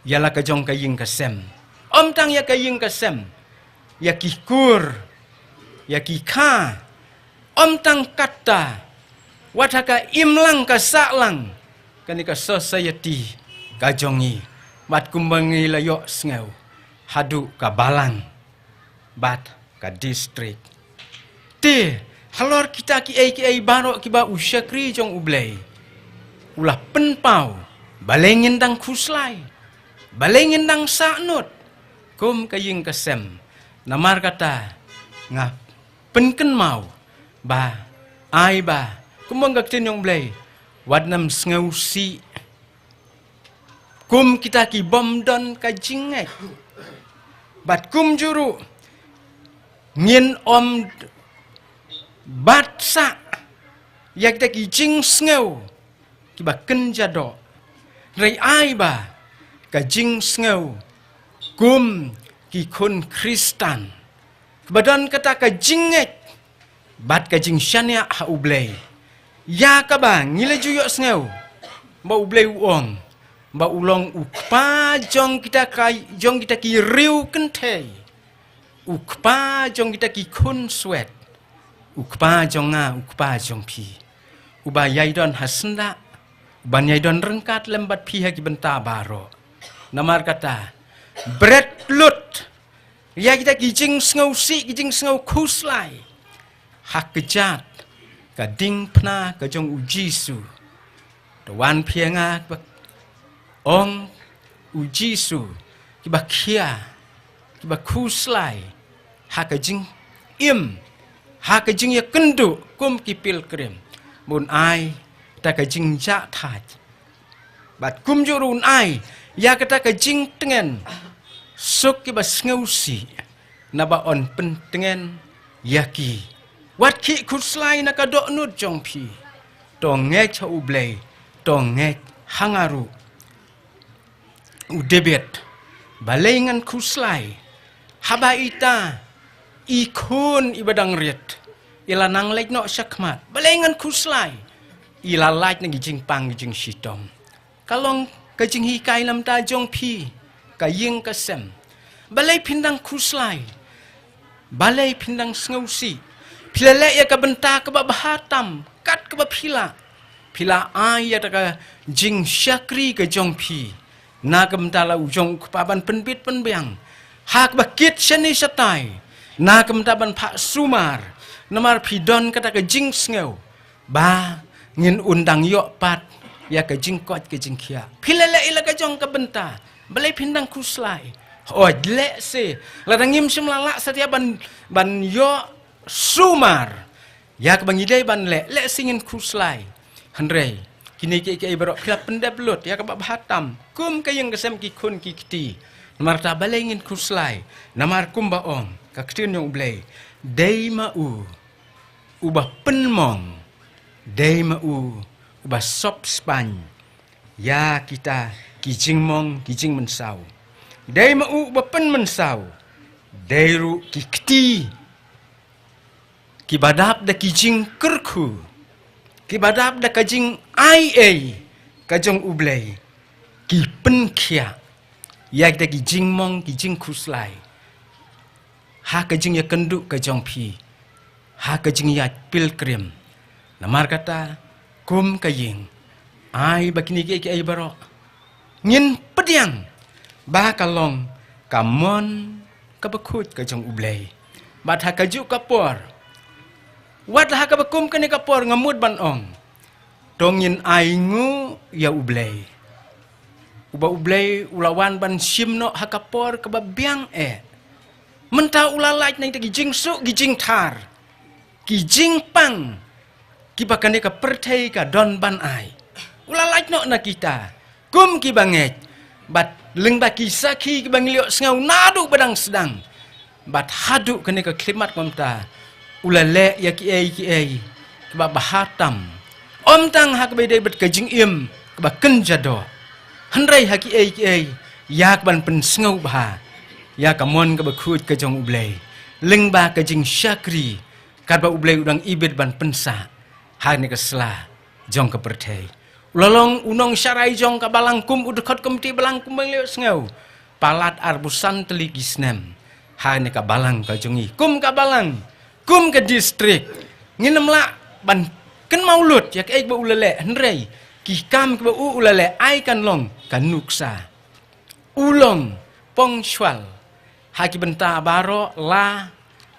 ïa la ka jong ka ïing ka sem. Ym tang ïa ka ïing ka sem, ïa ki kur, ïa ki kha. Ym tang katta, wat ha ka imlang ka sahlang kane ka society ka jong ngi, bad kumba ngi la ïohsngew, haduh ka balang bad ka district. Te halor kita kiei kiei baroh kiba u shakri jong U Blei u la pynpaw Balei ngin dang khuslai? Balei ngin dang sahnud kum ka ïing ka sem? Namar kata nga pynkynmaw ba ai ba kumba ka ktien jong U Blei, wat nym sngewsih kum kita ki bym don ka jingngeit. Bad kumjuh ruh ngin ym bat sah ïa kita ki jingsngew kiba kynja doh. Hynrei ai ba ka jingsngew kum ki khun Khristan kiba don kata ka jingngeit bad ka jingshaniah ha U Blei, ïa kaba ngi la ju ïohsngew ba U Blei u ong ba u long u kpa jong kita ka, jong kita ki riew kynthei, u kpa jong kita ki khun swet, u kpa jong nga, u kpa jong phi, uba ïai don ha syndah, uban ïai don ryngkat lem bad phi ha ki bynta baroh. Namar kata, bret lut ïa kita ki jingsngewsih, ki jingsngew khuslai ha kjat ka diengphna ka jong U Jisu. To wan phi ïa nga, kiba ong U Jisu, kiba khia, kiba khuslai ha ka jingim, ha ka jingïakynduh kum ki pilgrim, ba un ai kata ka jingjahthait. Bad kumjuh ruh un ai ïa kata ka jingtngen suk kiba sngewsih, naba yn pyntngen ïa ki. Wat khih khuslai na ka dohnud jong phi. To ngeit ha U Blei, to ngeit ha nga ruh. U David, balei ngan khuslai haba ita i khun iba dang rit i la nang leit noh shakhmat? Balei ngan khuslai? I la lait na ki jingpang ki jingshitom. Ka long ka jinghikai na ka bynta jong phi, ka ïing ka sem. Balei phin dang khuslai? Balei phin dang sngewsih? Phi la leh ïa ka bynta kaba bha tam, kat kaba phi lah. Phi la ai ïa kata ka jingshakri ka jong phi na ka bynta la u jong u kpa ban pynbit pynbiang ha kaba kit shane shatai, na ka bynta ban phah sumar. Namar phi don kata ka jingsngew ba ngin ym dang ïoh pat ïa ka jingkoit ka jingkhiah. Phi la leh ïa la ka jong ka bynta, balei phin dang khuslai? Hooid, lehse lada ngim shym la lah satia ban, ban ïoh sumar ïa kaba ngi dei ban leh, lehse ngin khuslai. Hynrei kine kiei kiei baroh phi la pyndep lut ïa kaba bha tam, kum ka ïing ka sem, ki khun ki kti. Namar kata balei ngin khuslai? Namar kumba ong ka ktien jong U Blei, dei ma u uba pynmong, dei ma u uba sop spaiñ ïa kita ki jingmong ki jingmynsaw. Dei ma u uba pynmynsaw, dei ruh ki kti kiba dap da ki jingkyrkhu, kiba dap da ka jingai ei ka jong U Blei, ki pynkhiah ïa kita ki jingmong ki jingkhuslai ha ka jingïakynduh ka jong phi, ha ka jingïaid pilgrim. Namar kata, kum ka ïing, ai ba kine kiei kiei baroh ngin pdiang ba ka long ka mon kaba khuid ka jong U Blei. Bad ha kajuh ka por, wat ha kaba kum kane ka por, nga mut ban ong, to ngin ainguh ïa U Blei, uba U Blei u la wan ban shim noh ha ka por kaba biang eh. Mynta u la lait na kita ki jingsuk, ki jingthar, ki jingpang kiba kane ka pyrthei ka don ban ai. U la lait noh na kita kum kiba ngeit, bad lyngba ki sakhi kiba ngi la ïohsngew naduh ba dang sdang bad haduh kane ka khyllipmat mynta, u la leh ïa kiei kiei kiba bha tam. Ym tang ha kaba ïadei bad ka jingim kaba kynja doh, hynrei ha kiei kiei ïa kaban pynsngewbha ïa ka mon kaba khuid ka jong U Blei, lyngba ka jingshakri katba U Blei u dang ibit ban pynsah ha kane ka sla jong ka pyrthei. U la long u nongsharai jong ka balang, kum u dkhot komiti balang, kum ba ngi la ïohsngew, palat arphew san tylli ki snem ha kane ka balang ka jong ngi. Kum ka balang, kum ka distrik, ngin ym lah ban kynmaw lut ïa kaei kaba u la leh, hynrei ki kam kiba u, u la leh, ai kan long ka nuksa. U long punctual ha ki bynta baroh, la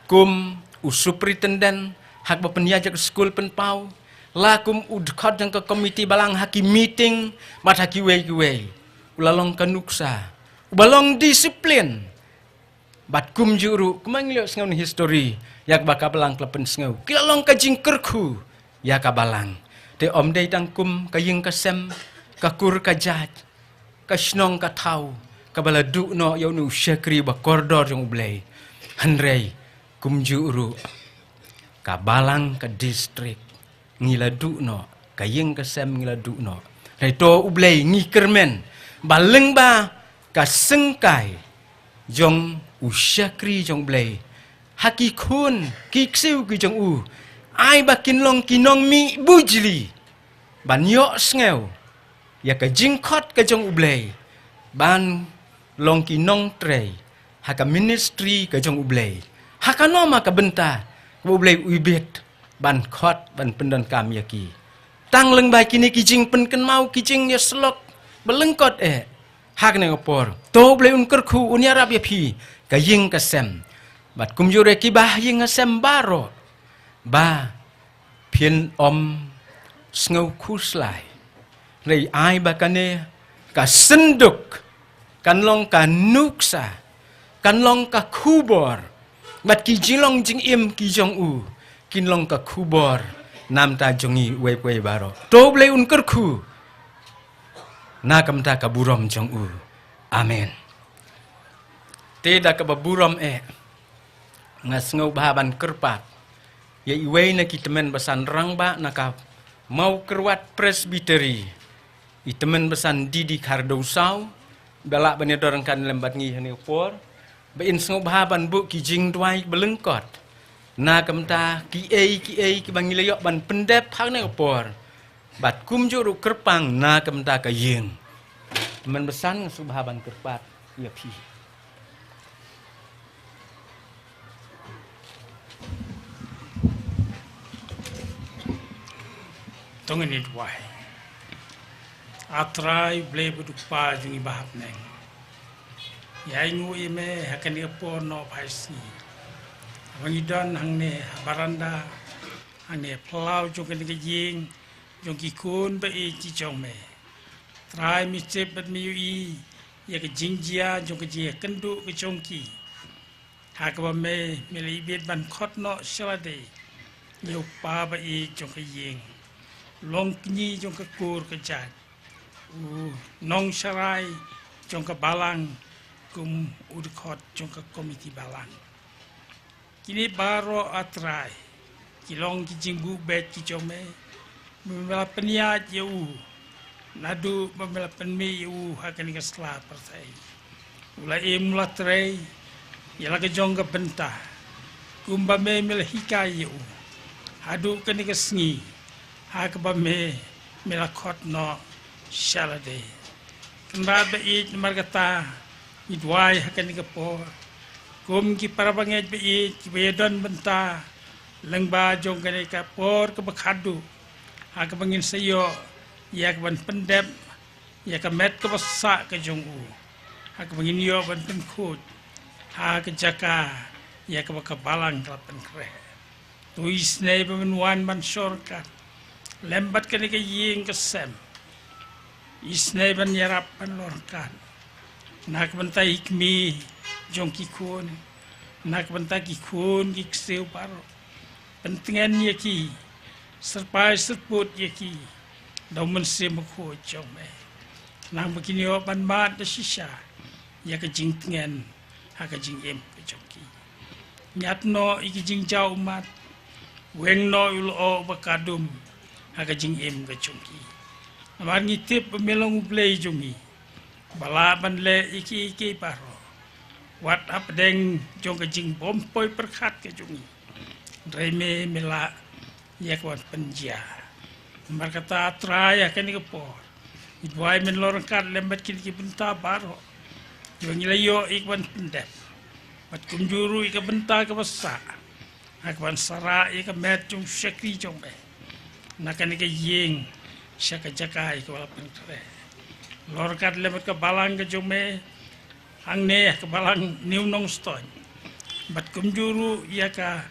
kum u superintendent ha kaba pynïaid ïa ka skul Pynpaw, la kum u dkhot jong ka komiti balang ha ki meeting, bad ha kiwei kiwei. U la long ka nuksa uba long disiplin. Bad kumjuh ruh, kumba ngi la ïohsngew na histori, ïa kaba ka balang ka la pynsngew, ki la long ka jingkyrkhu ïa ka balang. Te ym dei tang kum ka ïing ka sem, ka kur ka jait, ka shnong ka thaw, kaba la duh noh ïa une u shakri ba kordor jong U Blei. Hynrei kumjuh ruh, ka balang, ka distrik, ngi la duh noh, ka ïing ka sem ngi la duh noh. Hynrei to U Blei ngi kyrmen ba lyngba ka syngkai jong u shakri jong U Blei, ha ki khun ki ksiew ki jong u, ai ba kin long ki nongmih bujli ban ïohsngew ïa ka jingkhot ka jong U Blei, ban long ki nongtrei ha ka ministry ka jong U Blei, ha kano ma ka bynta kaba U Blei u ibit ban khot, ban pyndonkam ïa ki. Tang lyngba kine ki jingpynkynmaw, ki jingïasyllok ba lyngkot eh, ha kane ka por, to U Blei un kyrkhu, un ïarap ïa phi, ka ïing ka sem. Bad kumjuh ruh ïa kiba ha ïing ha sem baroh, ba phin ym sngew khuslai. Hynrei ai ba kane ka synduk kan long ka nuksa, kan long ka khubor, bad ki jinglong jingim ki jong u kin long ka khubor na bynta jong ngi uwei pa uwei baroh. To U Blei un kyrkhu na ka bynta ka burom jong u. Amen. Te da kaba burom eh, nga sngewbha ban kyrpad ïa iwei na ki tymmen basan rangbah na ka Mawkyrwat Presbytery, i tymmen basan D D Khardewsaw, ba lah ban ïadon ryngkat lem bad ngi ha kane ka por, ba in sngewbha ban buh ki jingduwai ba lyngkot na ka bynta kiei kiei kiba ngi la ïoh ban pyndep ha kane ka por. Bad kumjuh ruh kyrpang na ka bynta ka ïing. Tymmen basan, nga sngewbha ban kyrpad ïa phi. To ngin ïa duwai. A Trai Blei bad U Kpa jong ngi ba ha bneng, ïa ngi ïa me ha kane ka por noh phai sngi, ba ngi don hangne ha baranda, hangne ha phyllaw jong kane ka ïing jong ki khun ba ïeit ki jong me. Trai, me tip bad me ïohi ïa ka jingjia jong ka jingïakynduh ka jong ki, ha kaba me, me la ibit ban khot noh sha lade ïa u kpa ba ïeit jong ka ïing, u longkñi jong ka kur ka jait, u nongsharai jong ka balang, kum u dkhot jong ka komiti balang. Kine baroh, A Trai, ki long ki jingbuh beit ki jong me. Me la pynïaid ïa u naduh ba me la pynmih ïa u ha kane ka sla pyrthei. U la im, u la trei ïa la ka jong ka bynta, kumba me, me la hikai ïa u, haduh kane ka sngi ha kaba me, me la khot noh sha lade. Kynrad ba ïeit, namar kata ngi duwai ha kane ka por, kum ki para bangeit ba ïeit kiba ïadon bynta lyngba jong kane ka por kaba khadduh, ha kaba ngin sa ïoh ïa ka ban pyndep ïa ka met kaba sah ka jong u, ha kaba ngin ïoh ban pynkhuid ha ka jaka ïa kaba ka balang ka la pynkhreh. To isynei ba men wan ban shong ryngkat lem bad kane ka ïing ka sem. Isynei ban ïarap ban long ryngkat na ka bynta i kmie jong ki khun, na ka bynta ki khun ki ksiew baroh. Pyntngen ïa ki, syrpai syrpud ïa ki da u Mynsiem Bakhuid jong me, khnang ba kin ïoh ban mad da shisha ïa ka jingtngen ha ka jingim ka jong ki. Ñiad noh ïa ki jingjaw ummat, weng noh ïa u lyoh ba kordor ha ka jingim ka jong ki. Namar ngi tip ba me long U Blei jong ngi, ba lah ban leh ïa kiei kiei baroh, wat hapdeng jong ka jingbym poi pyrkhat ka jong ngi, hynrei me, me lah ïa ka ban pynjia. Namar kata, Trai, ha kane ka por ngi duwai men long ryngkat lem bad kine ki bynta baroh, ïa ngi la ïoh ïa ka ban pyndep, bad kumjuh ruh ïa ka bynta kaba sah, ha ka ban sarah ïa ka met jong u shakri jong me na kane ka ïing sha ka jaka ïa kaba la pynkhreh. Long ryngkat lem bad ka balang ka jong me hangne ha ka balang New Nongstoiñ, bad kumjuh ruh ïa ka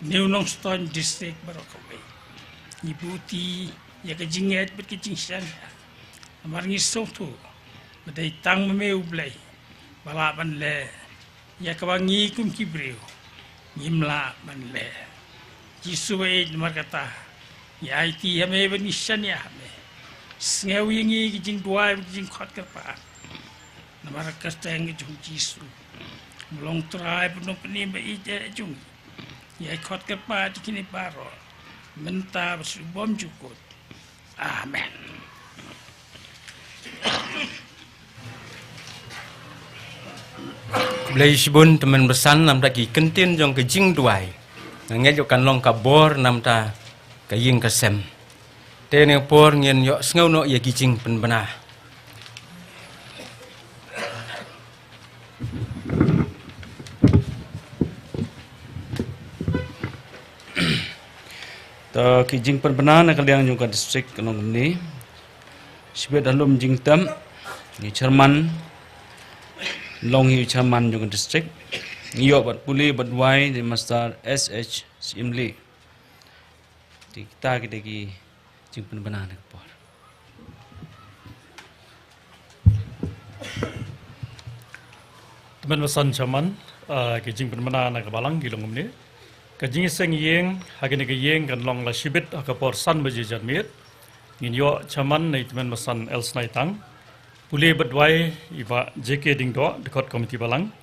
New Nongstoiñ District baroh kawei. Ngi buti ïa ka jingngeit bad ka jingshaniah. Namar ngi sngewthuh ba dei tang ma me U Blei ba lah ban leh ïa kaba ngi kum ki briew ngim lah ban leh. Jisu baieit, namar kata ngi aiti ha me bad ngi shaniah ha me. Sngew ïa ngi ki jingduwai bad ki jingkhot kyrpad. Namar ka kyrteng ka jong Jisu, U Trai bad U Nongpynim baieit jong ngi, ïai khot kyrpad ïa kine baroh mynta bad sha u bymjukut. Amen. Khublei shibun tymmen basan namar ki kyntien jong ka jingduwai. Nga ngeit kan long ka bor namar ka ïing ka sem. Te ha kane ka por ngin ïohsngew noh ïa ki jingpynbna. To ki jingpynbna na ka liang jong ka district ka long kumne. Shibit ha lum jingtem, ngi chairman, long hi chairman jong ka district. Ngi ïoh bad pule bad wai da i Master S H Syiemlieh. Te kita ki dei ki jingpynbna na ka por. Tymmen basan chairman, ah, ki jingpynbna na ka balang ki long kumne. Ka jingïaseng ïing ha kane ka ïing kan long la shibit ha ka por san baje janmiet. Ngin ïoh chairman na i tymmen basan L Sniang Tang, pule bad wai i Bah J K Diengdoh, dkhot komiti balang.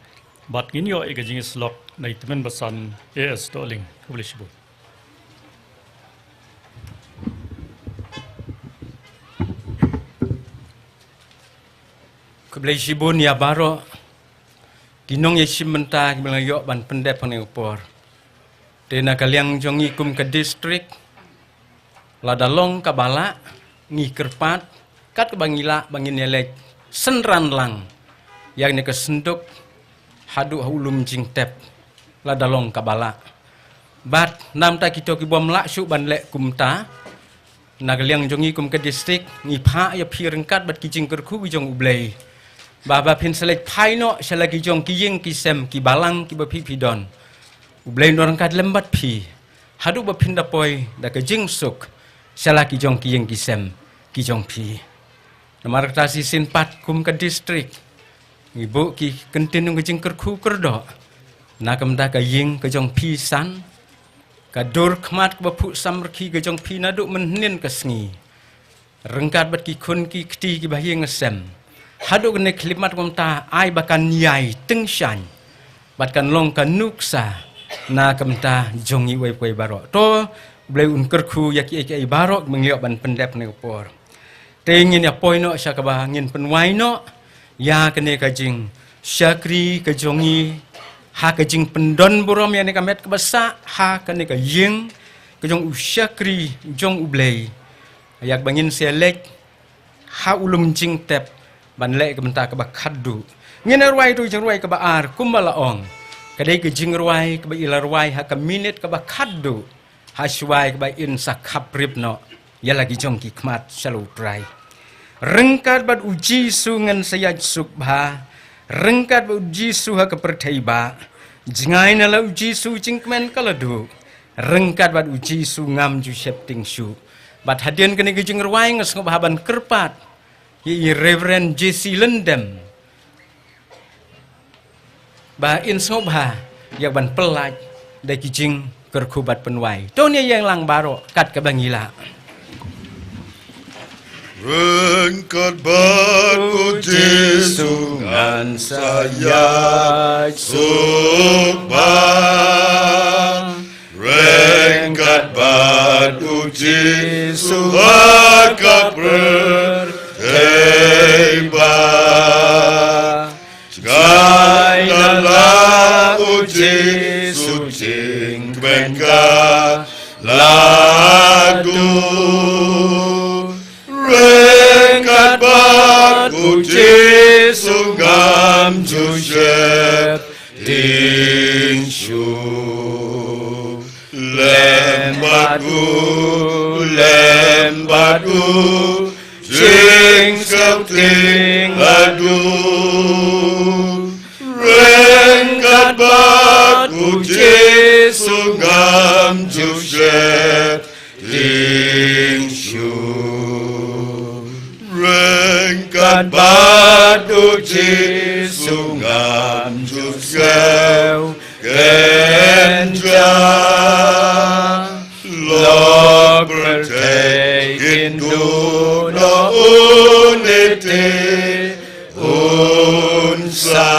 Bad ngin ïoh ïa ka jingïasyllok na i tymmen basan A S Dohling. Khublei shibun. Khublei shibun ïa baroh ki nongïashim bynta kiba la ïoh ban pyndep ha kane ka por. Te na ka liang jong ngi kum ka district, lada long kaba lah, ngi kyrpad kat kaba ngi lah ba ngin ïaleit synran lang ïa kane ka synduk haduh ha u lum jingtep, lada long kaba lah. Bad namar kito ki bym lah shuh ban leh kumta, na ka liang jong ngi kum ka district, ngi phah ïa phi ryngkat bad ki jingkyrkhu ki jong U Blei, ba, ba phin sa leit phai noh sha la ki jong ki ïing ki sem ki balang kiba phi phi don. U Blei un ryngkat lem bad phi haduh ba phin da poi da ka jingsuk sha la ki jong ki ïing ki sem ki jong phi. Namar kata shisien pat kum ka district, ngi buh ki kyntien jong ka jingkyrkhu kyrdoh na ka bynta ka ïing ka jong phi san, ka dur khmat kaba phuh samrkhie ka jong phi naduh mynhynnin ka sngi, ryngkat bad ki khun ki kti kiba ha ïing ha sem, haduh kane ka khyllipmat kumta, ai ba kan ïai tyngshaiñ bad kan long ka nuksa na ka bynta jong ngi uwei pa uwei baroh. To, U Blei un kyrkhu ïa kiei kiei baroh ba ngi ïoh ban pyndep ha kane ka por. Te ngin ïa poi noh sha kaba ngin pynwai noh ïa kane ka jingshakri ka jong ngi ha ka jingpyndon burom ïa kane ka met kaba sah ha kane ka ïing ka jong u shakri jong U Blei, ïa kaba ngin sa leit ha u lum jingtep ban leh ka bynta kaba khatduh. Ngin ïa rwai ïa ka jingrwai kaba ar kumba la ong. Ka dei ka jingrwai kaba i la rwai ha ka minit kaba khatduh, ha shuwa kaba in sa khapbrip noh ïa la ki jong ki khmat sha la U Trai. Ryngkat bad U Jisu ngan sa ïaid suk bha, ryngkat bad U Jisu ha ka pyrthei bah, jngai na la U Jisu jingkmen ka la duh, ryngkat bad U Jisu ngam ju sheptieng shuh. Bad hadien kane ka jingrwai nga sngewbha ban kyrpad ïa i Reverend J C Lyndem ba in sngewbha ïa ban pyllait da ki jingkyrkhu bad pynwai. To ngin ïeng lang baroh kat kaba ngi lah. Ryngkat bad U Jisu ngan sa ïaid suk bha. Ryngkat bad U Jisu ha ka pyrthei bah. Jngai na la U Jisu jingkmen ka la duh. Ryngkat bad U Jisu ngam ju sheptieng shuh. Lem bad u, lem bad u, jingsheptieng haduh. Ryngkat bad U Jisu ngam ju sheptieng Bad u Jisu ngam ju sngewkynja. Lok pyrthei kin duh noh une te un sa.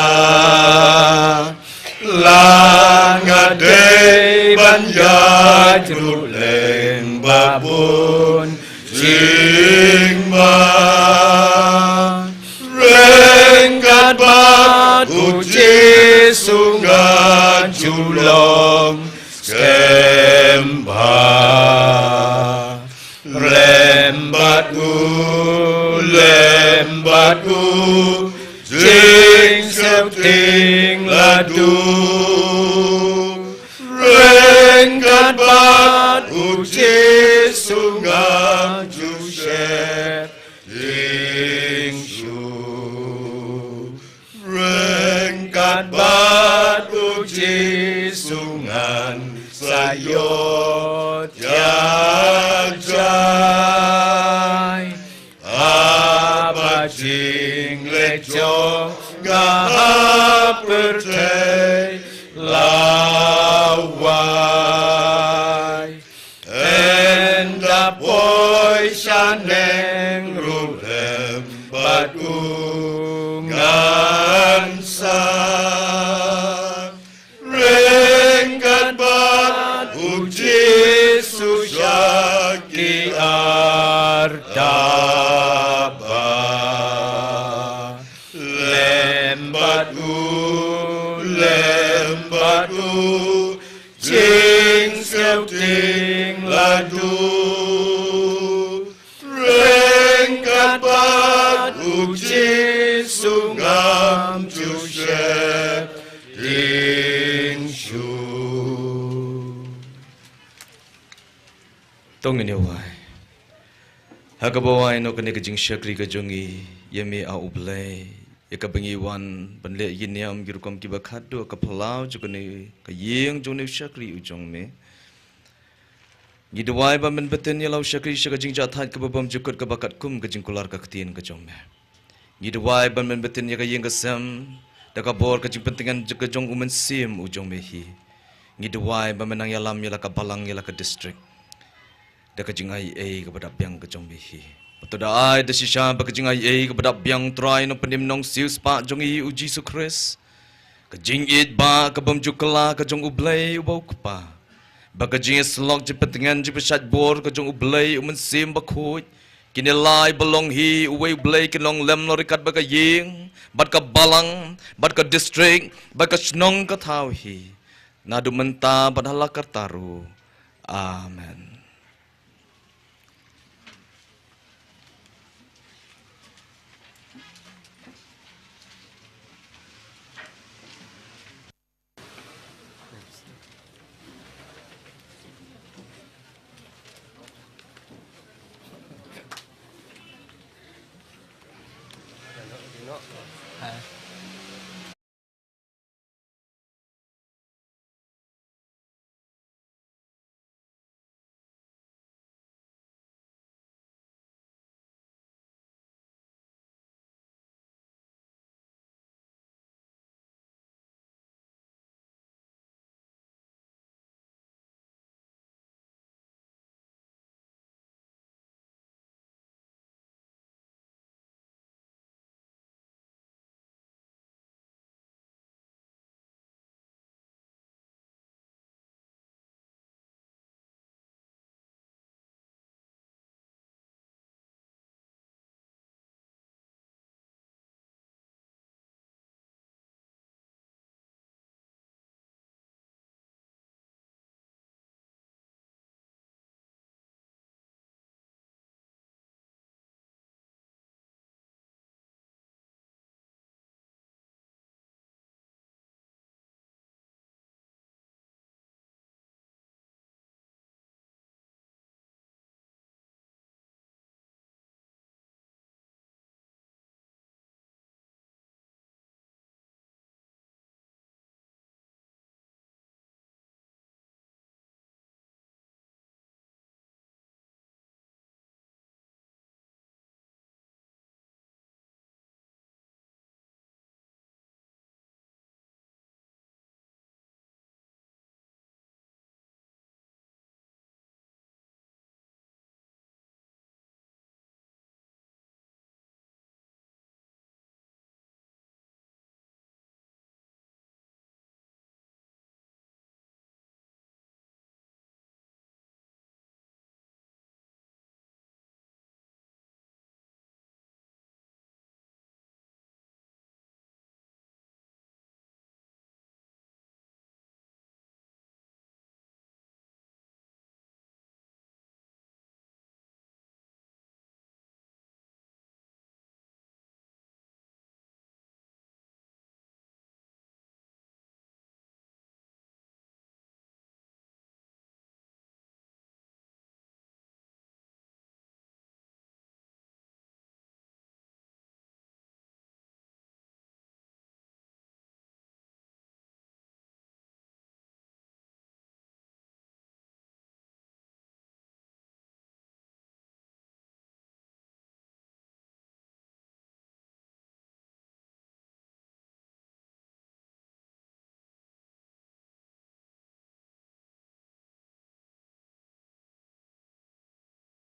La nga dei ban ïaid ruh lem bad bun jingma. Ryngkat bad u Jisu nga ju long skhem bha. Lem bad u, lem bad u, jingsheptieng la duh. Ryngkat bad u Jisu nga ju sheptieng shuh. Ryngkat bad u Jisu ngan sa ïoh ïa jai. Haba jingleh jong nga ha pyrthei la wai. Ynda poi shaneng ruh lem bad u ngan sa. Ryngkat bad u Jisu sha ki artaba. Lem bad u, lem bad u, jingsheptieng la duh. Ryngkat bad u Jisu ngam ju sheptieng shuh. To ngin ïa wai. Ha kaba wai noh kane ka jingshakri ka jong ngi ïa me, A U Blei, ïa kaba ngi wan ban leh ïa ki niam ki rukom kiba khadduh ha ka phyllaw jong kane ka ïing jong une u shakri u jong me. Ngi duwai ban pynbteng ïa la u shakri sha ka jingjahthait kaba bymjukut kaba katkum ka jingkular ka ktien ka jong me. Ngi duwai ban pynbteng ïa ka ïing ka sem da ka bor ka jingpyntngen ka jong u Mynsiem u jong me hi. Ngi duwai ban nang ïalam ïa la ka balang, ïa la ka district da ka jingaiei kaba dap biang ka jong me hi. Bad to da ai da shisha ba ka jingaiei kaba dap biang, Trai Nongpynim Nongsiew Spah jong ngi u Jisu Khrist, ka jingïeit ba ka bym ju kylla ka jong U Blei uba u Kpa, ba ka jingïasyllok jingpyntngen jingpynshaitbor ka jong U Blei U Mynsiem Bakhuid, kine lai ba long hi uwei U Blei kin long lem noh ryngkat bad ka ïing, bad ka balang, bad ka district, bad ka shnong ka thaw hi, naduh mynta bad hala karta ruh. Amen.